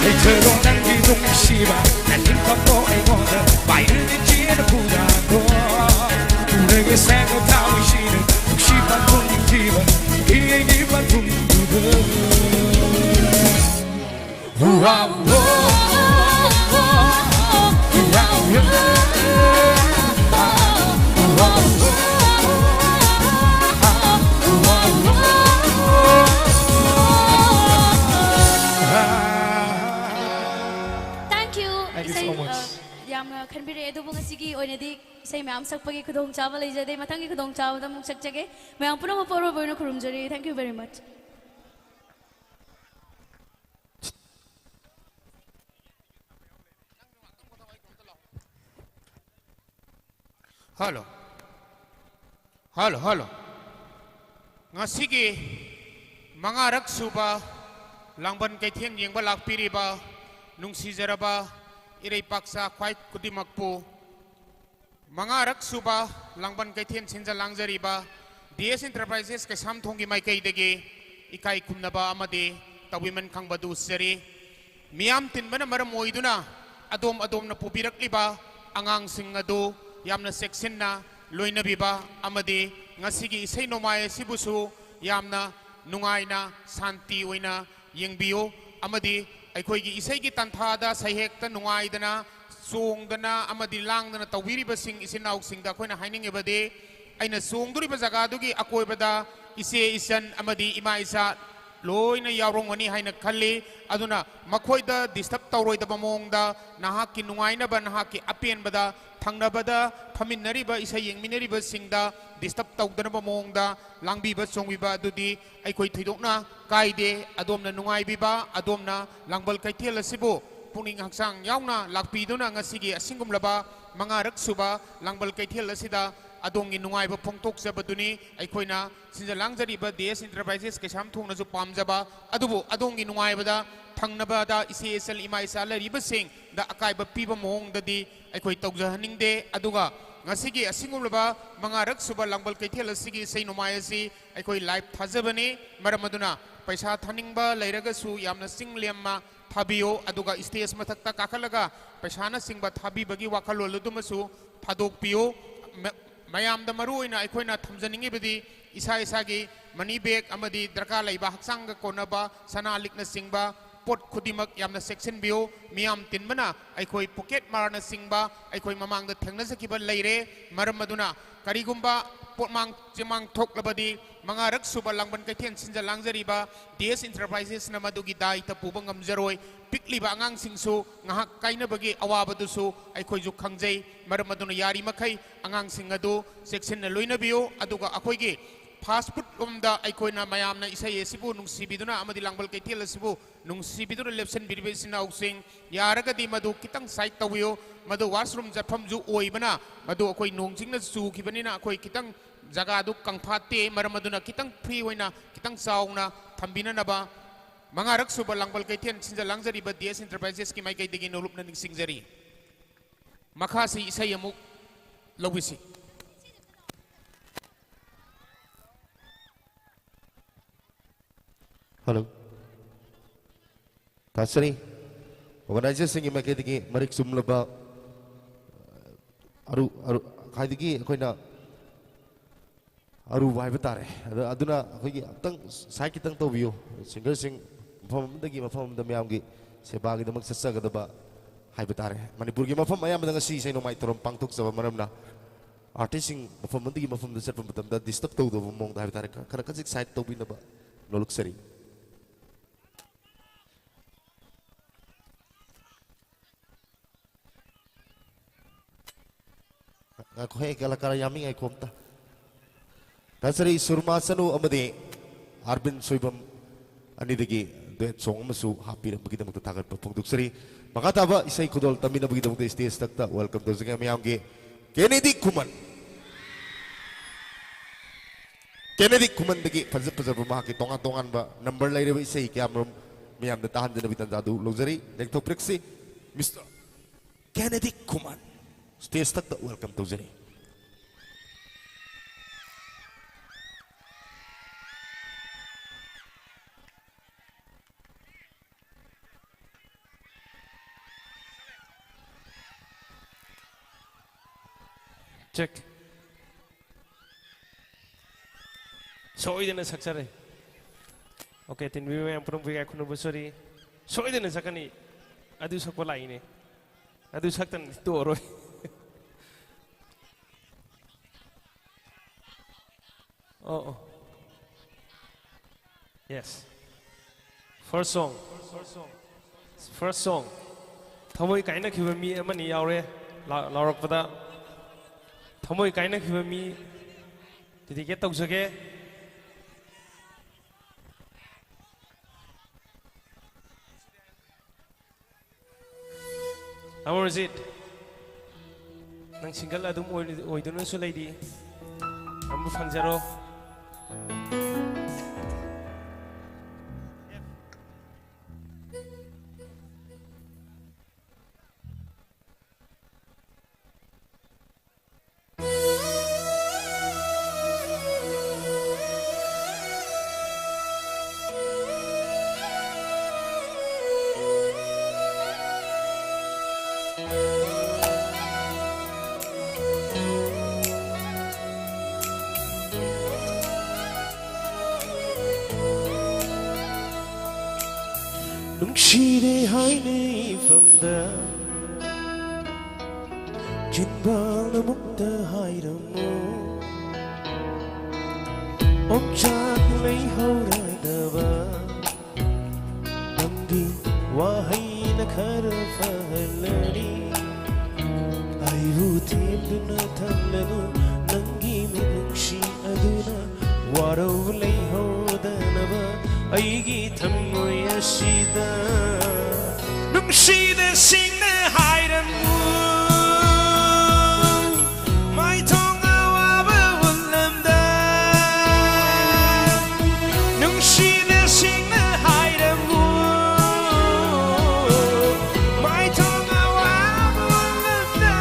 ꯂꯩꯊꯔꯣ ꯅꯪꯒꯤ ꯅꯨꯡꯁꯤꯕ, ꯅꯪ ꯏꯟꯐꯝꯗꯣ ꯑꯩꯉꯣꯟꯗ ꯄꯥꯏꯔꯤꯅꯤ ꯆꯦꯅ ꯈꯨꯗꯥꯡꯗꯣ꯫ ꯎꯔꯒ ꯁꯦꯡꯅ ꯊꯥꯎꯁꯤꯅ ꯅꯨꯡꯁꯤꯕ ꯐꯣꯡꯈꯤꯕ ꯏꯒꯤ ꯃꯊꯨꯝꯗꯨꯗ꯫ Thank you. Thank you so much. ꯏꯁꯩ, ꯑ, ꯌꯥꯝꯅ ꯈꯟꯕꯤꯔꯛꯑꯦ, ꯑꯗꯨꯕꯨ ꯉꯁꯤꯒꯤ ꯑꯣꯏꯅꯗꯤ ꯏꯁꯩ ꯃꯌꯥꯝ ꯁꯛꯄꯒꯤ ꯈꯨꯗꯣꯡꯆꯥꯕ ꯂꯩꯖꯗꯦ꯫ ꯃꯊꯪꯒꯤ ꯈꯨꯗꯣꯡꯆꯥꯕꯗ ꯑꯃꯨꯛ ꯁꯛꯆꯒꯦ꯫ ꯃꯌꯥꯝ ꯄꯨꯝꯅꯃꯛꯄꯨ ꯑꯔꯣꯏꯕ ꯑꯣꯏꯅ ꯈꯨꯔꯨꯝꯖꯔꯤ꯫ Thank you very much. Hello. Hello, hello. ꯉꯁꯤꯒꯤ ꯃꯉꯥꯔꯛ ꯁꯨꯕ ꯂꯥꯡꯕꯟ ꯀꯩꯊꯦꯜ ꯌꯦꯡꯕ ꯂꯥꯛꯄꯤꯔꯤꯕ ꯅꯨꯡꯁꯤꯖꯔꯕ ꯏꯔꯩꯄꯥꯛ ꯆꯥꯈ꯭ꯋꯥꯏ ꯈꯨꯗꯤꯡꯃꯛꯄꯨ ꯃꯉꯥꯔꯛ ꯁꯨꯕ ꯂꯥꯡꯕꯟ ꯀꯩꯊꯦꯜ ꯁꯤꯟꯖ ꯂꯥꯡꯖꯔꯤꯕ ꯗꯤ ꯑꯦꯁ ꯏꯟꯇꯔꯄ꯭ꯔꯥꯏꯖꯦꯁ ꯀꯩꯁꯥꯝꯊꯣꯡꯒꯤ ꯃꯥꯏꯀꯩꯗꯒꯤ ꯏꯀꯥꯏ ꯈꯨꯝꯅꯕ ꯑꯃꯗꯤ ꯇꯧꯕꯤꯃꯟ ꯈꯪꯕꯗꯨ ꯎꯠꯆꯔꯤ꯫ ꯃꯤꯌꯥꯝ ꯇꯤꯟꯕꯅ ꯃꯔꯝ ꯑꯣꯏꯗꯨꯅ ꯑꯗꯣꯝ ꯑꯗꯣꯝꯅ ꯄꯨꯕꯤꯔꯛꯂꯤꯕ ꯑꯉꯥꯡꯁꯤꯡ ꯑꯗꯨ ꯌꯥꯝꯅ ꯆꯦꯛꯁꯤꯟꯅ ꯂꯣꯏꯅꯕꯤꯕ ꯑꯃꯗꯤ ꯉꯁꯤꯒꯤ ꯏꯁꯩ ꯅꯣꯡꯃꯥꯏ ꯑꯁꯤꯕꯨꯁꯨ ꯌꯥꯝꯅ ꯅꯨꯡꯉꯥꯏꯅ ꯁꯥꯟꯇꯤ ꯑꯣꯏꯅ ꯌꯦꯡꯕꯤꯌꯨ꯫ ꯑꯃꯗꯤ ꯑꯩꯈꯣꯏꯒꯤ ꯏꯁꯩꯒꯤ ꯇꯥꯟꯊꯥꯗ ꯁꯩꯍꯦꯛꯇ ꯅꯨꯡꯉꯥꯏꯗꯅ ꯆꯣꯡꯗꯅ ꯑꯃꯗꯤ ꯂꯥꯡꯗꯅ ꯇꯧꯕꯤꯔꯤꯕꯁꯤꯡ ꯏꯆꯤꯟ ꯏꯅꯥꯎꯁꯤꯡꯗ ꯑꯩꯈꯣꯏꯅ ꯍꯥꯏꯅꯤꯡꯉꯤꯕꯗꯤ, ꯑꯩꯅ ꯆꯣꯡꯗꯣꯔꯤꯕ ꯖꯒꯥꯗꯨꯒꯤ ꯑꯀꯣꯏꯕꯗ ꯏꯆꯦ ꯏꯆꯟ ꯑꯃꯗꯤ ꯏꯃꯥ ꯏꯆꯥ ꯂꯣꯏꯅ ꯌꯥꯎꯔꯝꯒꯅꯤ ꯍꯥꯏꯅ ꯈꯜꯂꯤ꯫ ꯑꯗꯨꯅ ꯃꯈꯣꯏꯗ ꯗꯤꯁꯇꯔꯕ ꯇꯧꯔꯣꯏꯗꯕ ꯃꯑꯣꯡꯗ, ꯅꯍꯥꯛꯀꯤ ꯅꯨꯡꯉꯥꯏꯅꯕ, ꯅꯍꯥꯛꯀꯤ ꯑꯄꯦꯟꯕꯗ, ꯊꯪꯅꯕꯗ ꯐꯝꯃꯤꯟꯅꯔꯤꯕ ꯏꯁꯩ ꯌꯦꯡꯃꯤꯟꯅꯔꯤꯕꯁꯤꯡꯗ ꯗꯤꯁꯇꯔꯕ ꯇꯧꯗꯅꯕ ꯃꯑꯣꯡꯗ ꯂꯥꯡꯕꯤꯕ ꯆꯣꯡꯕꯤꯕ ꯑꯗꯨꯗꯤ ꯑꯩꯈꯣꯏ ꯊꯣꯏꯗꯣꯛꯅ ꯀꯥꯏꯗꯦ꯫ ꯑꯗꯣꯝꯅ ꯅꯨꯡꯉꯥꯏꯕꯤꯕ, ꯑꯗꯣꯝꯅ ꯂꯥꯡꯕꯜ ꯀꯩꯊꯦꯜ ꯑꯁꯤꯕꯨ ꯄꯨꯛꯅꯤꯡ ꯍꯛꯆꯥꯡ ꯌꯥꯎꯅ ꯂꯥꯛꯄꯤꯗꯨꯅ ꯉꯁꯤꯒꯤ ꯑꯁꯤꯒꯨꯝꯂꯕ ꯃꯉꯥꯔꯛ ꯁꯨꯕ ꯂꯥꯡꯕꯜ ꯀꯩꯊꯦꯜ ꯑꯁꯤꯗ ꯑꯗꯣꯝꯒꯤ ꯅꯨꯡꯉꯥꯏꯕ ꯐꯣꯡꯗꯣꯛꯆꯕꯗꯨꯅꯤ꯫ ꯑꯩꯈꯣꯏꯅ ꯁꯤꯟꯖ ꯂꯥꯡꯖꯔꯤꯕ ꯗꯤ ꯑꯦꯁ ꯏꯟꯇꯔꯄ꯭ꯔꯥꯏꯖꯦꯁ ꯀꯩꯁꯥꯝꯊꯣꯡꯅꯁꯨ ꯄꯥꯝꯖꯕ꯫ ꯑꯗꯨꯕꯨ ꯑꯗꯣꯝꯒꯤ ꯅꯨꯡꯉꯥꯏꯕꯗ ꯊꯪꯅꯕꯗ ꯏꯆꯦ ꯏꯆꯜ ꯏꯃꯥ ꯏꯆꯥ ꯂꯩꯔꯤꯕꯁꯤꯡꯗ ꯑꯀꯥꯏꯕ ꯄꯤꯕ ꯃꯑꯣꯡꯗꯗꯤ ꯑꯩꯈꯣꯏ ꯇꯧꯖꯍꯟꯅꯤꯡꯗꯦ꯫ ꯑꯗꯨꯒ ꯉꯁꯤꯒꯤ ꯑꯁꯤꯒꯨꯝꯂꯕ ꯃꯉꯥꯔꯛ ꯁꯨꯕ ꯂꯥꯡꯕꯜ ꯀꯩꯊꯦꯜ ꯑꯁꯤꯒꯤ ꯏꯁꯩ ꯅꯣꯡꯃꯥꯏ ꯑꯁꯤ ꯑꯩꯈꯣꯏ ꯂꯥꯏꯚ ꯊꯥꯖꯕꯅꯤ꯫ ꯃꯔꯝ ꯑꯗꯨꯅ ꯄꯩꯁꯥ ꯊꯥꯅꯤꯡꯕ ꯂꯩꯔꯒꯁꯨ ꯌꯥꯝꯅ ꯆꯤꯡ ꯂꯦꯝꯅ ꯊꯥꯕꯤꯌꯨ, ꯑꯗꯨꯒ ꯁ꯭ꯇꯦꯖ ꯃꯊꯛꯇ ꯀꯥꯈꯠꯂꯒ ꯄꯩꯁꯥꯅꯆꯤꯡꯕ ꯊꯥꯕꯤꯕꯒꯤ ꯋꯥꯈꯜꯂꯣꯟ ꯑꯗꯨꯃꯁꯨ ꯊꯥꯗꯣꯛꯄꯤꯌꯨ꯫ ꯃ-, ꯃꯌꯥꯝꯗ ꯃꯔꯨ ꯑꯣꯏꯅ ꯑꯩꯈꯣꯏꯅ ꯊꯝꯖꯅꯤꯡꯉꯤꯕꯗꯤ ꯏꯁꯥ ꯏꯁꯥꯒꯤ ꯃꯅꯤ ꯕꯦꯒ ꯑꯃꯗꯤ ꯗꯔꯀꯥꯔ ꯂꯩꯕ ꯍꯛꯆꯥꯡꯒ ꯀꯣꯟꯅꯕ ꯁꯅꯥ ꯂꯤꯛꯅꯆꯤꯡꯕ ꯄꯣꯠ ꯈꯨꯗꯤꯡꯃꯛ ꯌꯥꯝꯅ ꯆꯦꯛꯁꯤꯟꯕꯤꯌꯨ꯫ ꯃꯤꯌꯥꯝ ꯇꯤꯟꯕꯅ ꯑꯩꯈꯣꯏ ꯄꯣꯀꯦꯠ ꯃꯥꯔꯅꯆꯤꯡꯕ ꯑꯩꯈꯣꯏ ꯃꯃꯥꯡꯗ ꯊꯦꯡꯅꯖꯈꯤꯕ ꯂꯩꯔꯦ꯫ ꯃꯔꯝ ꯑꯗꯨꯅ ꯀꯔꯤꯒꯨꯝꯕ ꯄꯣꯠꯃꯥꯡ ꯆꯦꯃꯥꯡ ꯊꯣꯛꯂꯕꯗꯤ ꯃꯉꯥꯔꯛ ꯁꯨꯕ ꯂꯥꯡꯕꯟ ꯀꯩꯊꯦꯜ ꯁꯤꯟꯖ ꯂꯥꯡꯖꯔꯤꯕ ꯗꯤ ꯑꯦꯁ ꯏꯟꯇꯔꯄ꯭ꯔꯥꯏꯖꯦꯁꯅ ꯃꯗꯨꯒꯤ ꯗꯥꯏꯇ ꯄꯨꯕ ꯉꯝꯖꯔꯣꯏ꯫ ꯄꯤꯛꯂꯤꯕ ꯑꯉꯥꯡꯁꯤꯡꯁꯨ ꯉꯥꯏꯍꯥꯛ ꯀꯥꯏꯅꯕꯒꯤ ꯑꯋꯥꯕꯗꯨꯁꯨ ꯑꯩꯈꯣꯏꯁꯨ ꯈꯪꯖꯩ꯫ ꯃꯔꯝ ꯑꯗꯨꯅ ꯌꯥꯔꯤꯃꯈꯩ ꯑꯉꯥꯡꯁꯤꯡ ꯑꯗꯨ ꯆꯦꯛꯁꯤꯟꯅ ꯂꯣꯏꯅꯕꯤꯌꯨ꯫ ꯑꯗꯨꯒ ꯑꯩꯈꯣꯏꯒꯤ ꯐꯥꯁ ꯐꯨꯗ ꯂꯣꯝꯗ ꯑꯩꯈꯣꯏꯅ ꯃꯌꯥꯝꯅ ꯏꯁꯩ ꯑꯁꯤꯕꯨ ꯅꯨꯡꯁꯤꯕꯤꯗꯨꯅ ꯑꯃꯗꯤ ꯂꯥꯡꯕꯜ ꯀꯩꯊꯦꯜ ꯑꯁꯤꯕꯨ ꯅꯨꯡꯁꯤꯕꯤꯗꯨꯅ ꯂꯦꯞꯁꯤꯟꯕꯤꯔꯤꯕ ꯏꯆꯤꯟ ꯏꯅꯥꯎꯁꯤꯡ, ꯌꯥꯔꯒꯗꯤ ꯃꯗꯨ ꯈꯤꯇꯪ ꯁꯥꯏꯠ ꯇꯧꯕꯤꯌꯨ꯫ ꯃꯗꯨ ꯋꯥꯁꯔꯨꯝ ꯆꯠꯐꯝꯁꯨ ꯑꯣꯏꯕꯅ ꯃꯗꯨ ꯑꯩꯈꯣꯏ ꯅꯣꯡ ꯆꯤꯡꯅ ꯆꯨꯈꯤꯕꯅꯤꯅ ꯑꯩꯈꯣꯏ ꯈꯤꯇꯪ ꯖꯒꯥꯗꯨ ꯀꯪꯐꯥꯠꯇꯦ꯫ ꯃꯔꯝ ꯑꯗꯨꯅ ꯈꯤꯇꯪ ꯐ꯭ꯔꯤ ꯑꯣꯏꯅ ꯈꯤꯇꯪ ꯆꯥꯎꯅ ꯊꯝꯕꯤꯅꯅꯕ ꯃꯉꯥꯔꯛ ꯁꯨꯕ ꯂꯥꯡꯕꯜ ꯀꯩꯊꯦꯜ ꯁꯤꯟꯖ ꯂꯥꯡꯖꯔꯤꯕ ꯗꯤ ꯑꯦꯁ ꯏꯟꯇꯔꯄ꯭ꯔꯥꯏꯖꯦꯁꯀꯤ ꯃꯥꯏꯀꯩꯗꯒꯤ ꯅꯣꯂꯨꯛꯅ ꯅꯤꯡꯁꯤꯡꯖꯔꯤ꯫ ꯃꯈꯥꯁꯤ ꯏꯁꯩ ꯑꯃꯨꯛ ꯂꯧꯕꯤꯁꯤ꯫ ꯍꯜꯂꯣ꯫ ꯊꯥꯖꯔꯤ꯫ ꯑꯣꯔꯒꯅꯥꯏꯖꯔꯁꯤꯡꯒꯤ ꯃꯥꯏꯀꯩꯗꯒꯤ ꯃꯔꯤꯛ ꯆꯨꯝꯂꯕ ꯑꯔꯨ-, ꯑꯔꯨ-, ꯈ꯭ꯋꯥꯏꯗꯒꯤ ꯑꯩꯈꯣꯏꯅ ꯑꯔꯨꯕ ꯍꯥꯏꯕ ꯇꯥꯔꯦ꯫ ꯑꯗ-, ꯑꯗꯨꯅ ꯑꯩꯈꯣꯏꯒꯤ ꯑꯝꯇꯪ ꯁꯥꯏꯠ ꯈꯤꯇꯪ ꯇꯧꯕꯤꯌꯨ꯫ ꯁꯤꯡꯒꯔꯁꯤꯡ ꯃꯐꯝ ꯑꯃꯗꯒꯤ ꯃꯐꯝ ꯑꯃꯗ ꯃꯌꯥꯝꯒꯤ ꯁꯦꯕꯥꯒꯤꯗꯃꯛ ꯆꯠꯆꯒꯗꯕ ꯍꯥꯏꯕ ꯇꯥꯔꯦ꯫ ꯃꯅꯤꯄꯨꯔꯒꯤ ꯃꯐꯝ ꯑꯌꯥꯝꯕꯗ ꯉꯁꯤ ꯏꯁꯩ ꯅꯣꯡꯃꯥꯏ ꯊꯧꯔꯝ ꯄꯥꯡꯊꯣꯛꯆꯕ ꯃꯔꯝꯅ ꯑꯥꯔꯇꯤꯁꯁꯤꯡ ꯃꯐꯝ ꯑꯃꯗꯒꯤ ꯃꯐꯝꯗ ꯆꯠꯄ ꯃꯇꯝꯗ ꯗꯤꯁꯇꯔꯕ ꯇꯧꯗꯕ ꯃꯑꯣꯡꯗ ꯍꯥꯏꯕ ꯇꯥꯔꯦ, ꯈꯔ, ꯈꯔ ꯈꯖꯤꯛ ꯁꯥꯏꯠ ꯇꯧꯕꯤꯅꯕ ꯅꯣꯂꯨꯛꯆꯔꯤ꯫ ꯉꯥꯏꯈꯣꯍꯦ, ꯀꯂꯥꯀꯥꯔ ꯌꯥꯝꯃꯤ, ꯉꯥꯏꯈꯣ ꯑꯝꯇ꯫ ꯊꯥꯖꯔꯤ ꯁꯨꯔꯃꯥ ꯆꯅꯨ ꯑꯃꯗꯤ ꯑꯥꯔꯕꯤꯟ ꯁꯣꯏꯕꯝ ꯑꯅꯤꯗꯒꯤ ꯗꯨꯋꯦꯠ ꯁꯣꯡ ꯑꯃꯁꯨ ꯍꯥꯞꯄꯤꯔꯝꯕꯒꯤꯗꯃꯛꯇ ꯊꯥꯒꯠꯄ ꯐꯣꯡꯗꯣꯛꯆꯔꯤ꯫ ꯃꯈꯥ ꯇꯥꯕ ꯏꯁꯩ ꯈꯨꯗꯣꯜ ꯇꯝꯕꯤꯅꯕꯒꯤꯗꯃꯛꯇ ꯁ꯭ꯇꯦꯖ ꯃꯊꯛꯇ ꯋꯦꯜꯀꯝ ꯇꯧꯖꯒꯦ ꯃꯌꯥꯝꯒꯤ ꯀꯦꯅꯦꯗꯤ ꯈꯨꯃꯟ꯫ ꯀꯦꯅꯦꯗꯤ ꯈꯨꯃꯟꯗꯒꯤ ꯐꯖ ꯐꯖꯕ ꯃꯍꯥꯛꯀꯤ ꯇꯣꯉꯥꯟ ꯇꯣꯉꯥꯟꯕ ꯅꯝꯕꯔ ꯂꯩꯔꯕ ꯏꯁꯩ ꯀꯌꯥꯃꯔꯨꯝ ꯃꯌꯥꯝꯗ ꯇꯥꯍꯟꯖꯅꯕꯒꯤ ꯇꯥꯟꯖꯥ ꯑꯗꯨ ꯂꯧꯖꯔꯤ꯫ ꯂꯦꯡꯊꯣꯛꯄꯤꯔꯛꯁꯤ꯫ ꯃꯤꯁꯇꯔ ꯀꯦꯅꯦꯗꯤ ꯈꯨꯃꯟ ꯁ꯭ꯇꯦꯖ ꯃꯊꯛꯇ ꯋꯦꯜꯀꯝ ꯇꯧꯖꯔꯤ꯫ Check. ꯁꯣꯏꯗꯅ ꯁꯛꯆꯔꯦ꯫ Okay, ꯇꯤꯟꯕꯤ ꯃꯌꯥꯝ ꯄꯨꯔꯝꯕ ꯌꯥꯏ, ꯈꯨꯅꯨ ꯕꯁꯣꯔꯤ꯫ ꯁꯣꯏꯗꯅ ꯁꯛꯀꯅꯤ꯫ ꯑꯗꯨ ꯁꯛꯄ ꯂꯥꯛꯏꯅꯦ꯫ ꯑꯗꯨ ꯁꯛꯇꯅꯗꯤ ꯇꯣꯛꯑꯔꯣꯏ꯫ ꯑꯣ, ꯑꯣ꯫ Yes. First song. First song. ꯊꯃꯣꯏ ꯀꯥꯏꯅꯈꯤꯕ ꯃꯤ ꯑꯃꯅꯤ ꯌꯥꯎꯔꯦ ꯂꯥ-, ꯂꯥꯎꯔꯛꯄꯗ꯫ ꯊꯃꯣꯏ ꯀꯥꯏꯅꯈꯤꯕ ꯃꯤ dedicate ꯇꯧꯖꯒꯦ꯫ ꯑꯃꯔꯖꯤꯠ, ꯅꯪ single ꯑꯗꯨꯝ ꯑꯣꯏ-, ꯑꯣꯏꯗꯨꯅꯁꯨ ꯂꯩꯔꯤ꯫ ꯑꯃ ꯐꯪꯖꯔꯣ꯫ ꯅꯨꯡꯁꯤꯔꯦ ꯍꯥꯏꯅ ꯏꯐꯝꯗ ꯆꯤꯟꯕꯥꯜ ꯑꯃꯨꯛꯇ ꯍꯥꯏꯔꯝꯃꯨ꯫ ꯑꯣꯝꯆꯥꯛ ꯂꯩꯍꯧꯔꯗꯕ ꯅꯪꯒꯤ ꯋꯥꯍꯩꯅ ꯈꯔ ꯐꯍꯜꯂꯅꯤ꯫ ꯑꯩꯕꯨ ꯊꯦꯝꯗꯨꯅ ꯊꯝꯂꯅꯨ, ꯅꯪꯒꯤ ꯃꯤꯠꯅꯨꯡꯁꯤ ꯑꯗꯨꯅ ꯋꯥꯔꯧ ꯂꯩꯍꯧꯗꯅꯕ꯫ ꯑꯩꯒꯤ ꯊꯃꯣꯏ ꯑꯁꯤꯗ ꯅꯨꯡꯁꯤꯅ ꯁꯤꯡꯅ ꯍꯥꯏꯔꯝꯃꯨ꯫ ꯃꯥꯏꯊꯣꯡ ꯑꯋꯥꯕ ꯎꯠꯂꯝꯗ ꯅꯨꯡꯁꯤꯅ ꯁꯤꯡꯅ ꯍꯥꯏꯔꯝꯃꯨ꯫ ꯃꯥꯏꯊꯣꯡ ꯑꯋꯥꯕ ꯎꯠꯂꯝꯗ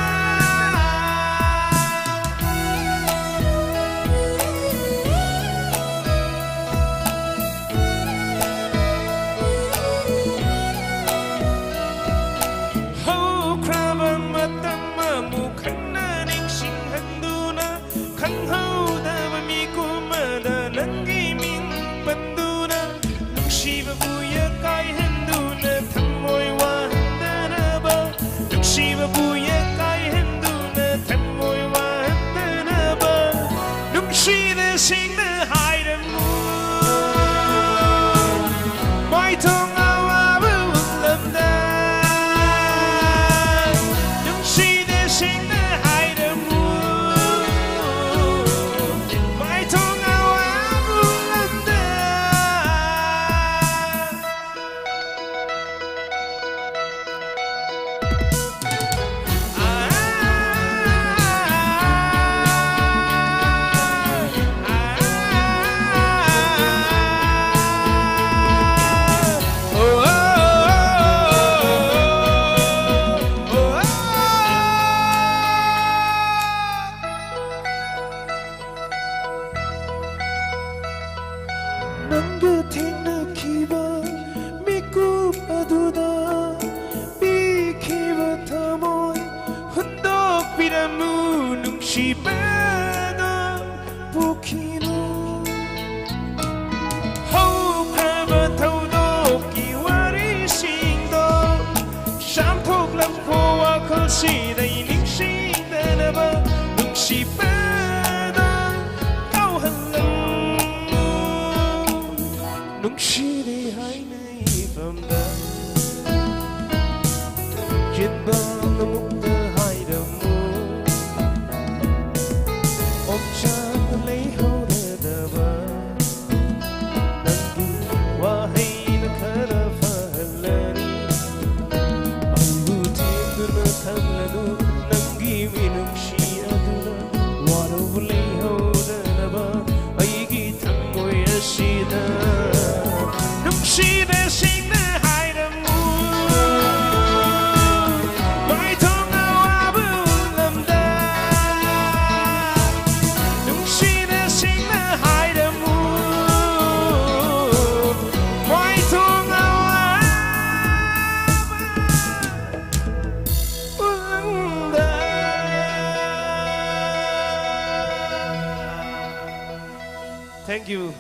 ꯁꯦꯡꯅ ꯍꯥꯏꯔꯝꯃꯨ, ꯃꯥꯏꯊꯣꯡ ꯑꯋꯥꯕ ꯎꯠꯂꯝꯗ꯫ ꯅꯨꯡꯁꯤꯅ ꯁꯦꯡꯅ ꯍꯥꯏꯔꯝꯃꯨ, ꯃꯥꯏꯊꯣꯡ ꯑꯋꯥꯕ ꯎꯠꯂꯝꯗ꯫ ꯅꯪꯒ ꯊꯦꯡꯅꯈꯤꯕ ꯃꯤꯀꯨꯞ ꯑꯗꯨꯗ ꯄꯤꯈꯤꯕ ꯊꯃꯣꯏ ꯍꯨꯟꯗꯣꯛꯄꯤꯔꯝꯃꯨ, ꯅꯨꯡꯁꯤꯕꯗ ꯄꯨꯈꯤꯅꯨ꯫ ꯍꯧꯈ꯭ꯔꯕ ꯊꯧꯗꯣꯛꯀꯤ ꯋꯥꯔꯤꯁꯤꯡꯗꯣ ꯆꯥꯝꯊꯣꯛꯂꯝꯈꯣ ꯋꯥꯈꯜꯁꯤꯗꯩ ꯅꯤꯡꯁꯤꯡꯗꯅꯕ, ꯅꯨꯡꯁꯤꯕꯗ ꯀꯥꯎꯍꯜꯂꯝꯃꯨ꯫ ꯅꯨꯡꯁꯤꯔꯦ ꯍꯥꯏꯅ ꯏꯐꯝꯗ ꯆꯤꯟꯕꯥꯡ ꯑꯃꯨꯛꯇ ꯍꯥꯏꯔꯝꯃꯨ꯫ ꯑꯣꯝꯆꯥꯛꯅ ꯂꯩꯍꯧꯔꯗꯕ ꯅꯪꯒꯤ ꯋꯥꯍꯩꯅ ꯈꯔ ꯐꯍꯜꯂꯅꯤ꯫ ꯑꯩꯕꯨ ꯊꯦꯝꯗꯨꯅ ꯊꯝꯂꯅꯨ, ꯅꯪꯒꯤ ꯃꯤꯅꯨꯡꯁꯤ ꯑꯗꯨꯅ ꯋꯥꯔꯧꯕ ꯂꯩꯍꯧꯗꯅꯕ꯫ ꯑꯩꯒꯤ ꯊꯃꯣꯏ ꯑꯁꯤꯗ ꯅꯨꯡꯁꯤꯕ ꯁꯦꯡꯅ ꯍꯥꯏꯔꯝꯃꯨ, ꯃꯥꯏꯊꯣꯡ ꯑꯋꯥꯕ ꯎꯠꯂꯝꯗ꯫ ꯅꯨꯡꯁꯤꯕ ꯁꯦꯡꯅ ꯍꯥꯏꯔꯝꯃꯨ, ꯃꯥꯏꯊꯣꯡ ꯑꯋꯥꯕ ꯎꯠꯂꯝꯗ꯫ Thank you.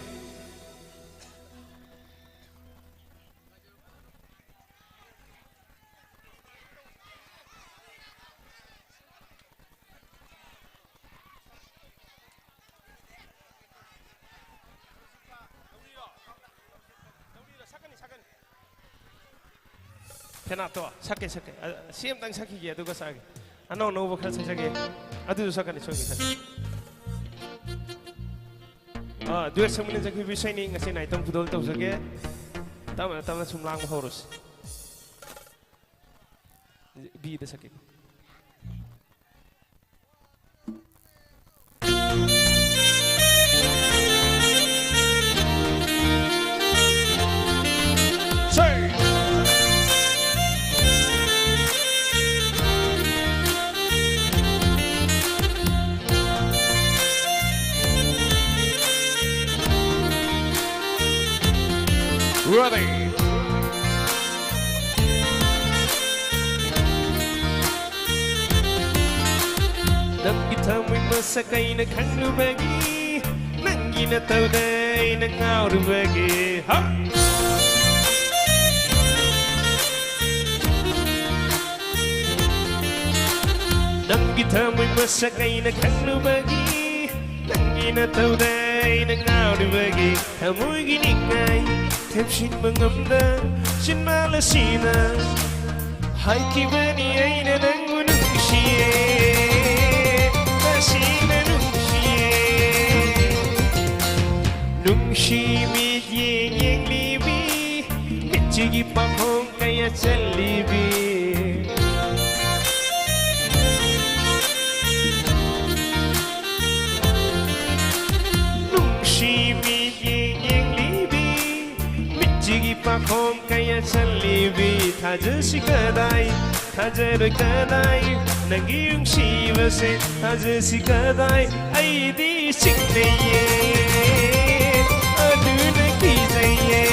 ꯐꯦꯅꯥꯠꯇꯣ ꯁꯛꯀꯦ, ꯁꯛꯀꯦ꯫ ꯑ, ꯁꯤ ꯑꯃꯇꯪ ꯁꯛꯈꯤꯒꯦ, ꯑꯗꯨꯒ ꯆꯥꯒꯦ꯫ ꯑꯅꯧ ꯑꯅꯧꯕ ꯈꯔ ꯁꯛꯆꯒꯦ꯫ ꯑꯗꯨꯁꯨ ꯁꯛꯀꯅꯤ, ꯁꯣꯏꯗꯅ ꯁꯛꯀꯅꯤ꯫ ꯑ, duet ꯁꯛꯃꯤꯟꯅꯖꯈꯤꯕ ꯏꯁꯩꯅꯤ꯫ ꯉꯁꯤ ꯅꯥꯏꯇꯣꯝ ꯈꯨꯗꯣꯜ ꯇꯧꯖꯒꯦ꯫ ꯇꯞꯅ ꯇꯞꯅ ꯁꯨꯝ ꯂꯥꯡꯕ ꯍꯧꯔꯁꯤ꯫ ꯕꯤꯗ ꯁꯛꯀꯦ꯫ Ready. ꯅꯪꯒꯤ ꯊꯃꯣꯏ ꯃꯁꯛ ꯑꯩꯅ ꯈꯪꯂꯨꯕꯒꯤ, ꯅꯪꯒꯤ ꯅꯇꯧꯗ ꯑꯩꯅ ꯉꯥꯎꯔꯨꯕꯒꯤ꯫ ꯍꯥ! ꯅꯪꯒꯤ ꯊꯃꯣꯏ ꯃꯁꯛ ꯑꯩꯅ ꯈꯪꯂꯨꯕꯒꯤ, ꯅꯪꯒꯤ ꯅꯇꯧꯗ ꯑꯩꯅ ꯉꯥꯎꯔꯨꯕꯒꯤ, ꯊꯃꯣꯏꯒꯤ ꯅꯤꯡꯉꯥꯏ ꯊꯦꯝꯖꯤꯟꯕ ꯉꯝꯗ ꯆꯤꯟꯕꯥꯜ ꯑꯁꯤꯅ ꯍꯥꯏꯈꯤꯕꯅꯤ ꯑꯩꯅ ꯅꯪꯕꯨ ꯅꯨꯡꯁꯤꯌꯦ, ꯇꯁꯦꯡꯅ ꯅꯨꯡꯁꯤꯌꯦ꯫ ꯅꯨꯡꯁꯤ ꯃꯤꯠꯌꯦꯡ ꯌꯦꯡꯂꯤꯕꯤ, ꯃꯤꯠꯁꯤꯒꯤ ꯄꯥꯈꯣꯡ ꯀꯌꯥ ꯆꯜꯂꯤꯕꯤ꯫ ꯅꯨꯡꯁꯤ ꯃꯤꯠꯌꯦꯡ ꯌꯦꯡꯂꯤꯕꯤ, ꯃꯤꯠꯁꯤꯒꯤ ꯄꯥꯈꯣꯡ ꯀꯌꯥ ꯆꯜꯂꯤꯕꯤ꯫ ꯊꯥꯖꯁꯤ ꯀꯗꯥꯏ, ꯊꯥꯖꯔꯣꯏ ꯀꯗꯥꯏ, ꯅꯪꯒꯤ ꯅꯨꯡꯁꯤꯕꯁꯦ ꯊꯥꯖꯁꯤ ꯀꯗꯥꯏ꯫ ꯑꯩꯗꯤ ꯆꯤꯡꯅꯩꯌꯦ, ꯑꯗꯨꯅ ꯀꯤꯖꯩꯌꯦ꯫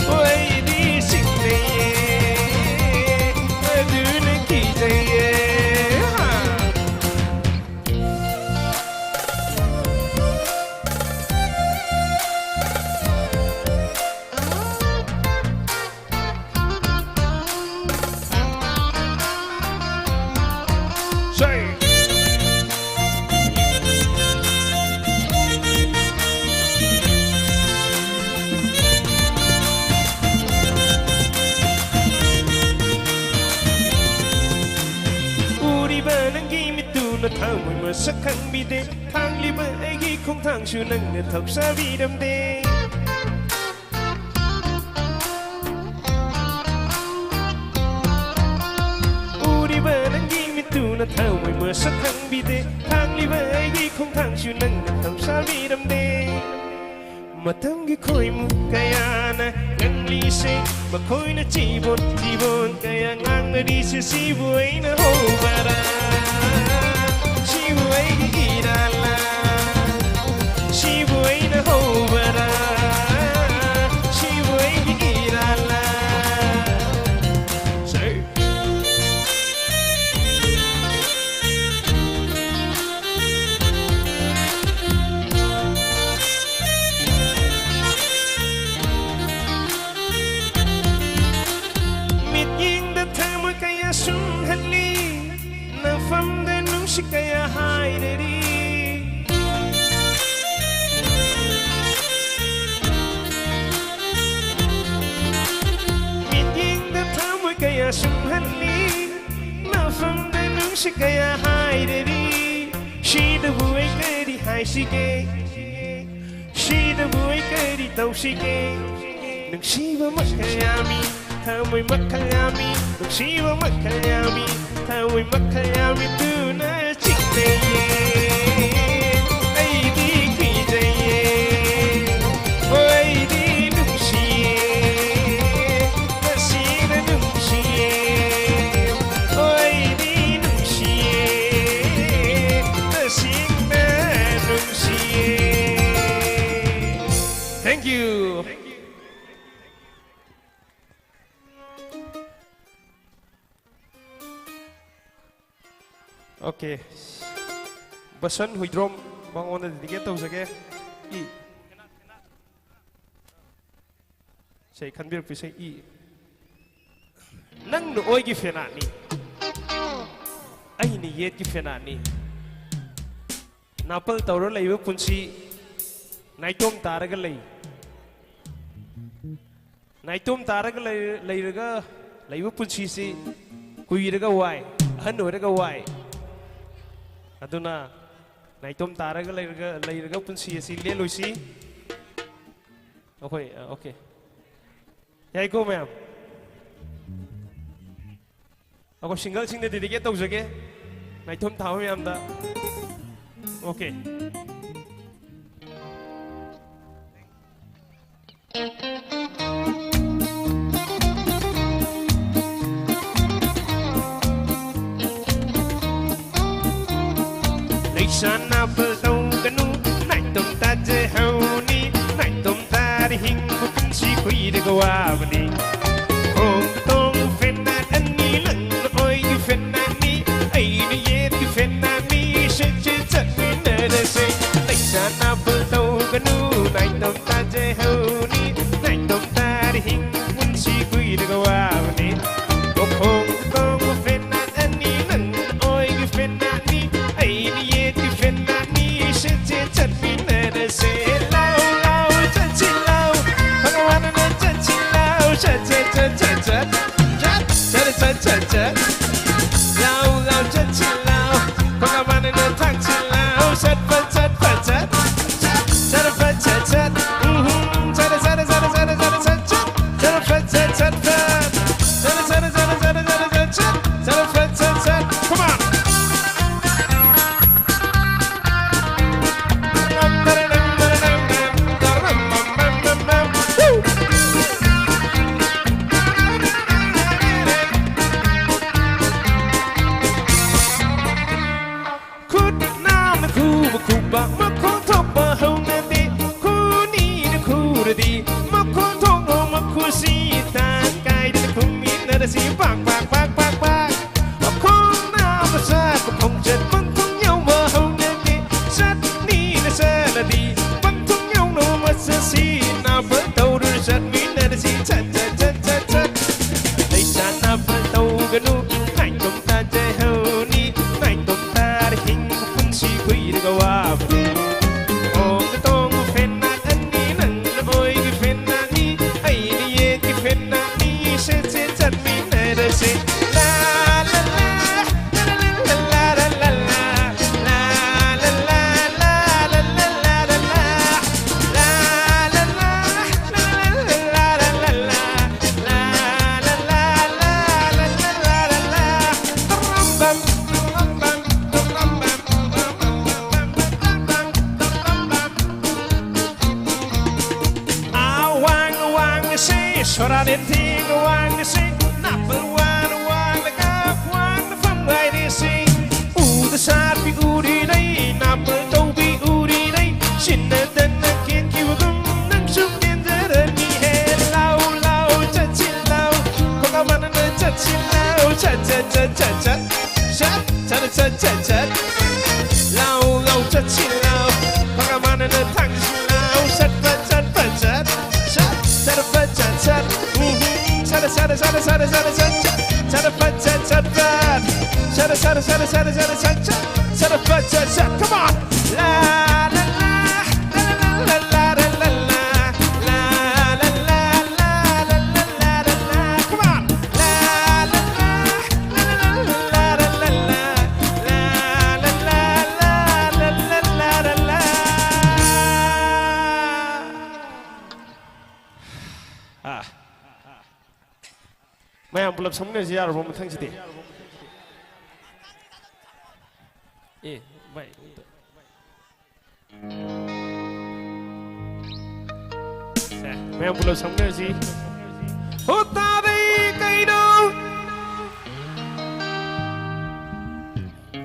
ꯑꯣ, ꯑꯩꯗꯤ ꯆꯤꯡꯅꯩꯌꯦ, ꯑꯗꯨꯅ ꯀꯤꯖꯩꯌꯦ꯫ ꯍꯥ꯫ Say. ꯁꯛ ꯈꯪꯕꯤꯗꯦ꯫ ꯊꯥꯡꯂꯤꯕ ꯑꯩꯒꯤ ꯈꯣꯡꯊꯥꯡꯁꯨ ꯅꯪꯅ ꯊꯧꯁꯥꯕꯤꯔꯝꯗꯦ꯫ ꯎꯔꯤꯕ ꯅꯪꯒꯤ ꯃꯤꯠꯇꯨꯅ ꯊꯃꯣꯏ ꯃꯁꯛ ꯈꯪꯕꯤꯗꯦ꯫ ꯊꯥꯡꯂꯤꯕ ꯑꯩꯒꯤ ꯈꯣꯡꯊꯥꯡꯁꯨ ꯅꯪꯅ ꯊꯧꯁꯥꯕꯤꯔꯝꯗꯦ꯫ ꯃꯇꯝꯒꯤ ꯈꯣꯏꯃꯨ ꯀꯌꯥꯅ ꯉꯪꯂꯤꯁꯦ, ꯃꯈꯣꯏꯅ ꯆꯤꯕꯣꯟ ꯆꯤꯕꯣꯟ ꯀꯌꯥ ꯉꯥꯡꯅꯔꯤꯁꯦ, ꯁꯤꯕꯨ ꯑꯩꯅ ꯍꯧꯕꯔꯥ? ꯁꯤꯕꯨ ꯑꯩꯒꯤ ꯏꯔꯥꯜꯂꯥ? ꯁꯤꯕꯨ ꯑꯩꯅ ꯍꯧꯕꯔꯥ? ꯁꯤꯕꯨ ꯑꯩꯒꯤ ꯏꯔꯥꯜꯂꯥ? Say. ꯃꯤꯠꯌꯦꯡꯗ ꯊꯃꯣꯏ ꯀꯌꯥ ꯁꯨꯝꯍꯜꯂꯤ, ꯅꯐꯝꯗ ꯅꯨꯡꯁꯤ ꯀꯌꯥ ꯍꯥꯏꯔꯔꯤ꯫ ꯃꯤꯠꯌꯦꯡꯗ ꯊꯃꯣꯏ ꯀꯌꯥ ꯁꯨꯝꯍꯜꯂꯤ, ꯃꯐꯝꯗ ꯅꯨꯡꯁꯤ ꯀꯌꯥ ꯍꯥꯏꯔꯔꯤ꯫ ꯁꯤꯗꯕꯨ ꯑꯩ ꯀꯔꯤ ꯍꯥꯏꯁꯤꯒꯦ? ꯁꯤꯗꯕꯨ ꯑꯩ ꯀꯔꯤ ꯇꯧꯁꯤꯒꯦ? ꯅꯨꯡꯁꯤꯕ ꯃꯈꯜ ꯌꯥꯝꯃꯤ, ꯊꯃꯣꯏ ꯃꯈꯜ ꯌꯥꯝꯃꯤ, ꯅꯨꯡꯁꯤꯕ ꯃꯈꯜ ꯌꯥꯝꯃꯤ, ꯊꯃꯣꯏ ꯃꯈꯜ ꯌꯥꯝꯃꯤ꯫ ꯇꯨꯅ ꯆꯤꯡꯅꯩꯌꯦ꯫ ꯑꯩꯗꯤ ꯀꯤꯖꯩꯌꯦ꯫ ꯑꯣ, ꯑꯩꯗꯤ ꯅꯨꯡꯁꯤꯌꯦ꯫ ꯇꯁꯦꯡꯅ ꯅꯨꯡꯁꯤꯌꯦ꯫ ꯑꯣ, ꯑꯩꯗꯤ ꯅꯨꯡꯁꯤꯌꯦ꯫ ꯇꯁꯦꯡꯅ ꯅꯨꯡꯁꯤꯌꯦ꯫ Thank you. Okay. ꯕꯁꯟ ꯍꯨꯏꯗ꯭ꯔꯣꯝ ꯃꯉꯣꯟꯗ dedicate ꯇꯧꯖꯒꯦ꯫ ꯏ꯫ ꯏꯁꯩ ꯈꯟꯕꯤꯔꯛꯄ ꯏꯁꯩ ꯏ꯫ ꯅꯪꯅ ꯑꯣꯏꯒꯤ ꯐꯦꯅꯥꯠꯅꯤ, ꯑꯩꯅ ꯌꯦꯠꯀꯤ ꯐꯦꯅꯥꯠꯅꯤ꯫ ꯅꯥꯄꯜ ꯇꯧꯔ ꯂꯩꯕ ꯄꯨꯟꯁꯤ ꯅꯥꯏꯇꯣꯝ ꯇꯥꯔꯒ ꯂꯩ꯫ ꯅꯥꯏꯇꯣꯝ ꯇꯥꯔꯒ ꯂꯩ-, ꯂꯩꯔꯒ ꯂꯩꯕ ꯄꯨꯟꯁꯤꯁꯤ ꯀꯨꯏꯔꯒ ꯋꯥꯏ, ꯑꯍꯟ ꯑꯣꯏꯔꯒ ꯋꯥꯏ꯫ ꯑꯗꯨꯅ ꯅꯥꯏꯇꯣꯝ ꯇꯥꯔꯒ ꯂꯩꯔꯒ ꯂꯩꯔꯒ ꯄꯨꯟꯁꯤ ꯑꯁꯤ ꯂꯦꯜꯂꯣꯏꯁꯤ꯫ ꯑꯩꯈꯣꯏ ꯑꯣꯀꯦ, ꯌꯥꯏꯀꯣ ꯃꯌꯥꯝ? ꯑꯩꯈꯣꯏ ꯁꯤꯡꯒꯜꯁꯤꯡꯗ ꯗꯦꯗꯤꯀꯦꯠ ꯇꯧꯖꯒꯦ, ꯅꯥꯏꯇꯣꯝ ꯊꯥꯕ ꯃꯌꯥꯝꯗ꯫ ꯑꯣꯀꯦ꯫ ꯂꯩꯁꯥ ꯅꯥꯄꯜ ꯇꯧꯒꯅꯨ, ꯅꯥꯏꯇꯣꯝ ꯇꯥꯖꯍꯧꯅꯤ꯫ ꯅꯥꯏꯇꯣꯝ ꯇꯥꯔ ꯍꯤꯡꯕ ꯄꯨꯟꯁꯤ ꯀꯨꯏꯔꯒ ꯋꯥꯕꯅꯤ꯫ ꯈꯣꯡ ꯇꯣꯡ ꯐꯦꯅꯥꯠ ꯑꯅꯤ, ꯅꯪꯅ ꯑꯣꯏꯒꯤ ꯐꯦꯅꯥꯠꯅꯤ, ꯑꯩꯅ ꯌꯦꯠꯀꯤ ꯐꯦꯅꯥꯠꯅꯤ꯫ ꯁꯦꯠꯁꯦ ꯆꯠꯃꯤꯟꯅꯔꯁꯦ꯫ ꯂꯩꯁꯥ ꯅꯥꯄꯜ ꯇꯧꯒꯅꯨ, ꯅꯥꯏꯇꯣꯝ ꯇꯥꯖꯍꯧꯅꯤ꯫ ꯅꯥꯏꯇꯣꯝ ꯇꯥꯔ ꯍꯤꯡꯕ ꯄꯨꯟꯁꯤ ꯀꯨꯏꯔꯒ ꯋꯥꯕꯅꯤ꯫ ꯃꯈꯣꯡ ꯇꯣꯡꯕ ꯐꯦꯅꯥꯠ ꯑꯅꯤ, ꯅꯪ ꯑꯣꯏꯒꯤ ꯐꯦꯅꯥꯠꯅꯤ, ꯑꯩꯅ ꯌꯦꯠꯀꯤ ꯐꯦꯅꯥꯠꯅꯤ꯫ ꯁꯦꯠꯁꯦ ꯆꯠꯃꯤꯟꯅꯔꯁꯦ꯫ ꯂꯥꯎ ꯂꯥꯎ ꯆꯠꯁꯤ ꯂꯥꯎ, ꯐꯪꯉ ꯋꯥꯅꯅ ꯆꯠꯁꯤ ꯂꯥꯎ꯫ ꯆꯠ ꯆꯠ ꯆꯠ ꯆꯠ ꯆꯠ ꯆꯠ ꯆꯠ ꯆꯠ ꯆꯠ ꯆꯠ꯫ ꯂꯥꯎ ꯂꯥꯎ ꯆꯠꯁꯤ ꯂꯥꯎ, ꯐꯪꯉ ꯋꯥꯅꯅ ꯊꯛꯁꯤ ꯂꯥꯎ꯫ ꯆꯠ ꯐꯠ ꯆꯠ ꯐꯠ ꯆꯠ ꯆꯠ ꯆꯠ ꯐꯠ ꯆꯠ ꯆꯠ꯫ ꯎꯝ ꯍꯨꯝ꯫ ꯆꯠ ꯆꯠ ꯆꯠ ꯆꯠ ꯆꯠ ꯆꯠ ꯆꯠ ꯆꯠ ꯆꯠ ꯐꯠ ꯆꯠ ꯆꯠ ꯐꯠ꯫ ꯆꯠ ꯆꯠ ꯆꯠ ꯆꯠ ꯆꯠ ꯆꯠ ꯆꯠ ꯆꯠ ꯆꯠ ꯐꯠ ꯆꯠ ꯆꯠ꯫ Come on. ꯈꯨꯠ ꯅꯥꯝꯅ ꯈꯨꯕ ꯈꯨꯕ, ꯃꯈꯣꯟ ꯊꯣꯛꯄ ꯍꯧꯅꯗꯦ꯫ ꯈꯨꯅꯤꯅ ꯈꯨꯔꯗꯤ ꯃꯈꯣꯟ ꯊꯣꯛꯑꯣ, ꯃꯈꯨꯠꯁꯤ ꯇꯥꯟ ꯀꯥꯏꯗꯅ ꯈꯨꯝꯃꯤꯟꯅꯔꯁꯤ꯫ ꯄꯥꯛ ꯄꯥꯛ ꯄꯥꯛ ꯄꯥꯛ ꯄꯥꯛ꯫ ꯃꯈꯣꯡ ꯅꯥꯝꯅ ꯆꯠꯄ ꯈꯣꯡꯆꯠ ꯄꯟꯊꯨꯡ ꯌꯧꯕ ꯍꯧꯅꯗꯦ꯫ ꯆꯠꯅꯤꯅ ꯆꯠꯂꯗꯤ ꯄꯟꯊꯨꯡ ꯌꯧꯅ ꯃꯆꯠꯁꯤ꯫ ꯅꯥꯄꯜ ꯇꯧꯔ ꯆꯠꯃꯤꯟꯅꯔꯁꯤ꯫ ꯆꯠ ꯆꯠ ꯆꯠ ꯆꯠ ꯆꯠ꯫ ꯂꯩꯁꯥ ꯅꯥꯄꯜ ꯇꯧꯒꯅꯨ, ꯅꯥꯏꯇꯣꯝ ꯇꯥꯖꯍꯧꯅꯤ꯫ ꯅꯥꯏꯇꯣꯝ ꯇꯥꯔ ꯍꯤꯡꯕ ꯄꯨꯟꯁꯤ ꯀꯨꯏꯔꯒ ꯋꯥꯕꯅꯤ꯫ ꯈꯣꯡꯗ ꯇꯣꯡꯕ ꯐꯦꯅꯥꯠ ꯑꯅꯤ, ꯅꯪꯅ ꯑꯣꯏꯒꯤ ꯐꯦꯅꯥꯠꯅꯤ, ꯑꯩꯅ ꯌꯦꯠꯀꯤ ꯐꯦꯅꯥꯠꯅꯤ꯫ ꯁꯦꯠꯁꯦ ꯆꯠꯃꯤꯟꯅꯔꯁꯦ꯫ ꯂꯥ ꯂꯥ ꯂꯥ, ꯂꯥ ꯂꯥ ꯂꯥ ꯂꯥ ꯂꯥ ꯂꯥ꯫ ꯁꯣꯔꯥ ꯅꯤꯡꯊꯤꯒ ꯋꯥꯡꯅ ꯁꯤꯡ, ꯅꯥꯄꯜ ꯋꯥꯅ ꯋꯥꯡꯅ ꯀꯥꯞ, ꯋꯥꯡꯅ ꯐꯝ ꯉꯥꯏꯔꯤ ꯁꯤꯡ꯫ ꯎꯗ ꯁꯥꯠꯄꯤ ꯎꯔꯤꯅꯩ, ꯅꯥꯄꯜ ꯇꯧꯕꯤ ꯎꯔꯤꯅꯩ, ꯁꯤꯟꯅꯗꯅ ꯀꯦꯟꯈꯤꯕꯒꯨꯝ ꯅꯪꯁꯨ ꯀꯦꯟꯖꯔꯅꯤ ꯍꯦ꯫ ꯂꯥꯎ, ꯂꯥꯎ, ꯆꯠꯁꯤ ꯂꯥꯎ, ꯈꯣꯡꯒ ꯃꯥꯟꯅꯅ ꯆꯠꯁꯤ ꯂꯥꯎ, ꯆꯠ, ꯆꯠ, ꯆꯠ, ꯆꯠ, ꯆꯠ꯫ ꯁꯠ, ꯁꯠ, ꯁꯠ, ꯁꯠ, ꯁꯠ꯫ ꯂꯥꯎ, ꯂꯥꯎ, ꯆꯠꯁꯤ, ꯂꯥꯎ꯫ ꯐꯒ ꯃꯥꯟꯅꯅ ꯊꯥꯡꯁꯤ, ꯂꯥꯎ꯫ ꯁꯠ, ꯐꯠ, ꯁꯠ, ꯐꯠ, ꯁꯠ꯫ ꯁꯠ, ꯁꯠ, ꯐꯠ, ꯁꯠ, ꯁꯠ꯫ ꯎꯝ, ꯁꯠ, ꯁꯠ, ꯁꯠ, ꯁꯠ, ꯁꯠ꯫ ꯁꯠ, ꯐꯠ, ꯁꯠ, ꯁꯠ, ꯐꯠ꯫ ꯁꯠ, ꯁꯠ, ꯁꯠ, ꯁꯠ, ꯁꯠ꯫ ꯁꯠ, ꯐꯠ, ꯁꯠ, ꯁꯠ꯫ Come on. ꯂꯥ, ꯂꯥ, ꯂꯥ꯫ ꯂꯥ, ꯂꯥ, ꯂꯥ, ꯂꯥ, ꯂꯥ, ꯂꯥ, ꯂꯥ, ꯂꯥ, ꯂꯥ, ꯂꯥ, ꯂꯥ, ꯂꯥ, ꯂꯥ꯫ Come on. ꯂꯥ, ꯂꯥ, ꯂꯥ꯫ ꯑꯥ꯫ ꯃꯌꯥꯝ ꯄꯨꯂꯞ ꯁꯛꯃꯤꯟꯅꯁꯤ ꯌꯥꯔꯕꯣ ꯃꯊꯪꯁꯤꯗꯤ? ꯑꯦ, ꯚꯥꯏ, ꯑꯝꯇ꯫ ꯁꯦ, ꯃꯌꯥꯝ ꯄꯨꯂꯞ ꯁꯛꯃꯤꯟꯅꯁꯤ꯫ ꯍꯣ ꯇꯥꯗꯩ ꯀꯩꯅꯣ?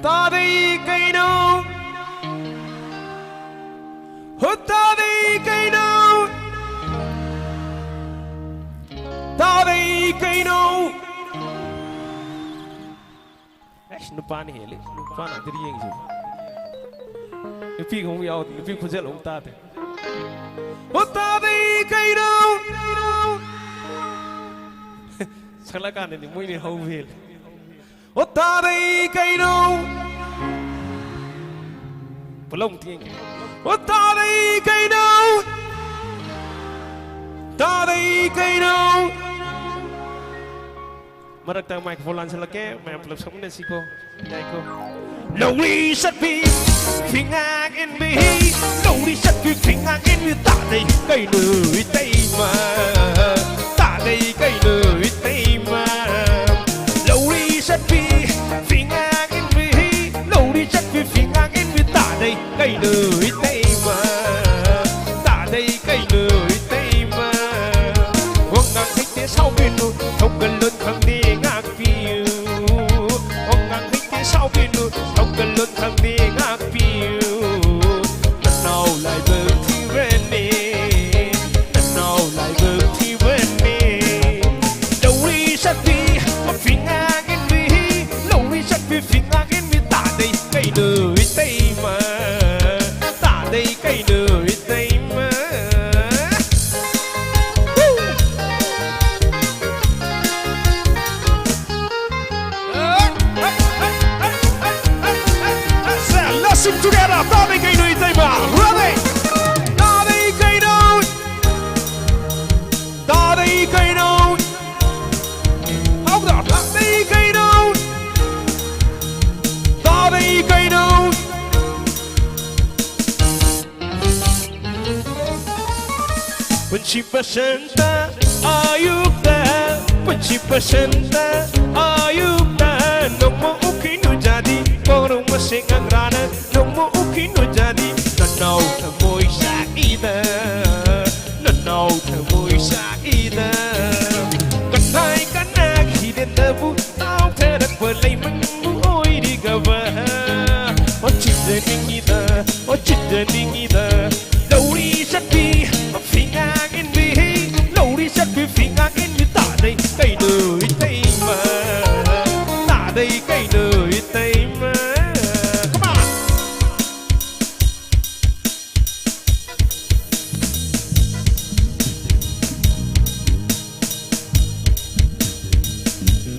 ꯇꯥꯗꯩ ꯀꯩꯅꯣ? ꯍꯣ ꯇꯥꯗꯩ ꯀꯩꯅꯣ? ꯇꯥꯗꯩ ꯀꯩꯅꯣ? ꯑꯩꯁ, ꯅꯨꯄꯥꯅ ꯍꯦꯜꯂꯤ꯫ ꯅꯨꯄꯥꯅ ꯑꯗꯨꯗꯤ ꯌꯦꯡꯁꯤ꯫ ꯅꯨꯄꯤꯒ ꯑꯃꯨꯛ ꯌꯥꯎꯗꯦ, ꯅꯨꯄꯤ ꯈꯣꯟꯖꯦꯜ ꯑꯃꯨꯛ ꯇꯥꯗꯦ꯫ ꯍꯣ ꯇꯥꯗꯩ ꯀꯩꯅꯣ? ꯁꯛꯂꯛꯀꯥꯟꯗꯗꯤ ꯃꯣꯏꯅ ꯍꯧꯕ ꯍꯦꯜꯂꯤ꯫ ꯍꯣ ꯇꯥꯗꯩ ꯀꯩꯅꯣ? ꯄꯨꯂꯞ ꯑꯃꯨꯛ ꯌꯦꯡꯒꯦ꯫ ꯍꯣ ꯇꯥꯗꯩ ꯀꯩꯅꯣ? ꯇꯥꯗꯩ ꯀꯩꯅꯣ? ꯃꯔꯛꯇ microphone ꯂꯥꯟꯁꯤꯜꯂꯛꯀꯦ, ꯃꯌꯥꯝ ꯄꯨꯂꯞ ꯁꯛꯃꯤꯟꯅꯁꯤꯀꯣ꯫ ꯌꯥꯏꯀꯣ? ꯂꯧꯔꯤ ꯆꯠꯄꯤ ꯐꯤꯉꯥꯛ ꯏꯟꯕꯤ, ꯂꯧꯔꯤ ꯆꯠꯄꯤ ꯐꯤꯉꯥꯛ ꯏꯟꯕꯤ, ꯇꯥꯗꯩ ꯀꯩꯅꯣ ꯏꯇꯩꯃ? ꯇꯥꯗꯩ ꯀꯩꯅꯣ ꯏꯇꯩꯃ? ꯂꯧꯔꯤ ꯆꯠꯄꯤ ꯐꯤꯉꯥꯛ ꯏꯟꯕꯤ, ꯂꯧꯔꯤ ꯆꯠꯄꯤ ꯐꯤꯉꯥꯛ ꯏꯟꯕꯤ, ꯇꯥꯗꯩ ꯀꯩꯅꯣ ꯏꯇꯩꯃ? ꯇꯥꯗꯩ ꯀꯩꯅꯣ ꯏꯇꯩꯃ? ꯋꯥꯉꯥꯡ ꯄꯨꯟꯁꯤ ꯕꯁꯟꯇ ꯑꯌꯨꯛꯇ, ꯄꯨꯟꯁꯤ ꯕꯁꯟꯇ ꯑꯌꯨꯛꯇ, ꯅꯣꯡꯃ ꯎꯈꯤꯅꯨ ꯖꯥꯗꯤ, ꯄꯣꯔꯣꯡ ꯃꯁꯦꯡ ꯑꯪꯒ꯭ꯔꯥꯅ ꯅꯣꯡꯃ ꯎꯈꯤꯅꯨ ꯖꯥꯗꯤ, ꯅꯅꯥꯎ ꯊꯃꯣꯏ ꯆꯥꯛꯏꯗ, ꯅꯅꯥꯎ ꯊꯃꯣꯏ ꯆꯥꯛꯏꯗ꯫ ꯀꯟꯊꯥꯏ ꯀꯅꯥꯒꯤ ꯍꯤꯔꯦꯟꯗꯕꯨ ꯇꯥꯎꯊꯔꯛꯄ ꯂꯩꯃꯟꯕꯨ ꯑꯣꯏꯔꯤꯒꯕ꯫ ꯑꯣ ꯆꯤꯠꯇꯅꯤꯡꯉꯤꯗ, ꯑꯣ ꯆꯤꯠꯇꯅꯤꯡꯉꯤꯗ, ꯂꯧꯔꯤ ꯆꯠꯄꯤ ꯐꯤꯉꯥꯡ ꯏꯟꯕꯤ, ꯂꯧꯔꯤ ꯆꯠꯄꯤ ꯐꯤꯉꯥꯡ ꯏꯟꯕꯤ ꯇꯥꯗꯩ ꯀꯩꯅꯣ ꯏꯇꯩꯃ, ꯇꯥꯗꯩ ꯀꯩꯅꯣ ꯏꯇꯩꯃ꯫ Come on!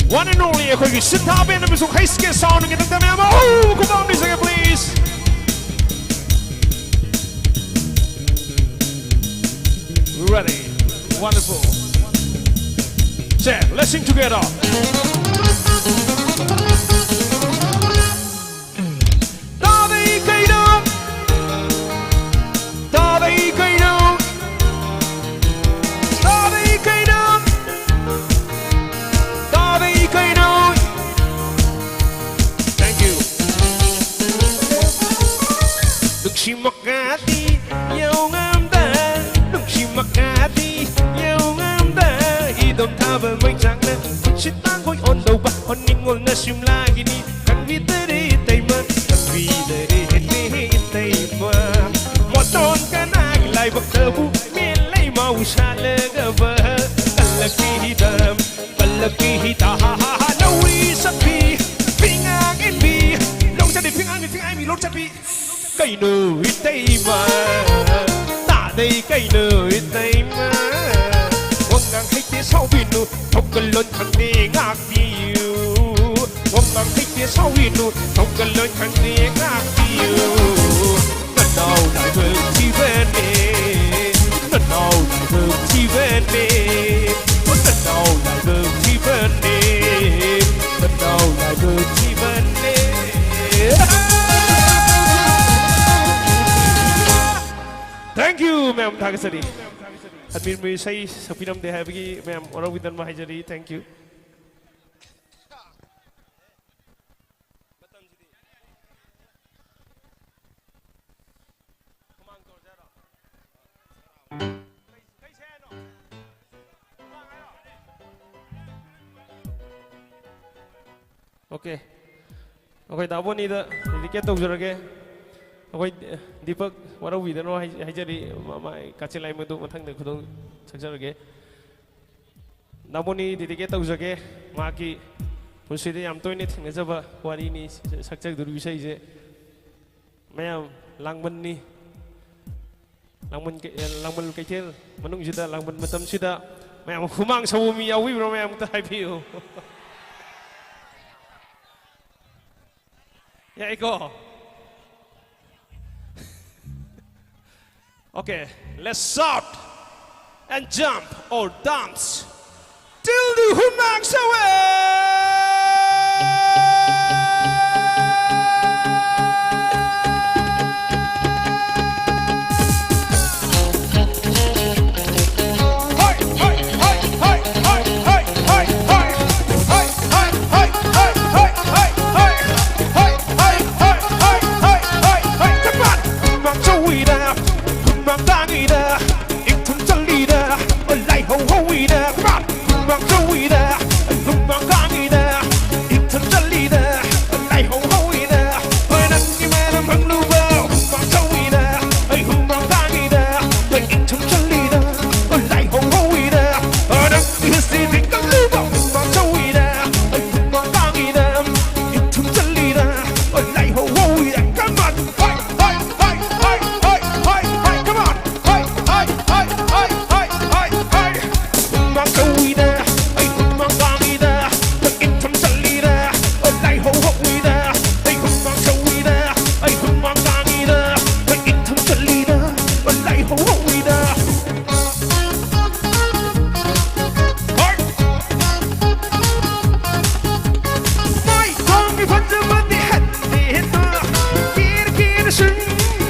One and only ꯑꯩꯈꯣꯏꯒꯤ ꯁꯤꯟꯊꯥ ꯕꯦꯟ ꯑꯃꯁꯨꯡ ꯍꯩꯁ ꯀꯦ ꯁꯥꯎꯟꯒꯤꯗꯃꯛꯇ ꯃꯌꯥꯝ ꯑꯃ, ꯑꯣ, ꯈꯨꯗꯣꯝꯕꯤꯁꯤꯒꯦ, please. Ready. Wonderful. Check. Let's sing together. ꯇꯥꯗꯩ ꯀꯩꯅꯣ? ꯇꯥꯗꯩ ꯀꯩꯅꯣ? ꯇꯥꯗꯩ ꯀꯩꯅꯣ? ꯇꯥꯗꯩ ꯀꯩꯅꯣ? Thank you. ꯅꯨꯡꯁꯤ ꯃꯀꯥꯗꯤ ꯌꯧꯉꯝꯗ, ꯅꯨꯡꯁꯤ ꯃꯀꯥꯗꯤ ꯌꯧꯉꯝꯗ, ꯏꯗꯣꯝ ꯊꯥꯕ ꯃꯩꯆꯥꯛꯅ ꯈꯨꯠꯁꯤ ꯇꯥꯡꯈꯣꯏ ꯑꯣꯟꯗꯧꯕ, ꯍꯣꯟꯅꯤꯡꯉꯣꯜꯅ ꯁꯤꯝꯂꯥꯒꯤꯅꯤ꯫ ꯈꯪꯕꯤꯗꯔꯦ ꯏꯇꯩꯃ, ꯈꯪꯕꯤꯗꯔꯦ ꯏꯇꯩꯃ꯫ ꯃꯣꯇꯣꯟ ꯀꯅꯥꯒꯤ ꯂꯥꯏꯕꯛꯇꯕꯨ ꯃꯦꯟ ꯂꯩꯃꯥꯎ ꯁꯥꯠꯂꯒꯕ? ꯄꯜꯂꯛꯄꯤ ꯍꯤꯗꯝ, ꯄꯜꯂꯛꯄꯤ ꯍꯤꯗ, ꯍꯥ, ꯍꯥ, ꯍꯥ, ꯂꯧꯔꯤ ꯆꯠꯄꯤ, ꯐꯤꯉꯥꯡ ꯏꯟꯕꯤ, ꯂꯧ ꯆꯠꯄꯤ, ꯐꯤꯉꯥꯡ ꯏꯟꯕꯤ, ꯐꯤꯉꯥꯡ ꯏꯟꯕꯤ, ꯂꯧ ꯆꯠꯄꯤ꯫ ꯀꯩꯅꯣ ꯏꯇꯩꯃ, ꯇꯥꯗꯩ ꯀꯩꯅꯣ ꯏꯇꯩꯃ? ꯋꯥꯉꯥꯡ ꯍꯩꯇꯦ ꯁꯥꯎꯕꯤꯅꯨ, ꯊꯧꯒꯜꯂꯣꯟ ꯈꯪꯗꯦ ꯉꯥꯛꯄꯤꯌꯨ꯫ ꯋꯥꯉꯥꯡ ꯍꯩꯇꯦ ꯁꯥꯎꯕꯤꯅꯨ, ꯊꯧꯒꯜꯂꯣꯟ ꯈꯪꯗꯦ ꯉꯥꯛꯄꯤꯌꯨ꯫ ꯅꯅꯥꯎ ꯂꯥꯏꯕꯛ ꯊꯤꯕꯅꯦ, ꯅꯅꯥꯎ ꯂꯥꯏꯕꯛ ꯊꯤꯕꯅꯦ, ꯅꯅꯥꯎ ꯂꯥꯏꯕꯛ ꯊꯤꯕꯅꯦ, ꯅꯅꯥꯎ ꯂꯥꯏꯕꯛ ꯊꯤꯕꯅꯦ꯫ Thank you, ma'am. ꯊꯥꯒꯠꯆꯔꯤ꯫ ꯑꯗꯃꯤꯔ ꯃꯣꯏ ꯏꯁꯩ ꯁꯛꯄꯤꯔꯝꯗꯦ ꯍꯥꯏꯕꯒꯤ ꯃꯌꯥꯝ ꯋꯥꯔꯧꯕꯤꯗꯅꯕ ꯍꯥꯏꯖꯔꯤ꯫ Thank you꯫ Okay. ꯑꯩꯈꯣꯏ ꯗꯥꯕꯣꯅꯤꯗ dedicate ꯇꯧꯖꯔꯒꯦ꯫ ꯑꯩꯈꯣꯏ ꯗꯤꯄꯛ ꯋꯥꯔꯧꯕꯤꯗꯅꯣ ꯍꯥꯏ-, ꯍꯥꯏꯖꯔꯤ꯫ ꯃꯥ-, ꯃꯥ ꯀꯥꯆꯤꯟ ꯂꯥꯏꯃꯗꯨ ꯃꯊꯪꯗ ꯈꯨꯗꯣꯡ ꯁꯛꯆꯔꯒꯦ꯫ ꯗꯥꯕꯣꯅꯤ dedicate ꯇꯧꯖꯒꯦ꯫ ꯃꯍꯥꯛꯀꯤ ꯄꯨꯟꯁꯤꯗ ꯌꯥꯝ ꯇꯣꯏꯅ ꯊꯦꯡꯅꯖꯕ ꯋꯥꯔꯤꯅꯤ ꯁꯛꯆꯗꯣꯔꯤꯕ ꯏꯁꯩꯁꯦ꯫ ꯃꯌꯥꯝ ꯂꯥꯡꯕꯟꯅꯤ꯫ ꯂꯥꯡꯕꯟ ꯀꯩ-, ꯑꯦ, ꯂꯥꯡꯕꯟ ꯀꯩꯊꯦꯜ ꯃꯅꯨꯡꯁꯤꯗ, ꯂꯥꯡꯕꯟ ꯃꯇꯝꯁꯤꯗ ꯃꯌꯥꯝ ꯍꯨꯃꯥꯡ ꯁꯧꯕ ꯃꯤ ꯌꯥꯎꯕꯤꯕ꯭ꯔꯣ? ꯃꯌꯥꯝ ꯑꯝꯇ ꯍꯥꯏꯕꯤꯌꯨ꯫ ꯌꯥꯏꯀꯣ? Okay, let's shout and jump or dance till the ꯍꯨꯃꯥꯡ ꯁꯧꯋꯦ꯫ ꯍꯨꯃꯥꯡ ꯁꯧꯋꯤꯗ, ꯍꯨꯃꯥꯡ ꯀꯥꯡꯉꯤꯗ, ꯏꯪꯊꯝ ꯆꯜꯂꯤꯗ, ꯂꯥꯏꯍꯧ ꯍꯧꯋꯤꯗ꯫ Come on! ꯍꯨꯃꯥꯡ ꯁꯧꯋꯤꯗ, ꯍꯨꯃꯥꯡ ꯀꯥꯡꯉꯤꯗ, ꯏꯪꯊꯝ ꯆꯜꯂꯤꯗ, ꯂꯥꯏꯍꯧ ꯍꯧꯋꯤꯗ꯫ ꯍꯣꯏ, ꯅꯪꯒꯤ ꯃꯅꯝ ꯐꯪꯂꯨꯕ, ꯍꯨꯃꯥꯡ ꯁꯧꯋꯤꯗ, ꯍꯨꯃꯥꯡ ꯀꯥꯡꯉꯤꯗ, ꯏꯪꯊꯝ ꯆꯜꯂꯤꯗ, ꯂꯥꯏꯍꯧ ꯍꯧꯋꯤꯗ꯫ ꯅꯪꯒꯤ ꯍꯤꯁꯇ꯭ꯔꯤ ꯊꯤꯡꯀꯜꯂꯨꯕ, ꯍꯨꯃꯥꯡ ꯁꯧꯋꯤꯗ, ꯍꯨꯃꯥꯡ ꯀꯥꯡꯉꯤꯗ, ꯏꯪꯊꯝ ꯆꯜꯂꯤꯗ, ꯂꯥꯏꯍꯧ ꯍꯧꯋꯤꯗ꯫ Come on! ꯍꯣꯏ, ꯍꯣꯏ, ꯍꯣꯏ, ꯍꯣꯏ, ꯍꯣꯏ, ꯍꯣꯏ, ꯍꯣꯏ, come on! ꯍꯣꯏ, ꯍꯣꯏ, ꯍꯣꯏ, ꯍꯣꯏ, ꯍꯣꯏ, ꯍꯣꯏ, ꯍꯣꯏ꯫ ꯍꯨꯃꯥꯡ ꯁꯧꯋꯤꯗ, ꯑꯩ ꯍꯨꯃꯥꯡ ꯀꯥꯡꯉꯤꯗ, ꯏꯪꯊꯝ ꯆꯜꯂꯤꯗ, ꯂꯥꯏꯍꯧ ꯍꯧꯋꯤꯗ, ꯑꯩ ꯍꯨꯃꯥꯡ ꯁꯧꯋꯤꯗ, ꯑꯩ ꯍꯨꯃꯥꯡ ꯀꯥꯡꯉꯤꯗ, ꯏꯪꯊꯝ ꯆꯜꯂꯤꯗ, ꯂꯥꯏꯍꯧ ꯍꯧꯋꯤꯗ꯫ ꯍꯣꯏ꯫ ꯃꯥꯏ ꯊꯣꯡꯒꯤ ꯐꯖꯕꯗꯤ ꯍꯦꯟꯅ ꯍꯦꯟꯅ ꯀꯦꯔ ꯀꯦꯔ ꯁꯨꯝ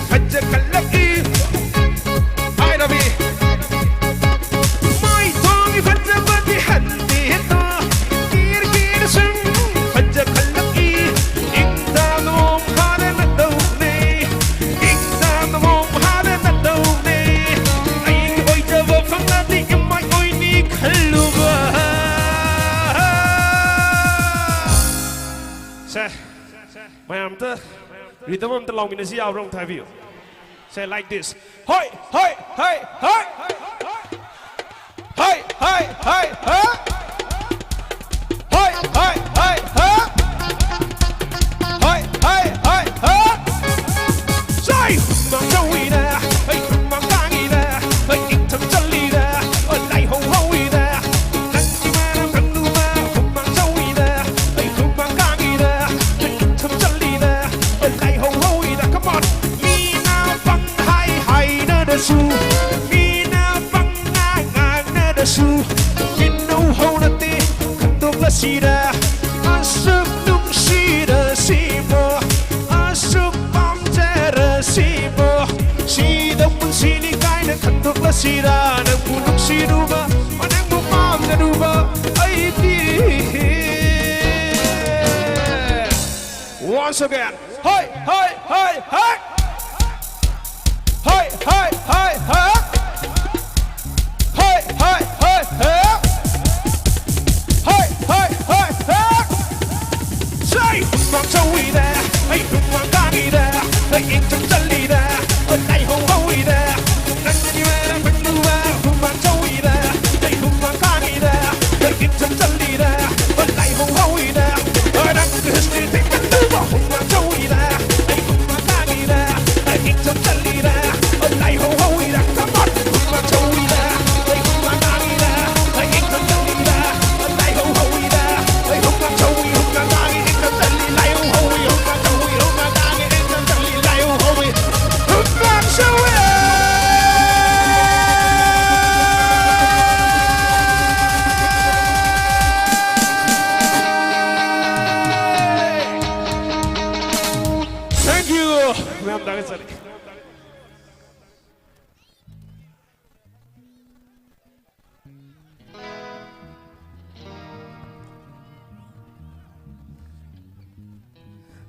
ꯐꯖꯈꯠꯂꯛꯏ꯫ ꯍꯥꯏ ꯔꯕꯤ꯫ Rhythm ꯑꯝꯇ ꯂꯥꯎꯃꯤꯟꯅꯁꯤ, ꯌꯥꯕ꯭ꯔꯥ? ꯑꯃꯨꯛꯇ ꯍꯥꯏꯕꯤꯌꯨ꯫ Say like this. ꯍꯣꯏ, ꯍꯣꯏ, ꯍꯣꯏ, ꯍꯣꯏ꯫ ꯍꯣꯏ, ꯍꯣꯏ, ꯍꯣꯏ, ꯍꯣꯏ꯫ ꯍꯣꯏ, ꯍꯣꯏ, ꯍꯣꯏ, ꯍꯣꯏ꯫ ꯍꯣꯏ, ꯍꯣꯏ, ꯍꯣꯏ, ꯍꯣꯏ꯫ ꯁꯥꯏ! ꯍꯨꯃꯥꯡ ꯁꯧꯏꯗ, ꯑꯩ ꯍꯨꯃꯥꯡ ꯀꯥꯡꯉꯤꯗ, ꯑꯩ ꯏꯪꯊꯝ ꯆꯜꯂꯤꯗ, ꯑꯩ ꯂꯥꯏꯍꯧ ꯍꯧꯏꯗ꯫ ꯅꯪꯒꯤ ꯃꯔꯝ ꯈꯪꯗꯨꯅ ꯍꯨꯃꯥꯡ ꯁꯧꯏꯗ, ꯑꯩ ꯍꯨꯃꯥꯡ ꯀꯥꯡꯉꯤꯗ, ꯑꯩ ꯏꯪꯊꯝ ꯆꯜꯂꯤꯗ, ꯑꯩ ꯂꯥꯏꯍꯧ ꯍꯧꯏꯗ꯫ Come on! ꯃꯤꯅ ꯄꯪꯍꯥꯏ ꯍꯥꯏꯅꯔꯁꯨ, ꯃꯤꯅ ꯄꯪꯉꯥꯡ ꯉꯥꯡꯅꯔꯁꯨ, ꯃꯤꯠꯅ ꯎꯍꯧ ꯅꯠꯇꯦ, ꯈꯟꯗꯣꯛꯂꯁꯤꯔ? ꯑꯁꯨꯛ ꯅꯨꯡꯁꯤꯔꯁꯤꯕꯣ, ꯑꯁꯨꯛ ꯄꯥꯝꯖꯔꯁꯤꯕꯣ, ꯁꯤꯗ ꯄꯨꯟꯁꯤꯅꯤ ꯀꯥꯏꯅ ꯈꯟꯗꯣꯛꯂꯁꯤꯔ? ꯅꯪꯕꯨ ꯅꯨꯡꯁꯤꯔꯨꯕ, ꯅꯪꯕꯨ ꯄꯥꯝꯖꯔꯨꯕ ꯑꯩꯗꯤ꯫ Once again. ꯍꯣꯏ, ꯍꯣꯏ, ꯍꯣꯏ, ꯍꯣꯏ꯫ ꯍꯣꯏ, ꯍꯣꯏ, ꯍꯣꯏ, ꯍꯣꯏ꯫ ꯍꯣꯏ, ꯍꯣꯏ, ꯍꯣꯏ, ꯍꯣꯏ꯫ ꯍꯣꯏ, ꯍꯣꯏ, ꯍꯣꯏ, ꯍꯣꯏ꯫ ꯁꯩ! ꯍꯨꯃꯥꯡ ꯁꯧꯏꯗ, ꯑꯩ ꯍꯨꯃꯥꯡ ꯀꯥꯡꯉꯤꯗ, ꯑꯩ ꯏꯪꯊꯝ ꯆꯜꯂꯤꯗ, ꯑꯩ ꯂꯥꯏꯍꯧ ꯍꯧꯏꯗ꯫ ꯅꯪꯒꯤ ꯃꯔꯝ ꯈꯪꯗꯨꯅ ꯍꯨꯃꯥꯡ ꯁꯧꯏꯗ, ꯑꯩ ꯍꯨꯃꯥꯡ ꯀꯥꯡꯉꯤꯗ, ꯑꯩ ꯏꯪꯊꯝ ꯆꯜꯂꯤꯗ, ꯑꯩ ꯂꯥꯏꯍꯧ ꯍꯧꯏꯗ꯫ ꯅꯪꯒꯤ history ꯊꯤꯡꯒꯠꯂꯨꯕ ꯍꯨꯃꯥꯡ ꯁꯧꯏꯗ, ꯑꯩ ꯍꯨꯃꯥꯡ ꯀꯥꯡꯉꯤꯗ, ꯑꯩ ꯏꯪꯊꯝ ꯆꯜꯂꯤꯗ, ꯑꯩ ꯂꯥꯏꯍꯧ ꯍꯧꯏꯗ꯫ Come on! ꯍꯨꯃꯥꯡ ꯁꯧꯏꯗ, ꯑꯩ ꯍꯨꯃꯥꯡ ꯀꯥꯡꯉꯤꯗ, ꯑꯩ ꯏꯪꯊꯝ ꯆꯜꯂꯤꯗ, ꯑꯩ ꯂꯥꯏꯍꯧ ꯍꯧꯏꯗ꯫ ꯑꯩ ꯍꯨꯃꯥꯡ ꯁꯧꯏ, ꯍꯨꯃꯥꯡ ꯀꯥꯡꯉꯤ, ꯏꯪꯊꯝ ꯆꯜꯂꯤ, ꯂꯥꯏꯍꯧ ꯍꯧꯏ, ꯍꯨꯃꯥꯡ ꯁꯧꯏ, ꯍꯨꯃꯥꯡ ꯀꯥꯡꯉꯤ, ꯏꯪꯊꯝ ꯆꯜꯂꯤ, ꯂꯥꯏꯍꯧ ꯍꯧꯏ꯫ ꯍꯨꯃꯥꯡ ꯁꯧꯏ! Thank you. ꯃꯌꯥꯝ ꯊꯥꯒꯠꯆꯔꯤ꯫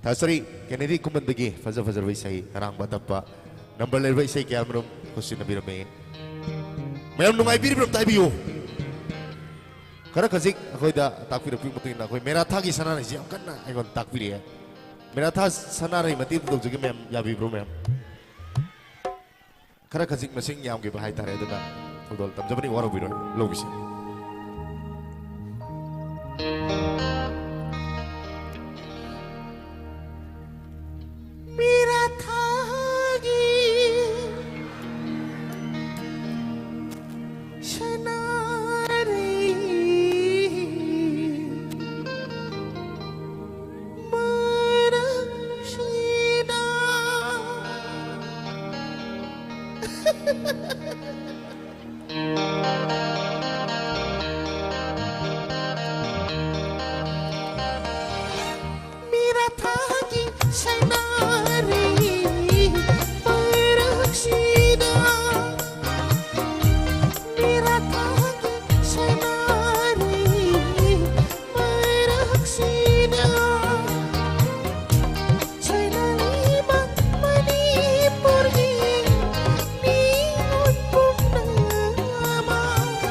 ꯊꯥꯒꯠꯆꯔꯤ꯫ ꯀꯦꯅꯦꯗꯤ ꯈꯨꯃꯟꯗꯒꯤ ꯐꯖ ꯐꯖꯔꯕ ꯏꯁꯩ ꯑꯔꯥꯡꯕ ꯇꯞꯄ ꯅꯝꯕꯔ ꯂꯩꯔꯕ ꯏꯁꯩ ꯀꯌꯥ ꯃꯔꯨꯝ ꯈꯨꯠꯁꯤꯟꯅꯕꯤꯔꯝꯃꯤ꯫ ꯃꯌꯥꯝ ꯅꯨꯡꯉꯥꯏꯕꯤꯔꯤꯕ꯭ꯔꯥ ꯑꯝꯇ ꯍꯥꯏꯕꯤꯌꯨ꯫ ꯈꯔ ꯈꯖꯤꯛ ꯑꯩꯈꯣꯏꯗ ꯇꯥꯛꯄꯤꯔꯛꯄꯒꯤ ꯃꯇꯨꯡ ꯏꯟꯅ ꯑꯩꯈꯣꯏ ꯃꯦꯔꯥꯊꯥꯒꯤ ꯁꯅꯥꯅꯤꯁꯤ ꯌꯥꯝ ꯀꯟꯅ ꯑꯩꯉꯣꯟꯗ ꯇꯥꯛꯄꯤꯔꯛꯑꯦ꯫ ꯃꯦꯔꯥꯊꯥ ꯁꯅꯥꯔꯩ ꯃꯇꯦꯛꯇ ꯇꯧꯖꯒꯦ ꯃꯌꯥꯝ, ꯌꯥꯕꯤꯕ꯭ꯔꯣ ꯃꯌꯥꯝ? ꯈꯔ ꯈꯖꯤꯛ ꯃꯁꯤꯡ ꯌꯥꯝꯈꯤꯕ ꯍꯥꯏꯇꯥꯔꯦ, ꯑꯗꯨꯅ ꯊꯧꯗꯣꯜ ꯇꯝꯖꯕꯅꯤ, ꯋꯥꯔꯧꯕꯤꯔꯣꯏ ꯂꯧꯕꯤꯁꯦ꯫ ꯃꯦꯔꯥꯊꯥꯒꯤ ꯁꯅꯥꯔꯩ ꯃꯔꯛꯁꯤꯗ꯫ ꯃꯦꯔꯥꯊꯥꯒꯤ ꯁꯅꯥꯔꯩ ꯃꯔꯛꯁꯤꯗ, ꯃꯦꯔꯥꯊꯥꯒꯤ ꯁꯅꯥꯔꯩ ꯃꯔꯛꯁꯤꯗ, ꯁꯣꯏꯅꯥꯏꯕ ꯃꯅꯤꯄꯨꯔꯒꯤ ꯃꯤꯑꯣꯏ ꯄꯨꯝꯅꯃꯛ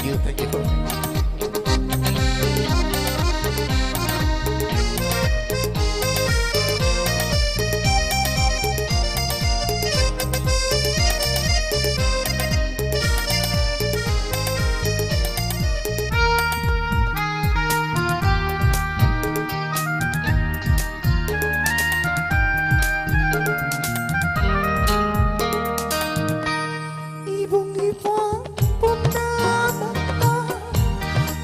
Thank you, thank you. Ibong iba pumnamak ka,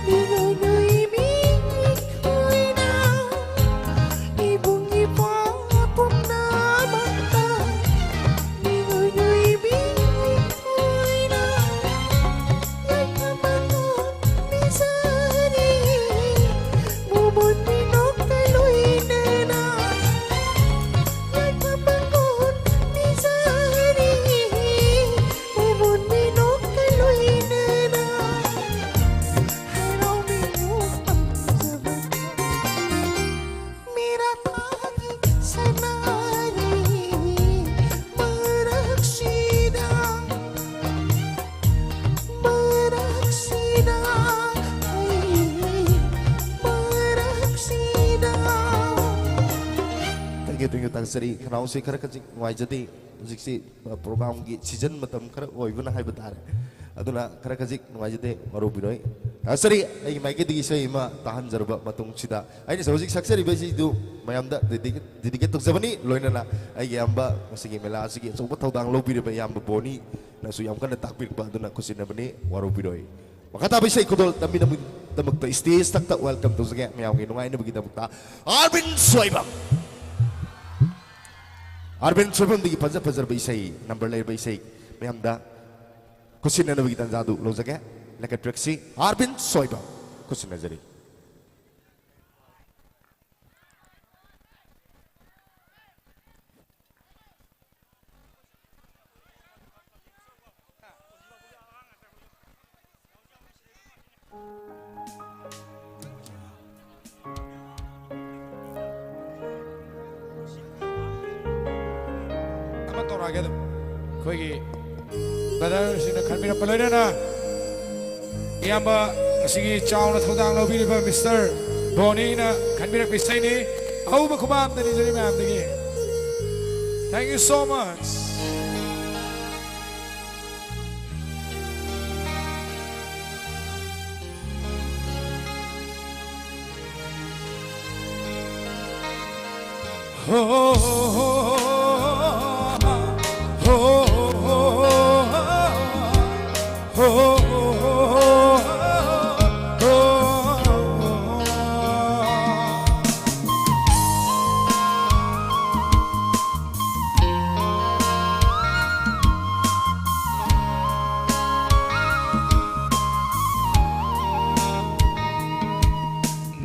minunuymi kuina. Ibong iba pumnamak ka, minunuymi kuina. Yay kamangun misari, mumun minok kaluinena. Yay kamangun misari, Thank you, thank you, ꯇꯥꯛꯆꯔꯤ꯫ ꯈꯅꯥꯎꯁꯤ ꯈꯔ ꯈꯖꯤꯛ ꯅꯨꯡꯉꯥꯏꯖꯗꯦ꯫ ꯍꯧꯖꯤꯛꯁꯤ, ꯑ, programꯒꯤ season ꯃꯇꯝ ꯈꯔ ꯑꯣꯏꯕꯅ ꯍꯥꯏꯕ ꯇꯥꯔꯦ꯫ ꯑꯗꯨꯅ ꯈꯔ ꯈꯖꯤꯛ ꯅꯨꯡꯉꯥꯏꯖꯗꯦ, ꯋꯥꯔꯧꯕꯤꯔꯣꯏ꯫ ꯉꯁꯤ ꯑꯩꯒꯤ ꯃꯥꯏꯀꯩꯗꯒꯤ ꯏꯁꯩ ꯑꯃ ꯇꯥꯍꯟꯖꯔꯕ ꯃꯇꯨꯡꯁꯤꯗ, ꯑꯩꯅ ꯍꯧꯖꯤꯛ ꯁꯛꯆꯔꯤꯕ ꯏꯁꯩꯗꯨ ꯃꯌꯥꯝꯗ dedica-, dedicate ꯇꯧꯖꯕꯅꯤ꯫ ꯂꯣꯏꯅꯅ ꯑꯩꯒꯤ ꯏꯌꯥꯝꯕ ꯉꯁꯤꯒꯤ ꯃꯦꯂꯥ ꯑꯁꯤꯒꯤ ꯑꯆꯧꯕ ꯊꯧꯗꯥꯡ ꯂꯧꯕꯤꯔꯤꯕ ꯏꯌꯥꯝꯕ ꯕꯣꯅꯤꯅꯁꯨ ꯌꯥꯝ ꯀꯟꯅ ꯇꯥꯛꯄꯤꯔꯛꯄ ꯑꯗꯨꯅ ꯈꯨꯠꯁꯤꯟꯅꯕꯅꯤ, ꯋꯥꯔꯧꯕꯤꯔꯣꯏ꯫ ꯃꯈꯥ ꯇꯥꯕ ꯏꯁꯩ ꯈꯨꯗꯣꯜ ꯇꯝꯕꯤꯅꯕꯒꯤꯗꯃꯛꯇ stage ꯊꯛꯇ welcome ꯇꯧꯖꯒꯦ, ꯃꯌꯥꯝꯒꯤ ꯅꯨꯡꯉꯥꯏꯅꯕꯒꯤꯗꯃꯛꯇ ꯑꯥꯔꯕꯤꯟ ꯁꯣꯏꯕꯝ꯫ ꯑꯥꯔꯕꯤꯟ ꯁꯣꯏꯕꯝꯗꯒꯤ ꯐꯖ ꯐꯖꯔꯕ ꯏꯁꯩ, number ꯂꯩꯔꯕ ꯏꯁꯩ ꯃꯌꯥꯝꯗ ꯈꯨꯠꯁꯤꯟꯅꯅꯕꯒꯤ ꯇꯥꯟꯖꯥꯗꯨ ꯂꯧꯖꯒꯦ꯫ ꯂꯩꯀꯠꯄꯤꯔꯛꯁꯤ ꯑꯥꯔꯕꯤꯟ ꯁꯣꯏꯕꯝ꯫ ꯈꯨꯠꯁꯤꯟꯅꯖꯔꯤ꯫ ꯑꯃ ꯇꯧꯔꯛꯑꯒꯦ ꯑꯗꯨꯝ꯫ ꯑꯩꯈꯣꯏꯒꯤ brotherꯁꯤꯡꯅ ꯈꯟꯕꯤꯔꯛꯄ ꯂꯣꯏꯅꯅ ꯏꯌꯥꯝꯕ, ꯉꯁꯤꯒꯤ ꯆꯥꯎꯅ ꯊꯧꯗꯥꯡ ꯂꯧꯕꯤꯔꯤꯕ ꯃꯤꯁꯇꯔ ꯕꯣꯅꯤꯅ ꯈꯟꯕꯤꯔꯛꯄ ꯏꯁꯩꯅꯤ꯫ ꯑꯍꯧꯕ ꯈꯨꯕꯥꯛ ꯑꯝꯇ ꯅꯤꯖꯔꯤ ꯃꯌꯥꯝꯗꯒꯤ꯫ Thank you so much.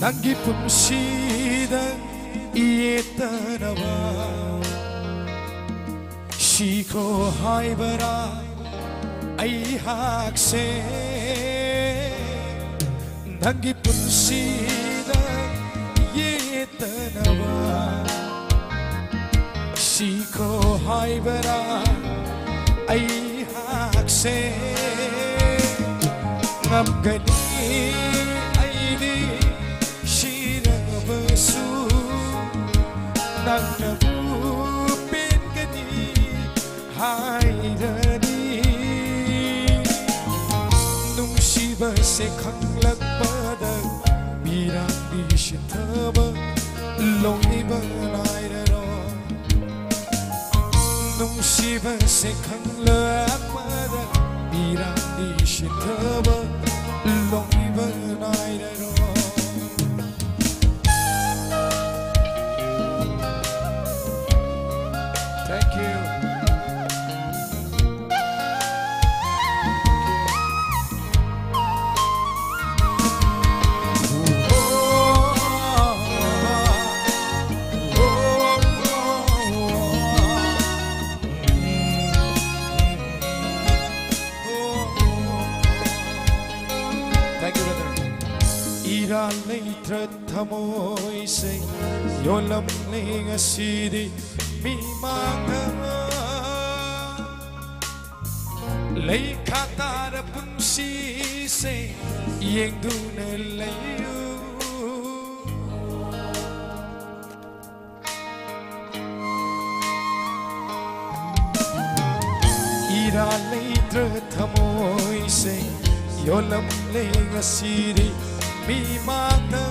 ꯅꯪꯒꯤ ꯄꯨꯟꯁꯤꯗ ꯌꯦꯠꯇꯅꯕ ꯁꯤꯈ꯭ꯔꯣ ꯍꯥꯏꯕꯔꯥ ꯑꯩꯍꯥꯛꯁꯦ? ꯅꯪꯒꯤ ꯄꯨꯟꯁꯤꯗ ꯌꯦꯠꯇꯅꯕ ꯁꯤꯈ꯭ꯔꯣ ꯍꯥꯏꯕꯔꯥ ꯑꯩꯍꯥꯛꯁꯦ? ꯉꯝꯒꯅꯤ ꯑꯩꯗꯤ ꯁꯤꯔꯕꯁꯨ, ꯅꯪꯅꯕꯨ ꯄꯦꯟꯒꯅꯤ ꯍꯥꯏꯔꯅꯤ꯫ ꯅꯨꯡꯁꯤꯕꯁꯦ ꯈꯪꯂꯛꯄꯗ ꯃꯤꯔꯥꯡꯒꯤ ꯁꯤꯊꯕ ꯂꯣꯏꯕ ꯅꯥꯏꯔꯔꯣꯏ꯫ ꯅꯨꯡꯁꯤꯕꯁꯦ ꯈꯪꯂꯛꯄꯗ ꯃꯤꯔꯥꯡꯒꯤ ꯁꯤꯊꯕ ꯂꯣꯏꯕ ꯅꯥꯏꯔꯔꯣꯏ꯫ Thank you. Thank you, brother. ꯏꯔꯥꯜ ꯂꯩꯇ꯭ꯔ ꯊꯃꯣꯏꯁꯦ ꯌꯣꯜꯂꯝꯂꯦ ꯉꯁꯤꯗꯤ ꯃꯤꯃꯥꯡꯗ꯫ ꯂꯩꯈꯥ ꯇꯥꯔ ꯄꯨꯟꯁꯤꯁꯦ ꯌꯦꯡꯗꯨꯅ ꯂꯩꯌꯨ꯫ ꯏꯔꯥ ꯂꯩꯇ꯭ꯔ ꯊꯃꯣꯏꯁꯦ ꯌꯣꯜꯂꯝꯂꯦ ꯉꯁꯤꯗꯤ ꯃꯤ ꯃꯥꯡꯗ꯫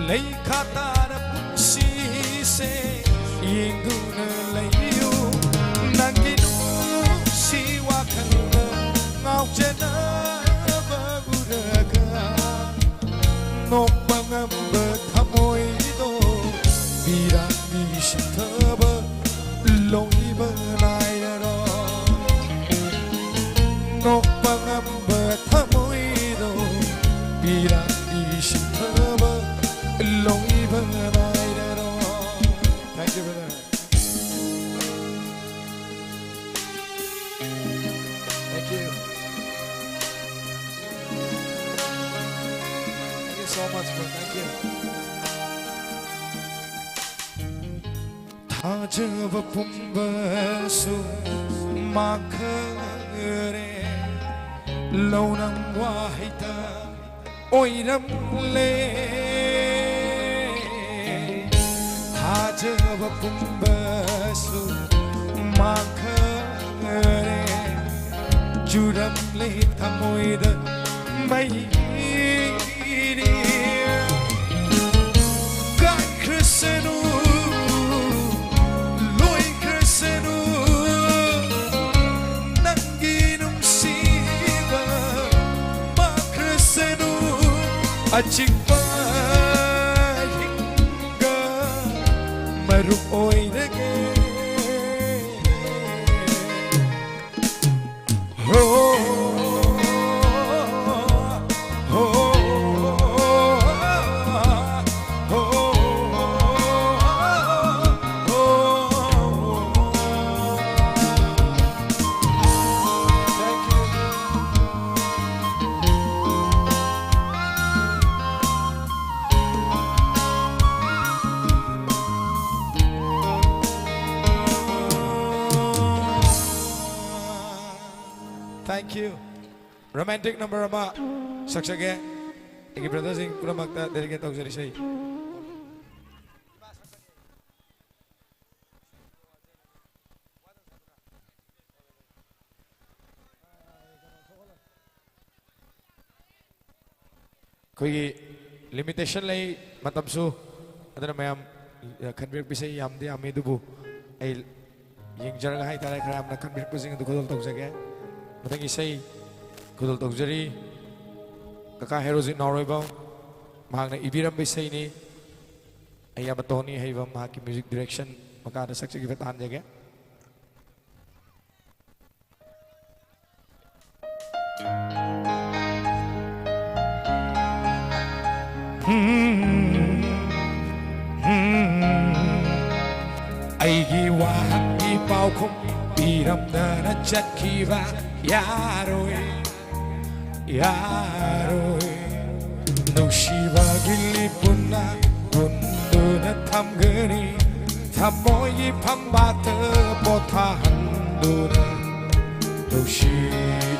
ꯂꯩꯈꯥ ꯇꯥꯔ ꯄꯨꯟꯁꯤꯁꯦ ꯌꯦꯡꯗꯨꯅ ꯂꯩꯌꯨ꯫ ꯅꯪꯒꯤ ꯅꯨꯡꯁꯤ ꯋꯥꯈꯜꯅ ꯉꯥꯎꯖꯅꯕ ꯎꯔꯒ ꯅꯣꯛꯄ ꯉꯝꯕ ꯊꯃꯣꯏꯗꯣ ꯄꯤꯔꯥꯡꯒꯤ ꯁꯤꯊꯕ ꯂꯣꯏꯕ ꯅꯥꯏꯔꯔꯣꯏ꯫ ꯅꯣꯛꯄ ꯉꯝꯕ ꯊꯃꯣꯏꯗꯣ ꯄꯤꯔꯥꯡꯒꯤ ꯁꯤꯊꯕ ꯂꯣꯏꯕ ꯅꯥꯏꯔꯔꯣꯏ꯫ Thank you, brother. Thank you. Thank you so much, bro. Thank you. ꯊꯥꯖꯕ ꯄꯨꯝꯕꯁꯨ ꯃꯥꯡꯈꯔꯦ꯫ ꯂꯧꯅꯝ ꯋꯥꯍꯩꯇ ꯑꯣꯏꯔꯝꯂꯦ꯫ ꯊꯥꯖꯕ ꯄꯨꯝꯕꯁꯨ ꯃꯥꯡꯈꯔꯦ꯫ ꯆꯨꯔꯝꯂꯦ ꯊꯃꯣꯏꯗ ꯃꯩ ꯂꯣꯏꯔꯦ꯫ ꯀꯥꯏꯈ꯭ꯔꯁꯅꯨ, ꯂꯣꯏꯈ꯭ꯔꯁꯅꯨ, ꯅꯪꯒꯤ ꯅꯨꯡꯁꯤꯕ ꯃꯥꯡꯈ꯭ꯔꯁꯅꯨ꯫ ꯑꯆꯤꯛꯄ ꯍꯤꯡꯒ ꯃꯔꯨꯞ ꯑꯣꯏꯔꯒꯦ꯫ Thank you. Romantic number ꯑꯃ ꯁꯛꯆꯒꯦ꯫ ꯑꯩꯒꯤ brotherꯁꯤꯡ ꯄꯨꯝꯅꯃꯛꯇ dedicate ꯇꯧꯖꯔꯤ ꯏꯁꯩ꯫ ꯑꯩꯈꯣꯏꯒꯤ limitation ꯂꯩ, ꯃꯇꯝꯁꯨ, ꯑꯗꯨꯅ ꯃꯌꯥꯝ, ꯑ, ꯈꯟꯕꯤꯔꯛꯄꯁꯦ ꯌꯥꯝꯗꯤ ꯌꯥꯝꯃꯤ, ꯑꯗꯨꯕꯨ ꯑꯩ ꯌꯦꯡꯖꯔꯒ ꯍꯥꯏꯇꯥꯔꯦ, ꯈꯔ ꯌꯥꯝꯅ ꯈꯟꯕꯤꯔꯛꯄꯁꯤꯡ ꯑꯗꯨ ꯈꯨꯗꯣꯜ ꯇꯧꯖꯒꯦ꯫ ꯃꯊꯪꯒꯤ ꯏꯁꯩ ꯈꯨꯗꯣꯜ ꯇꯧꯖꯔꯤ ꯀꯀꯥ ꯍꯦꯔꯣꯖꯤꯠ ꯅꯥꯎꯔꯣꯏꯕꯝ, ꯃꯍꯥꯛꯅ ꯏꯕꯤꯔꯝꯕ ꯏꯁꯩꯅꯤ꯫ ꯑꯩ ꯌꯥꯝꯅ ꯇꯣꯅꯤ ꯍꯩꯕ ꯃꯍꯥꯛꯀꯤ music direction ꯃꯈꯥꯗ ꯁꯛꯆꯈꯤꯕ ꯇꯥꯍꯟꯖꯒꯦ꯫ ꯑꯩꯒꯤ ꯋꯥꯍꯪꯒꯤ ꯄꯥꯎꯈꯨꯝ ꯄꯤꯔꯝꯗꯅ ꯆꯠꯈꯤꯕ ꯌꯥꯔꯣꯏ, ꯌꯥꯔꯣꯏ꯫ ꯅꯨꯡꯁꯤꯕꯒꯤ ꯂꯤꯄꯨꯟꯅ ꯄꯨꯟꯗꯨꯅ ꯊꯝꯒꯅꯤ꯫ ꯊꯃꯣꯏꯒꯤ ꯐꯝꯕꯥꯛꯇ ꯄꯣꯊꯥꯍꯟꯗꯨꯅ ꯅꯨꯡꯁꯤ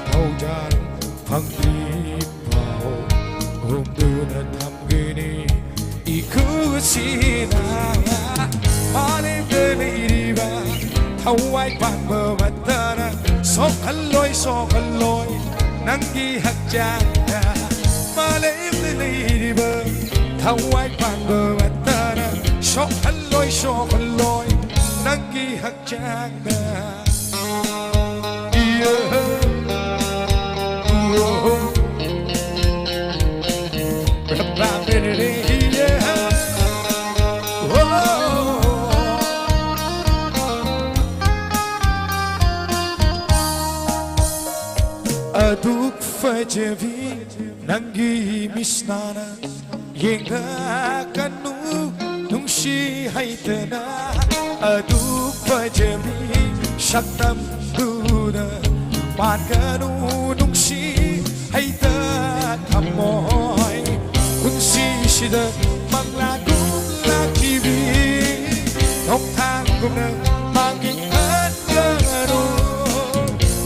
ꯊꯧꯖꯥꯜ ꯐꯪꯗ꯭ꯔꯤ ꯐꯥꯎ ꯍꯨꯝꯗꯨꯅ ꯊꯝꯒꯅꯤ꯫ ꯏꯈꯨꯁꯤꯅ ꯃꯥꯂꯦꯝꯗ ꯂꯩꯔꯤꯕ ꯊꯋꯥꯏ ꯄꯥꯟꯕ ꯑꯃꯠꯇꯅ ꯁꯣꯛꯍꯜꯂꯣꯏ, ꯁꯣꯛꯍꯜꯂꯣꯏ ꯅꯪꯒꯤ ꯍꯛꯆꯥꯡꯗ꯫ ꯃꯥꯂꯦꯝꯗ ꯂꯩꯔꯤꯕ ꯊꯋꯥꯏ ꯄꯥꯟꯕ ꯑꯃꯠꯇꯅ ꯁꯣꯛꯍꯜꯂꯣꯏ, ꯁꯣꯛꯍꯜꯂꯣꯏ ꯅꯪꯒꯤ ꯍꯛꯆꯥꯡꯗ꯫ ꯑꯗꯨꯛ ꯐꯖꯕꯤ ꯅꯪꯒꯤ ꯃꯤꯠꯁꯅꯥꯅ ꯌꯦꯡꯂꯛꯀꯅꯨ, ꯅꯨꯡꯁꯤ ꯍꯩꯇꯅ꯫ ꯑꯗꯨꯛ ꯐꯖꯕꯤ ꯁꯛꯇꯝꯗꯨꯗ ꯄꯥꯟꯒꯅꯨ, ꯅꯨꯡꯁꯤ ꯍꯩꯇ ꯊꯝꯃꯣꯏ꯫ ꯄꯨꯟꯁꯤꯁꯤꯗ ꯃꯪꯂꯥꯒꯨꯝ ꯂꯥꯛꯈꯤꯕꯤ ꯅꯣꯡꯊꯥꯡꯒꯨꯝꯅ ꯃꯥꯡꯒꯤ ꯈꯟꯒꯅꯨ꯫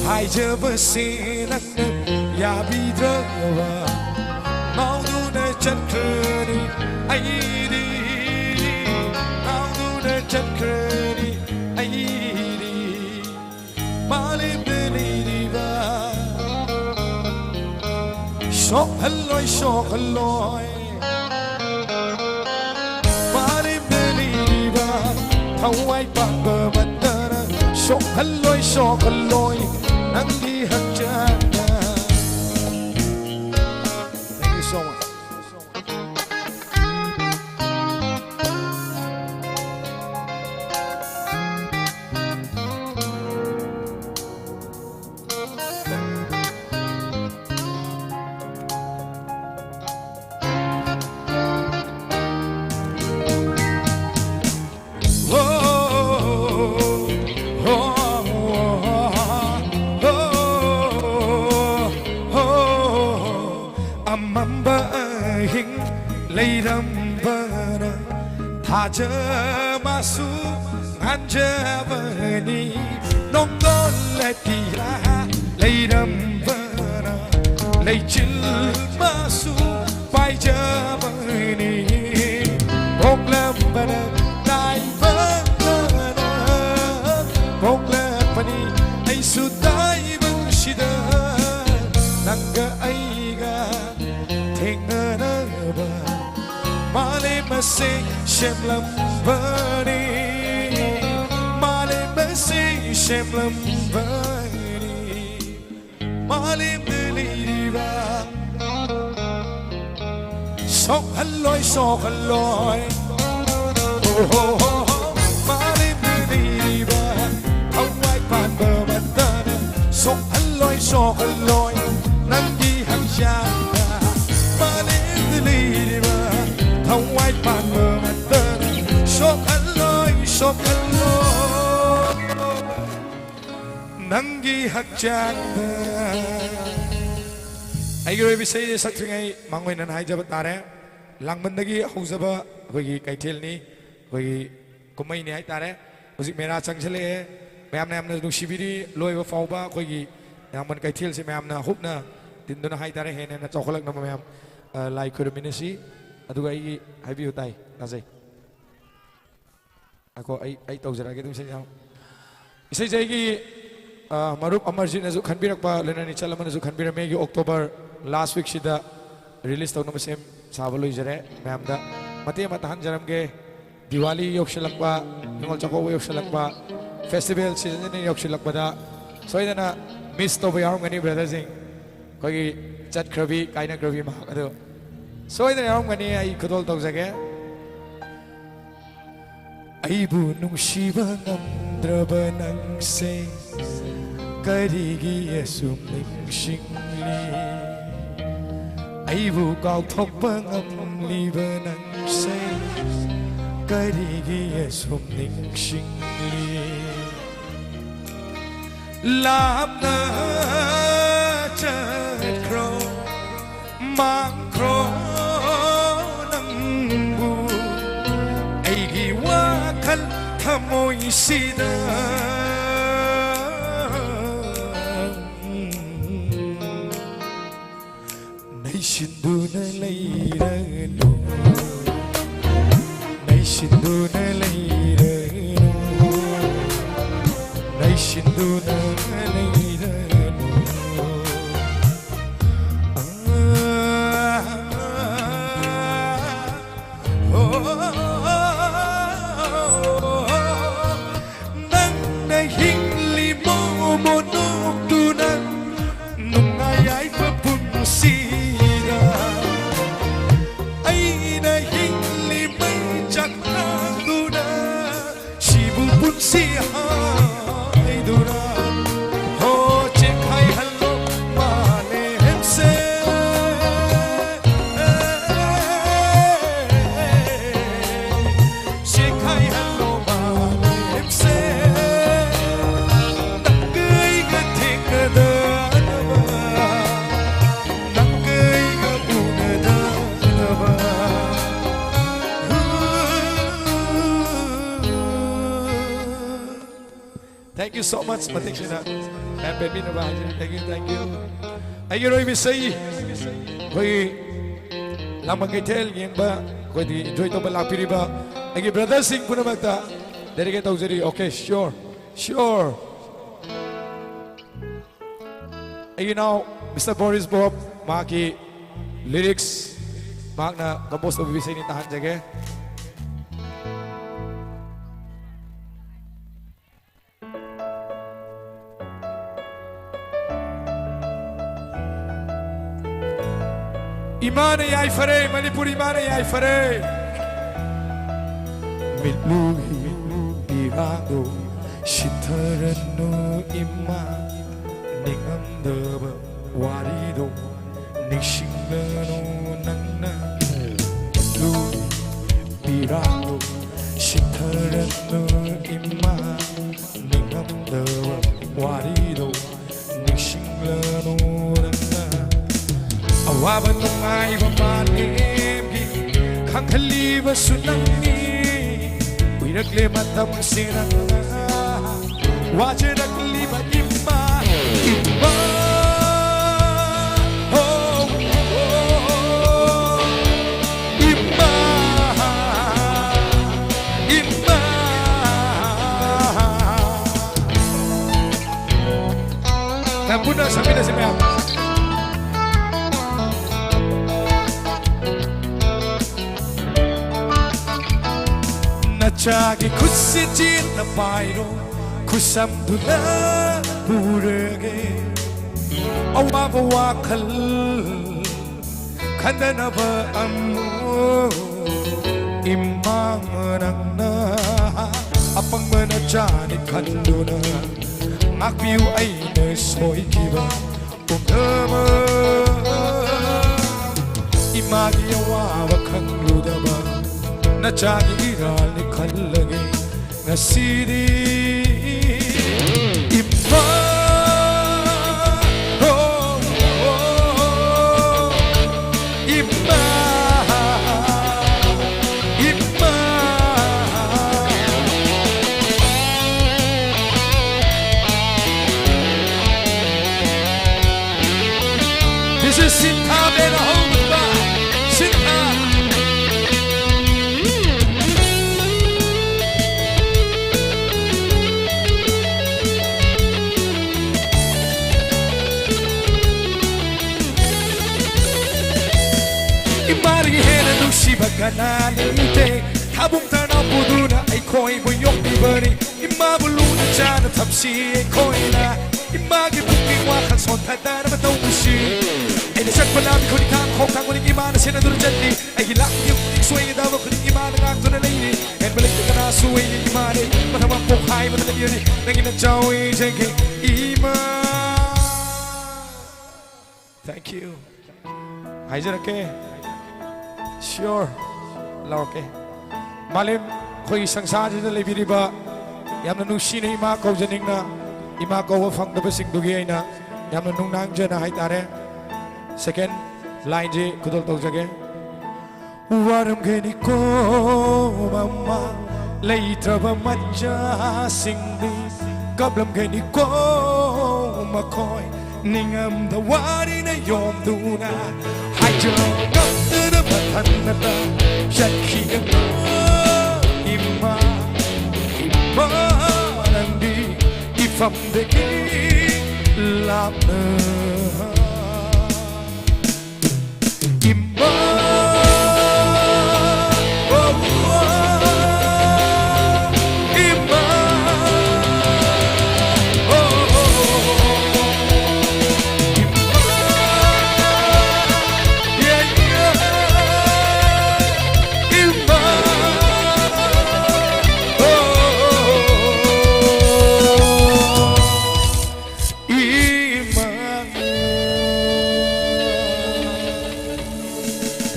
ꯍꯥꯏ ꯄꯤꯖꯕꯁꯦ ꯅꯪꯅ ꯌꯥꯕꯤꯗ꯭ꯔꯕ, ꯉꯥꯎꯗꯨꯅ ꯆꯠꯈ꯭ꯔꯅꯤ ꯑꯩꯗꯤ, ꯉꯥꯎꯗꯨꯅ ꯆꯠꯈ꯭ꯔꯅꯤ ꯑꯩꯗꯤ꯫ ꯃꯥꯂꯦꯝꯗ ꯂꯩꯔꯤꯕ ꯁꯣꯛꯍꯜꯂꯣꯏ, ꯁꯣꯛꯍꯜꯂꯣꯏ꯫ ꯃꯥꯂꯦꯝꯗ ꯂꯩꯔꯤꯕ ꯊꯋꯥꯏ ꯄꯥꯟꯕ ꯃꯠꯇꯅ ꯁꯣꯛꯍꯜꯂꯣꯏ, ꯁꯣꯛꯍꯜꯂꯣꯏ ꯅꯪꯒꯤ ꯍꯛꯆꯥꯡꯗ꯫ Thank you so much. ꯑꯃꯝꯕ ꯑꯍꯤꯡ ꯂꯩꯔꯝꯕꯅ ꯊꯥꯖ ꯃꯥꯁꯨ ꯉꯥꯟꯖꯕꯅꯤ꯫ ꯅꯣꯡꯗꯣꯜ ꯂꯩꯇꯤꯔꯥ ꯂꯩꯔꯝꯕꯅ ꯂꯩꯆꯤꯜ ꯃꯥꯁꯨ ꯄꯥꯏꯖꯕꯅꯤ꯫ ꯄꯣꯛꯂꯝꯕꯅ ꯇꯥꯏꯕꯪꯗꯅ ꯄꯣꯛꯂꯛꯄꯅꯤ꯫ ꯑꯩꯁꯨ ꯇꯥꯏꯕꯪꯁꯤꯗ ꯅꯪꯒ ꯑꯩꯒ ꯊꯦꯡꯅꯅꯕ ꯃꯥꯂꯦꯝ ꯑꯁꯤ ꯁꯦꯝꯂꯝꯕꯅꯤ꯫ ꯃꯥꯂꯦꯝ ꯑꯁꯤ ꯁꯦꯝꯂꯝꯕꯅꯤ꯫ ꯃꯥꯂꯦꯝꯗ ꯂꯩꯔꯤꯕ ꯁꯣꯛꯍꯜꯂꯣꯏ, ꯁꯣꯛꯍꯜꯂꯣꯏ꯫ ꯑꯣ ꯍꯣ ꯍꯣ ꯍꯣ꯫ ꯃꯥꯂꯦꯝꯗ ꯂꯩꯔꯤꯕ ꯊꯋꯥꯏ ꯄꯥꯟꯕ ꯃꯠꯇꯅ ꯁꯣꯛꯍꯜꯂꯣꯏ, ꯁꯣꯛꯍꯜꯂꯣꯏ ꯅꯪꯒꯤ ꯍꯛꯆꯥꯡꯗ꯫ ꯃꯥꯂꯦꯝꯗ ꯂꯩꯔꯤꯕ ꯊꯋꯥꯏ ꯄꯥꯟꯕ ꯃꯠꯇꯅ ꯁꯣꯛꯍꯜꯂꯣꯏ, ꯁꯣꯛꯍꯜꯂꯣꯏ ꯅꯪꯒꯤ ꯍꯛꯆꯥꯡꯗ꯫ ꯑꯩꯒꯤ ꯑꯣꯏꯕ ꯏꯁꯩꯁꯦ ꯁꯛꯇ꯭ꯔꯤꯉꯩ ꯃꯥꯡꯑꯣꯏꯅꯅ ꯍꯥꯏꯖꯕ ꯇꯥꯔꯦ꯫ ꯂꯥꯡꯕꯟꯗꯒꯤ ꯍꯧꯖꯕ ꯑꯩꯈꯣꯏꯒꯤ ꯀꯩꯊꯦꯜꯅꯤ, ꯑꯩꯈꯣꯏꯒꯤ ꯀꯨꯝꯍꯩꯅꯤ ꯍꯥꯏꯇꯥꯔꯦ꯫ ꯍꯧꯖꯤꯛ ꯃꯦꯔꯥ ꯆꯪꯁꯤꯜꯂꯛꯑꯦ꯫ ꯃꯌꯥꯝꯅ ꯌꯥꯝꯅ ꯅꯨꯡꯁꯤꯕꯤꯔꯤ꯫ ꯂꯣꯏꯕ ꯐꯥꯎꯕ ꯑꯩꯈꯣꯏꯒꯤ ꯌꯥꯝꯕꯟ ꯀꯩꯊꯦꯜꯁꯤ ꯃꯌꯥꯝꯅ ꯍꯨꯞꯅ ꯇꯤꯟꯗꯨꯅ ꯍꯥꯏꯇꯥꯔꯦ, ꯍꯦꯟꯅ ꯍꯦꯟꯅ ꯆꯥꯎꯈꯠꯂꯛꯅꯕ ꯃꯌꯥꯝ, ꯑ, ꯂꯥꯏ ꯈꯨꯔꯨꯝꯃꯤꯟꯅꯁꯤ꯫ ꯑꯗꯨꯒ ꯑꯩꯒꯤ ꯍꯥꯏꯕꯤꯌꯨ ꯇꯥꯏ, ꯇꯥꯖꯩ꯫ ꯉꯥꯏꯈꯣ, ꯑꯩ, ꯑꯩ ꯇꯧꯖꯔꯛꯑꯒꯦ ꯑꯗꯨꯝ ꯏꯁꯩ ꯌꯥꯝ-, ꯏꯁꯩꯁꯦ ꯑꯩꯒꯤ, ꯑ, ꯃꯔꯨꯞ ꯑꯃꯔꯖꯤꯠꯅꯁꯨ ꯈꯟꯕꯤꯔꯛꯄ, ꯂꯣꯏꯅ ꯅꯤꯆꯜ ꯑꯃꯅꯁꯨ ꯈꯟꯕꯤꯔꯝꯃꯦ꯫ ꯑꯩꯒꯤ ꯑꯣꯛꯇꯣꯕꯔ last weekꯁꯤꯗ release ꯇꯧꯅꯕ ꯁꯦꯝ ꯁꯥꯕ ꯂꯣꯏꯖꯔꯦ꯫ ꯃꯌꯥꯝꯗ ꯃꯇꯦꯛ ꯑꯃ ꯇꯥꯍꯟꯖꯔꯝꯒꯦ꯫ ꯗꯤꯋꯥꯂꯤ ꯌꯧꯁꯤꯜꯂꯛꯄ, ꯅꯤꯉꯣꯜ ꯆꯥꯛꯀꯧꯕ ꯌꯧꯁꯤꯜꯂꯛꯄ, festival seasonꯁꯤꯅ ꯌꯧꯁꯤꯜꯂꯛꯄꯗ ꯁꯣꯏꯗꯅ miss ꯇꯧꯕ ꯌꯥꯎꯔꯝꯒꯅꯤ brotherꯁꯤꯡ꯫ ꯑꯩꯈꯣꯏꯒꯤ ꯆꯠꯈ꯭ꯔꯕꯤ, ꯀꯥꯏꯅꯈ꯭ꯔꯕꯤ ꯃꯍꯥꯛ ꯑꯗꯨ ꯁꯣꯏꯗꯅ ꯌꯥꯎꯔꯝꯒꯅꯤ, ꯑꯩ ꯈꯨꯗꯣꯜ ꯇꯧꯖꯒꯦ꯫ ꯑꯩꯕꯨ ꯅꯨꯡꯁꯤꯕ ꯉꯝꯗ꯭ꯔꯕ ꯅꯪꯁꯦ ꯀꯔꯤꯒꯤ ꯑꯁꯨꯝ ꯅꯤꯡꯁꯤꯡꯂꯤ? ꯑꯩꯕꯨ ꯀꯥꯎꯊꯣꯛꯄ ꯉꯝꯂꯤꯕ ꯅꯪꯁꯦ ꯀꯔꯤꯒꯤ ꯑꯁꯨꯝ ꯅꯤꯡꯁꯤꯡꯂꯤ? ꯂꯥꯞꯅ ꯆꯠꯈ꯭ꯔꯣ, ꯃꯥꯡꯈ꯭ꯔꯣ ꯅꯪꯕꯨ ꯑꯩꯒꯤ ꯋꯥꯈꯜ ꯊꯃꯣꯏꯁꯤꯗ꯫ ꯅꯩꯁꯤꯟꯗꯨꯅ ꯂꯩꯔꯅꯨ, ꯅꯩꯁꯤꯟꯗꯨꯅ ꯂꯩꯔꯅꯨ, ꯅꯩꯁꯤꯟꯗꯨꯅ ꯂꯩꯔꯅꯨ꯫ ꯑꯥ, ꯑꯣ, ꯅꯪꯅ ꯍꯤꯡꯂꯤ ꯃꯣꯃꯣ ꯅꯣꯛꯇꯨꯅ ꯅꯨꯡꯉꯥꯏ ꯌꯥꯏꯐ ꯄꯨꯟꯁꯤꯗ꯫ ꯑꯩꯅ ꯍꯤꯡꯂꯤ ꯃꯩ ꯆꯥꯛ ꯊꯥꯡꯗꯨꯅ ꯁꯤꯕꯨ ꯄꯨꯟꯁꯤ ꯍꯥꯏꯗꯨꯅ꯫ ꯍꯣ ꯆꯦꯈꯥꯏꯍꯜꯂꯣ ꯃꯥꯂꯦꯝꯁꯦ꯫ ꯆꯦꯈꯥꯏꯍꯜꯂꯣ ꯃꯥꯂꯦꯝꯁꯦ꯫ ꯅꯪꯒ ꯑꯩꯒ ꯊꯦꯡꯅꯗꯅꯕ, ꯅꯪꯒ ꯑꯩꯒ ꯎꯅꯗꯅꯕ꯫ Thank you so much. ꯃꯇꯤꯛꯁꯤꯅ ꯃꯌꯥꯝ ꯄꯦꯟꯕꯤꯅꯕ ꯍꯥꯏꯖꯔꯤ꯫ Thank you, thank you. ꯑꯩꯒꯤ ꯑꯔꯣꯏꯕ ꯏꯁꯩ ꯑꯩꯈꯣꯏꯒꯤ ꯂꯥꯡꯕꯟ ꯀꯩꯊꯦꯜ ꯌꯦꯡꯕ ꯑꯩꯈꯣꯏꯗꯤ enjoy ꯇꯧꯕ ꯂꯥꯛꯄꯤꯔꯤꯕ ꯑꯩꯒꯤ brotherꯁꯤꯡ ꯄꯨꯝꯅꯃꯛꯇ dedicate ꯇꯧꯖꯔꯤ꯫ Okay, sure, sure. ꯑꯩꯒꯤ ꯏꯅꯥꯎ Mister Boris Bob, ꯃꯍꯥꯛꯀꯤ lyrics, ꯃꯍꯥꯛꯅ compose ꯇꯧꯕꯤꯕ ꯏꯁꯩꯅꯤ, ꯇꯥꯍꯟꯖꯒꯦ꯫ ꯏꯃꯥꯅ ꯌꯥꯏꯐꯔꯦ, ꯃꯅꯤꯄꯨꯔ ꯏꯃꯥꯅ ꯌꯥꯏꯐꯔꯦ꯫ ꯃꯤꯠꯂꯨꯒꯤ ꯏꯔꯥꯡꯗꯣ ꯁꯤꯊꯔꯅꯨ ꯏꯃꯥ, ꯅꯤꯡꯉꯝꯗꯕ ꯋꯥꯔꯤꯗꯣ ꯅꯤꯡꯁꯤꯡꯂꯅꯨ ꯅꯪꯅ꯫ ꯃꯤꯠꯂꯨꯒꯤ ꯏꯔꯥꯡꯗꯣ ꯁꯤꯊꯔꯅꯨ ꯏꯃꯥ, ꯅꯤꯡꯉꯝꯗꯕ ꯋꯥꯔꯤꯗꯣ ꯅꯤꯡꯁꯤꯡꯂꯅꯨ ꯅꯪꯅ꯫ ꯑꯋꯥꯕ ꯅꯨꯡꯉꯥꯏꯕ ꯃꯥꯂꯦꯝꯒꯤ ꯈꯪꯍꯜꯂꯤꯕꯁꯨ ꯅꯪꯅꯤ꯫ ꯀꯨꯏꯔꯛꯂꯦ ꯃꯇꯝꯁꯦ ꯅꯪꯅ ꯋꯥꯖꯔꯛꯂꯤꯕ ꯏꯃꯥ, ꯏꯃꯥ, ꯍꯣ, ꯍꯣ, ꯏꯃꯥ, ꯏꯃꯥ꯫ ꯃꯌꯥꯝ ꯄꯨꯟꯅ ꯁꯛꯃꯤꯟꯅꯁꯤ ꯃꯌꯥꯝ꯫ ꯅꯆꯥꯒꯤ ꯈꯨꯠꯁꯦ ꯆꯦꯠꯅ ꯄꯥꯏꯔꯣ, ꯈꯨꯠꯁꯝꯗꯨꯅ ꯄꯨꯔꯒꯦ꯫ ꯑꯋꯥꯕ ꯋꯥꯈꯜ ꯈꯟꯗꯅꯕ ꯑꯃꯨꯛ ꯏꯃꯥ ꯅꯪꯅ ꯑꯄꯪꯕ ꯅꯆꯥꯅꯤ ꯈꯟꯗꯨꯅ ꯉꯥꯛꯄꯤꯌꯨ ꯑꯩꯅ ꯁꯣꯏꯈꯤꯕ ꯄꯨꯝꯅꯃꯛ꯫ ꯏꯃꯥꯒꯤ ꯑꯋꯥꯕ ꯈꯪꯂꯨꯗꯕ ꯅꯆꯥꯒꯤ ꯏꯔꯥꯜꯅꯤ ꯈꯜꯂꯒꯦ ꯉꯁꯤꯗꯤ꯫ ꯏꯃꯥ, ꯍꯣ, ꯍꯣ, ꯏꯃꯥ, ꯏꯃꯥ꯫ ꯁꯤꯟꯊꯥ ꯕꯦꯟ ꯍꯧꯗꯨꯅ ꯁꯤꯟꯊꯥ꯫ ꯏꯃꯥꯗꯒꯤ ꯍꯦꯟꯅ ꯅꯨꯡꯁꯤꯕ ꯀꯅꯥ ꯂꯩꯇꯦ꯫ ꯊꯥꯕꯨꯡ ꯇꯔꯥ ꯄꯨꯗꯨꯅ ꯑꯩꯈꯣꯏꯕꯨ ꯌꯣꯛꯄꯤꯕꯅꯤ꯫ ꯏꯃꯥꯕꯨ ꯂꯨꯅ ꯆꯥꯅ ꯊꯝꯁꯤ ꯑꯩꯈꯣꯏꯅ꯫ ꯏꯃꯥꯒꯤ ꯄꯨꯛꯅꯤꯡ ꯋꯥꯈꯜ ꯁꯣꯟꯊꯗꯅꯕ ꯇꯧꯕꯁꯤ꯫ ꯑꯩꯅ ꯆꯠꯄ ꯂꯥꯝꯃꯤ ꯈꯨꯗꯤꯡ ꯊꯥꯡ ꯈꯣꯡ ꯊꯥꯡ ꯈꯨꯗꯤꯡ ꯏꯃꯥꯅ ꯁꯦꯟꯅꯗꯨꯅ ꯆꯠꯂꯤ꯫ ꯑꯩꯒꯤ ꯂꯥꯛꯄꯒꯤ ꯈꯨꯗꯤꯡ ꯁꯣꯏꯒꯗꯕ ꯈꯨꯗꯤꯡ ꯏꯃꯥꯅ ꯉꯥꯛꯇꯨꯅ ꯂꯩꯔꯤ꯫ ꯍꯦꯟꯕ ꯂꯩꯇꯦ ꯀꯅꯥꯁꯨ ꯑꯩꯒꯤ ꯏꯃꯥꯅꯤ꯫ ꯃꯊꯪ ꯃꯄꯣꯛ ꯍꯥꯏꯕꯗ ꯂꯩꯔꯤ꯫ ꯅꯪꯒꯤ ꯅꯆꯥ ꯑꯣꯏꯖꯒꯦ ꯏꯃꯥ꯫ Thank you. ꯍꯥꯏꯖꯔꯛꯀꯦ꯫ Sure. ꯂꯧꯔꯛꯀꯦ꯫ ꯃꯥꯂꯦꯝ ꯑꯩꯈꯣꯏꯒꯤ ꯁꯪꯁꯥꯔꯁꯤꯗ ꯂꯩꯕꯤꯔꯤꯕ ꯌꯥꯝꯅ ꯅꯨꯡꯁꯤꯅ ꯏꯃꯥ ꯀꯧꯖꯅꯤꯡꯅ ꯏꯃꯥ ꯀꯧꯕ ꯐꯪꯗꯕꯁꯤꯡꯗꯨꯒꯤ ꯑꯩꯅ ꯌꯥꯝꯅ ꯅꯨꯡꯅꯥꯡꯖꯅ ꯍꯥꯏꯇꯥꯔꯦ꯫ Second lineꯁꯤ ꯈꯨꯗꯣꯜ ꯇꯧꯖꯒꯦ꯫ ꯋꯥꯔꯝꯒꯅꯤꯀꯣ ꯃꯃꯥ ꯂꯩꯇ꯭ꯔꯕ ꯃꯆꯥꯁꯤꯡꯗꯤ, ꯀꯞꯂꯝꯒꯅꯤꯀꯣ ꯃꯈꯣꯏ ꯅꯤꯡꯉꯝꯗ ꯋꯥꯔꯤꯅ ꯌꯣꯝꯗꯨꯅ꯫ ꯍꯥꯏꯖ ꯉꯝꯗꯅ ꯃꯊꯟꯅꯇ ꯆꯠꯈꯤꯒꯅꯨ ꯏꯃꯥ, ꯏꯃꯥ ꯅꯪꯗꯤ ꯏꯐꯝꯗꯒꯤ ꯂꯥꯞꯅ꯫ ꯏꯃꯥ, ꯑꯣ, ꯏꯃꯥ, ꯑꯣ, ꯏꯃꯥ, yeah, yeah, ꯏꯃꯥ, ꯑꯣ, ꯏꯃꯥ꯫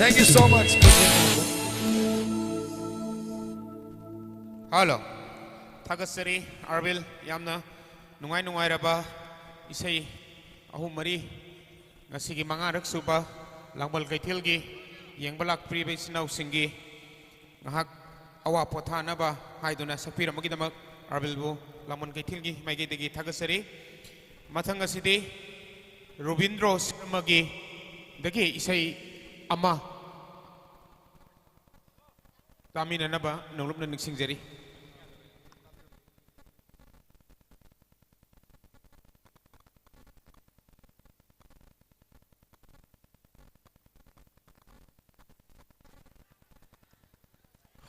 Thank you so much. Hello. ꯊꯥꯒꯠꯆꯔꯤ ꯑꯥꯔꯕꯤꯜ, ꯌꯥꯝꯅ ꯅꯨꯡꯉꯥꯏ ꯅꯨꯡꯉꯥꯏꯔꯕ ꯏꯁꯩ ꯑꯍꯨꯝ ꯃꯔꯤ ꯉꯁꯤꯒꯤ ꯃꯉꯥꯔꯛ ꯁꯨꯕ ꯂꯥꯡꯕꯜ ꯀꯩꯊꯦꯜꯒꯤ ꯌꯦꯡꯕ ꯂꯥꯛꯄꯤꯔꯤꯕ ꯏꯆꯤꯟ ꯏꯅꯥꯎꯁꯤꯡꯒꯤ ꯉꯥꯏꯍꯥꯛ ꯑꯋꯥ ꯄꯣꯊꯥꯅꯕ ꯍꯥꯏꯗꯨꯅ ꯁꯛꯄꯤꯔꯝꯕꯒꯤꯗꯃꯛ ꯑꯥꯔꯕꯤꯜꯕꯨ ꯂꯥꯡꯕꯜ ꯀꯩꯊꯦꯜꯒꯤ ꯃꯥꯏꯀꯩꯗꯒꯤ ꯊꯥꯒꯠꯆꯔꯤ꯫ ꯃꯊꯪ ꯑꯁꯤꯗꯤ ꯔꯨꯕꯤꯟꯗ꯭ꯔꯣ ꯁꯔꯃꯒꯤ ꯗꯒꯤ ꯏꯁꯩ ꯑꯃ ꯇꯥꯃꯤꯟꯅꯅꯕ ꯅꯧꯂꯨꯞꯅ ꯅꯤꯡꯁꯤꯡꯖꯔꯤ꯫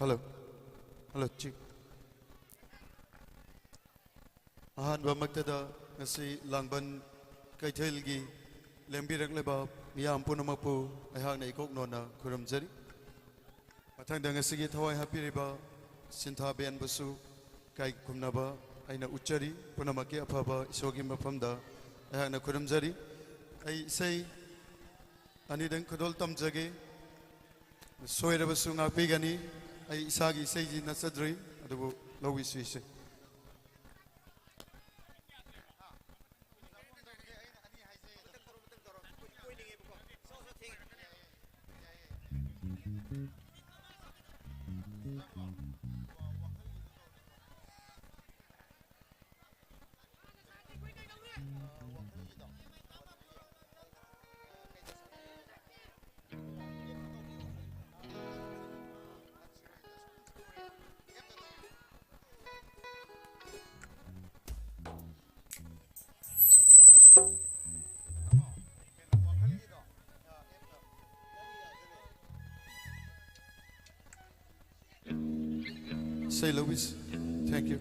Hello. Hello, check. ꯑꯍꯥꯟꯕꯃꯛꯇꯗ ꯉꯁꯤ ꯂꯥꯡꯕꯟ ꯀꯩꯊꯦꯜꯒꯤ ꯂꯦꯡꯕꯤꯔꯛꯂꯤꯕ ꯃꯤꯌꯥꯝ ꯄꯨꯝꯅꯃꯛꯄꯨ ꯑꯩꯍꯥꯛꯅ ꯏꯀꯣꯛ ꯅꯣꯟꯅ ꯈꯨꯔꯨꯝꯖꯔꯤ꯫ ꯃꯊꯪꯗ ꯉꯁꯤꯒꯤ ꯊꯋꯥꯏ ꯍꯥꯞꯄꯤꯔꯤꯕ ꯁꯤꯟꯊꯥ ꯕꯦꯟꯕꯨꯁꯨ ꯏꯀꯥꯏ ꯈꯨꯝꯅꯕ ꯑꯩꯅ ꯎꯠꯆꯔꯤ꯫ ꯄꯨꯝꯅꯃꯛꯀꯤ ꯑꯐꯕ ꯏꯁꯣꯔꯒꯤ ꯃꯐꯝꯗ ꯑꯩꯍꯥꯛꯅ ꯈꯨꯔꯨꯝꯖꯔꯤ꯫ ꯑꯩ ꯏꯁꯩ ꯑꯅꯤꯗꯪ ꯈꯨꯗꯣꯜ ꯇꯝꯖꯒꯦ꯫ ꯁꯣꯏꯔꯕꯁꯨ ꯉꯥꯛꯄꯤꯒꯅꯤ꯫ ꯑꯩ ꯏꯁꯥꯒꯤ ꯏꯁꯩꯁꯤ ꯅꯠꯆꯗ꯭ꯔꯤ, ꯑꯗꯨꯕꯨ ꯂꯧꯕꯤꯁꯨ ꯏꯁꯩ꯫ Say, Louis. Thank you.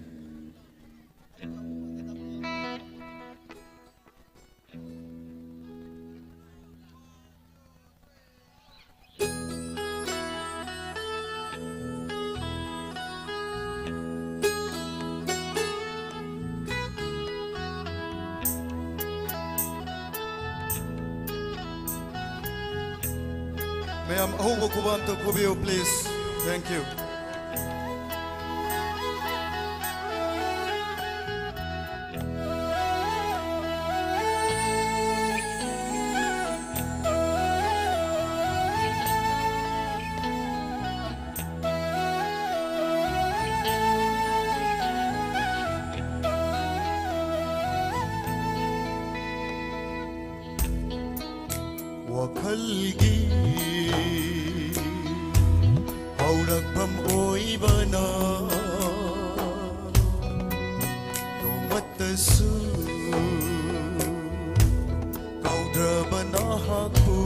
ꯃꯌꯥꯝ ꯑꯍꯧꯕ ꯈꯨꯕꯥꯝꯇ ꯈꯨꯕꯤꯌꯨ, please. Thank you. ꯋꯥꯈꯜꯒꯤ ꯍꯧꯔꯛꯐꯝ ꯑꯣꯏꯕꯅ ꯅꯣꯡꯃꯇꯁꯨ ꯀꯥꯎꯗ꯭ꯔꯕ ꯅꯍꯥꯛꯄꯨ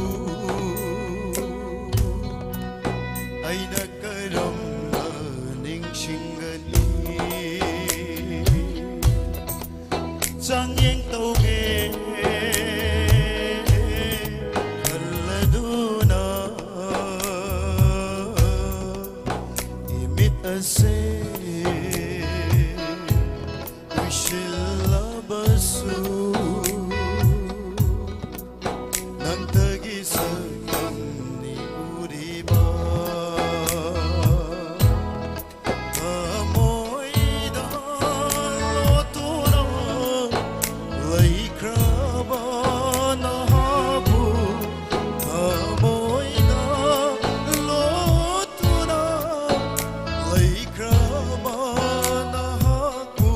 ꯑꯩꯅ ꯀꯔꯝꯅ ꯅꯤꯡꯁꯤꯡꯒꯅꯤ? ꯆꯥꯡꯌꯦꯡ ꯇꯧꯒꯦ ꯈꯜꯂꯗꯨꯅ ꯏꯃꯤꯠ ꯑꯁꯦ ꯎꯏꯁꯤꯜꯂꯕꯁꯨ ꯅꯪꯇꯒꯤ ꯁꯛꯇꯝꯅꯤ ꯎꯔꯤꯕ꯫ ꯊꯃꯣꯏꯗ ꯂꯣꯠꯇꯨꯅ ꯂꯩꯈ꯭ꯔꯕ ꯅꯍꯥꯛꯄꯨ ꯊꯃꯣꯏꯗ ꯂꯣꯠꯇꯨꯅ ꯂꯩꯈ꯭ꯔꯕ ꯅꯍꯥꯛꯄꯨ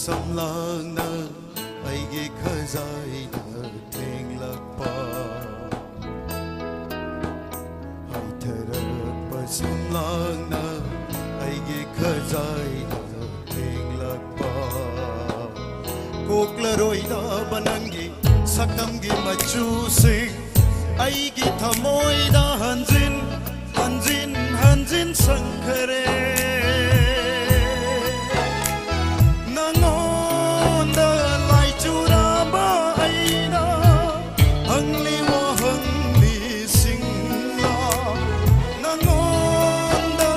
ꯁꯝꯂꯥꯡꯅ ꯑꯩꯒꯤ ꯈꯖꯥꯏꯗ ꯊꯦꯡꯂꯛꯄ, ꯍꯥꯏꯊꯔꯛꯄ ꯁꯝꯂꯥꯡꯅ ꯑꯩꯒꯤ ꯈꯖꯥꯏꯗ ꯊꯦꯡꯂꯛꯄ, ꯀꯣꯛꯂꯔꯣꯏꯗꯕ ꯅꯪꯒꯤ ꯁꯛꯇꯝꯒꯤ ꯃꯆꯨꯁꯤꯡ ꯑꯩꯒꯤ ꯊꯃꯣꯏꯗ ꯍꯟꯖꯤꯟ ꯍꯟꯖꯤꯟ ꯍꯟꯖꯤꯟ ꯁꯪꯈꯔꯦ꯫ ꯅꯉꯣꯟꯗ ꯂꯥꯏꯆꯨꯔꯕ ꯑꯩꯅ ꯍꯪꯂꯤ ꯋꯥꯍꯪꯂꯤꯁꯤꯡꯂ, ꯅꯉꯣꯟꯗ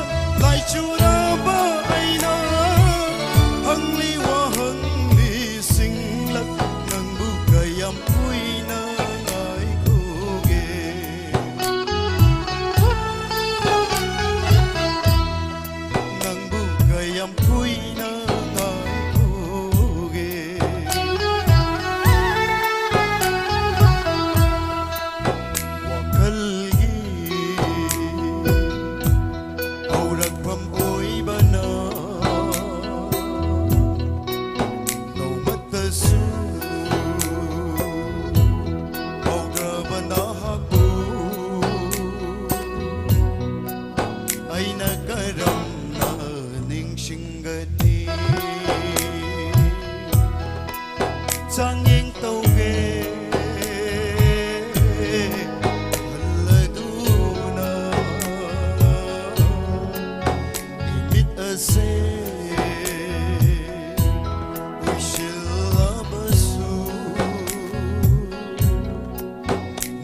ꯂꯥꯏꯆꯨꯔꯕ ꯑꯩꯅ ꯍꯪꯂꯤ ꯋꯥꯍꯪꯂꯤꯁꯤꯡꯂ, ꯅꯪꯕꯨ ꯀꯌꯥꯝ ꯀꯨꯏꯅ ꯉꯥꯏꯈꯣꯒꯦ? ꯅꯪꯕꯨ ꯀꯌꯥꯝ ꯀꯨꯏꯅ ꯉꯥꯏꯈꯣꯒꯦ? ꯋꯥꯈꯜꯒꯤ ꯍꯧꯔꯛꯐꯝ ꯑꯣꯏꯕꯅ ꯅꯣꯡꯃꯇꯁꯨ ꯀꯥꯎꯗ꯭ꯔꯕ ꯅꯍꯥꯛꯄꯨ ꯑꯩꯅ ꯀꯔꯝꯅ ꯅꯤꯡꯁꯤꯡꯒꯅꯤ? ꯆꯥꯡꯌꯦꯡ ꯇꯧꯒꯦ ꯈꯜꯂꯗꯨꯅ ꯃꯤꯠ ꯑꯁꯦ ꯎꯏꯁꯤꯜꯂꯕꯁꯨ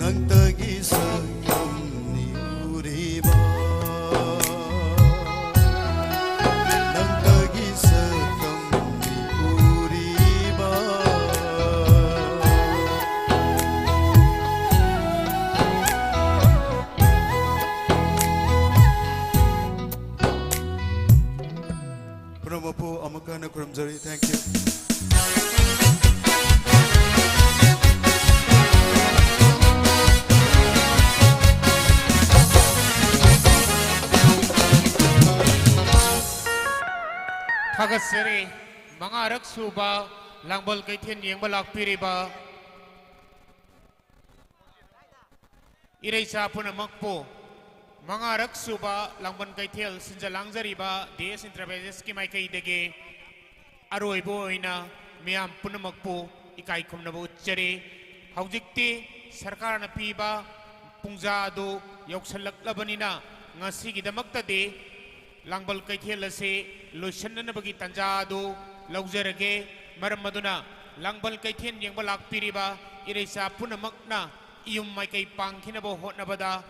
ꯅꯪꯇꯒꯤ ꯁꯛꯇꯝꯅꯤ ꯎꯔꯤꯕ, ꯅꯪꯇꯒꯤ ꯁꯛꯇꯝꯅꯤ ꯎꯔꯤꯕ꯫ ꯄꯨꯝꯅꯃꯛꯄꯨ ꯑꯃꯨꯛꯀ ꯍꯟꯅ ꯈꯨꯔꯨꯝꯖꯔꯤ꯫ Thank you꯫ ꯊꯥꯒꯠꯆꯔꯤ꯫ ꯃꯉꯥꯔꯛ ꯁꯨꯕ ꯂꯥꯡꯕꯜ ꯀꯩꯊꯦꯜ ꯌꯦꯡꯕ ꯂꯥꯛꯄꯤꯔꯤꯕ ꯏꯔꯩꯆꯥ ꯄꯨꯝꯅꯃꯛꯄꯨ ꯃꯉꯥꯔꯛ ꯁꯨꯕ ꯂꯥꯡꯕꯟ ꯀꯩꯊꯦꯜ ꯁꯤꯟꯖ ꯂꯥꯡꯖꯔꯤꯕ ꯗꯤ ꯑꯦꯁ ꯏꯟꯇꯔꯄ꯭ꯔꯥꯏꯖꯦꯁꯀꯤ ꯃꯥꯏꯀꯩꯗꯒꯤ ꯑꯔꯣꯏꯕ ꯑꯣꯏꯅ ꯃꯤꯌꯥꯝ ꯄꯨꯝꯅꯃꯛꯄꯨ ꯏꯀꯥꯏ ꯈꯨꯝꯅꯕ ꯎꯠꯆꯔꯤ꯫ ꯍꯧꯖꯤꯛꯇꯤ ꯁꯔꯀꯥꯔꯅ ꯄꯤꯕ ꯄꯨꯡꯖꯥ ꯑꯗꯨ ꯌꯧꯁꯤꯜꯂꯛꯂꯕꯅꯤꯅ ꯉꯁꯤꯒꯤꯗꯃꯛꯇꯗꯤ ꯂꯥꯡꯕꯜ ꯀꯩꯊꯦꯜ ꯑꯁꯤ ꯂꯣꯏꯁꯤꯟꯅꯅꯕꯒꯤ ꯇꯥꯟꯖꯥ ꯑꯗꯨ ꯂꯧꯖꯔꯒꯦ꯫ ꯃꯔꯝ ꯑꯗꯨꯅ ꯂꯥꯡꯕꯜ ꯀꯩꯊꯦꯜ ꯌꯦꯡꯕ ꯂꯥꯛꯄꯤꯔꯤꯕ ꯏꯔꯩꯆꯥ ꯄꯨꯝꯅꯃꯛꯅ ꯏꯌꯨꯝ ꯃꯥꯏꯀꯩ ꯄꯥꯡꯈꯤꯅꯕ ꯍꯣꯠꯅꯕꯗ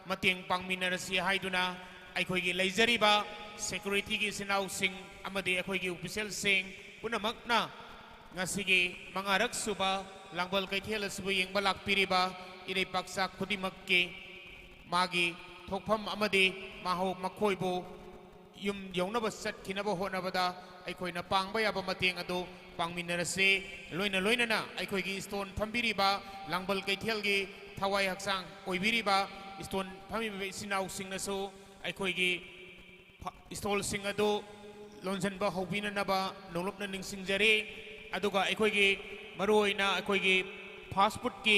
ꯃꯇꯦꯡ ꯄꯥꯡꯃꯤꯟꯅꯔꯁꯤ ꯍꯥꯏꯗꯨꯅ ꯑꯩꯈꯣꯏꯒꯤ ꯂꯩꯖꯔꯤꯕ ꯁꯦꯀ꯭ꯌꯨꯔꯤꯇꯤꯒꯤ ꯏꯆꯤꯟ ꯏꯅꯥꯎꯁꯤꯡ ꯑꯃꯗꯤ ꯑꯩꯈꯣꯏꯒꯤ ꯑꯣꯐꯤꯁꯤꯌꯦꯜꯁꯤꯡ ꯄꯨꯝꯅꯃꯛꯅ ꯉꯁꯤꯒꯤ ꯃꯉꯥꯔꯛ ꯁꯨꯕ ꯂꯥꯡꯕꯜ ꯀꯩꯊꯦꯜ ꯑꯁꯤꯕꯨ ꯌꯦꯡꯕ ꯂꯥꯛꯄꯤꯔꯤꯕ ꯏꯔꯩꯄꯥꯛꯆꯥ ꯈꯨꯗꯤꯡꯃꯛꯀꯤ ꯃꯥꯒꯤ ꯊꯣꯛꯐꯝ ꯑꯃꯗꯤ ꯃꯍꯧ-, ꯃꯈꯣꯏꯕꯨ ꯌꯨꯝ ꯌꯧꯅꯕ ꯆꯠꯈꯤꯅꯕ ꯍꯣꯠꯅꯕꯗ ꯑꯩꯈꯣꯏꯅ ꯄꯥꯡꯕ ꯌꯥꯕ ꯃꯇꯦꯡ ꯑꯗꯨ ꯄꯥꯡꯃꯤꯟꯅꯔꯁꯤ꯫ ꯂꯣꯏꯅ ꯂꯣꯏꯅꯅ ꯑꯩꯈꯣꯏꯒꯤ ꯁ꯭ꯇꯣꯜ ꯐꯝꯕꯤꯔꯤꯕ ꯂꯥꯡꯕꯜ ꯀꯩꯊꯦꯜꯒꯤ ꯊꯋꯥꯏ ꯍꯛꯆꯥꯡ ꯑꯣꯏꯕꯤꯔꯤꯕ ꯁ꯭ꯇꯣꯜ ꯐꯝꯃꯤꯕ ꯏꯆꯤꯟ ꯏꯅꯥꯎꯁꯤꯡꯅꯁꯨ ꯑꯩꯈꯣꯏꯒꯤ ꯐ-, ꯁ꯭ꯇꯣꯜꯁꯤꯡ ꯑꯗꯨ ꯂꯣꯟꯁꯤꯟꯕ ꯍꯧꯕꯤꯅꯅꯕ ꯅꯣꯡꯂꯨꯞꯅ ꯅꯤꯡꯁꯤꯡꯖꯔꯤ꯫ ꯑꯗꯨꯒ ꯑꯩꯈꯣꯏꯒꯤ ꯃꯔꯨꯑꯣꯏꯅ ꯑꯩꯈꯣꯏꯒꯤ ꯐꯥꯁ ꯐꯨꯗꯀꯤ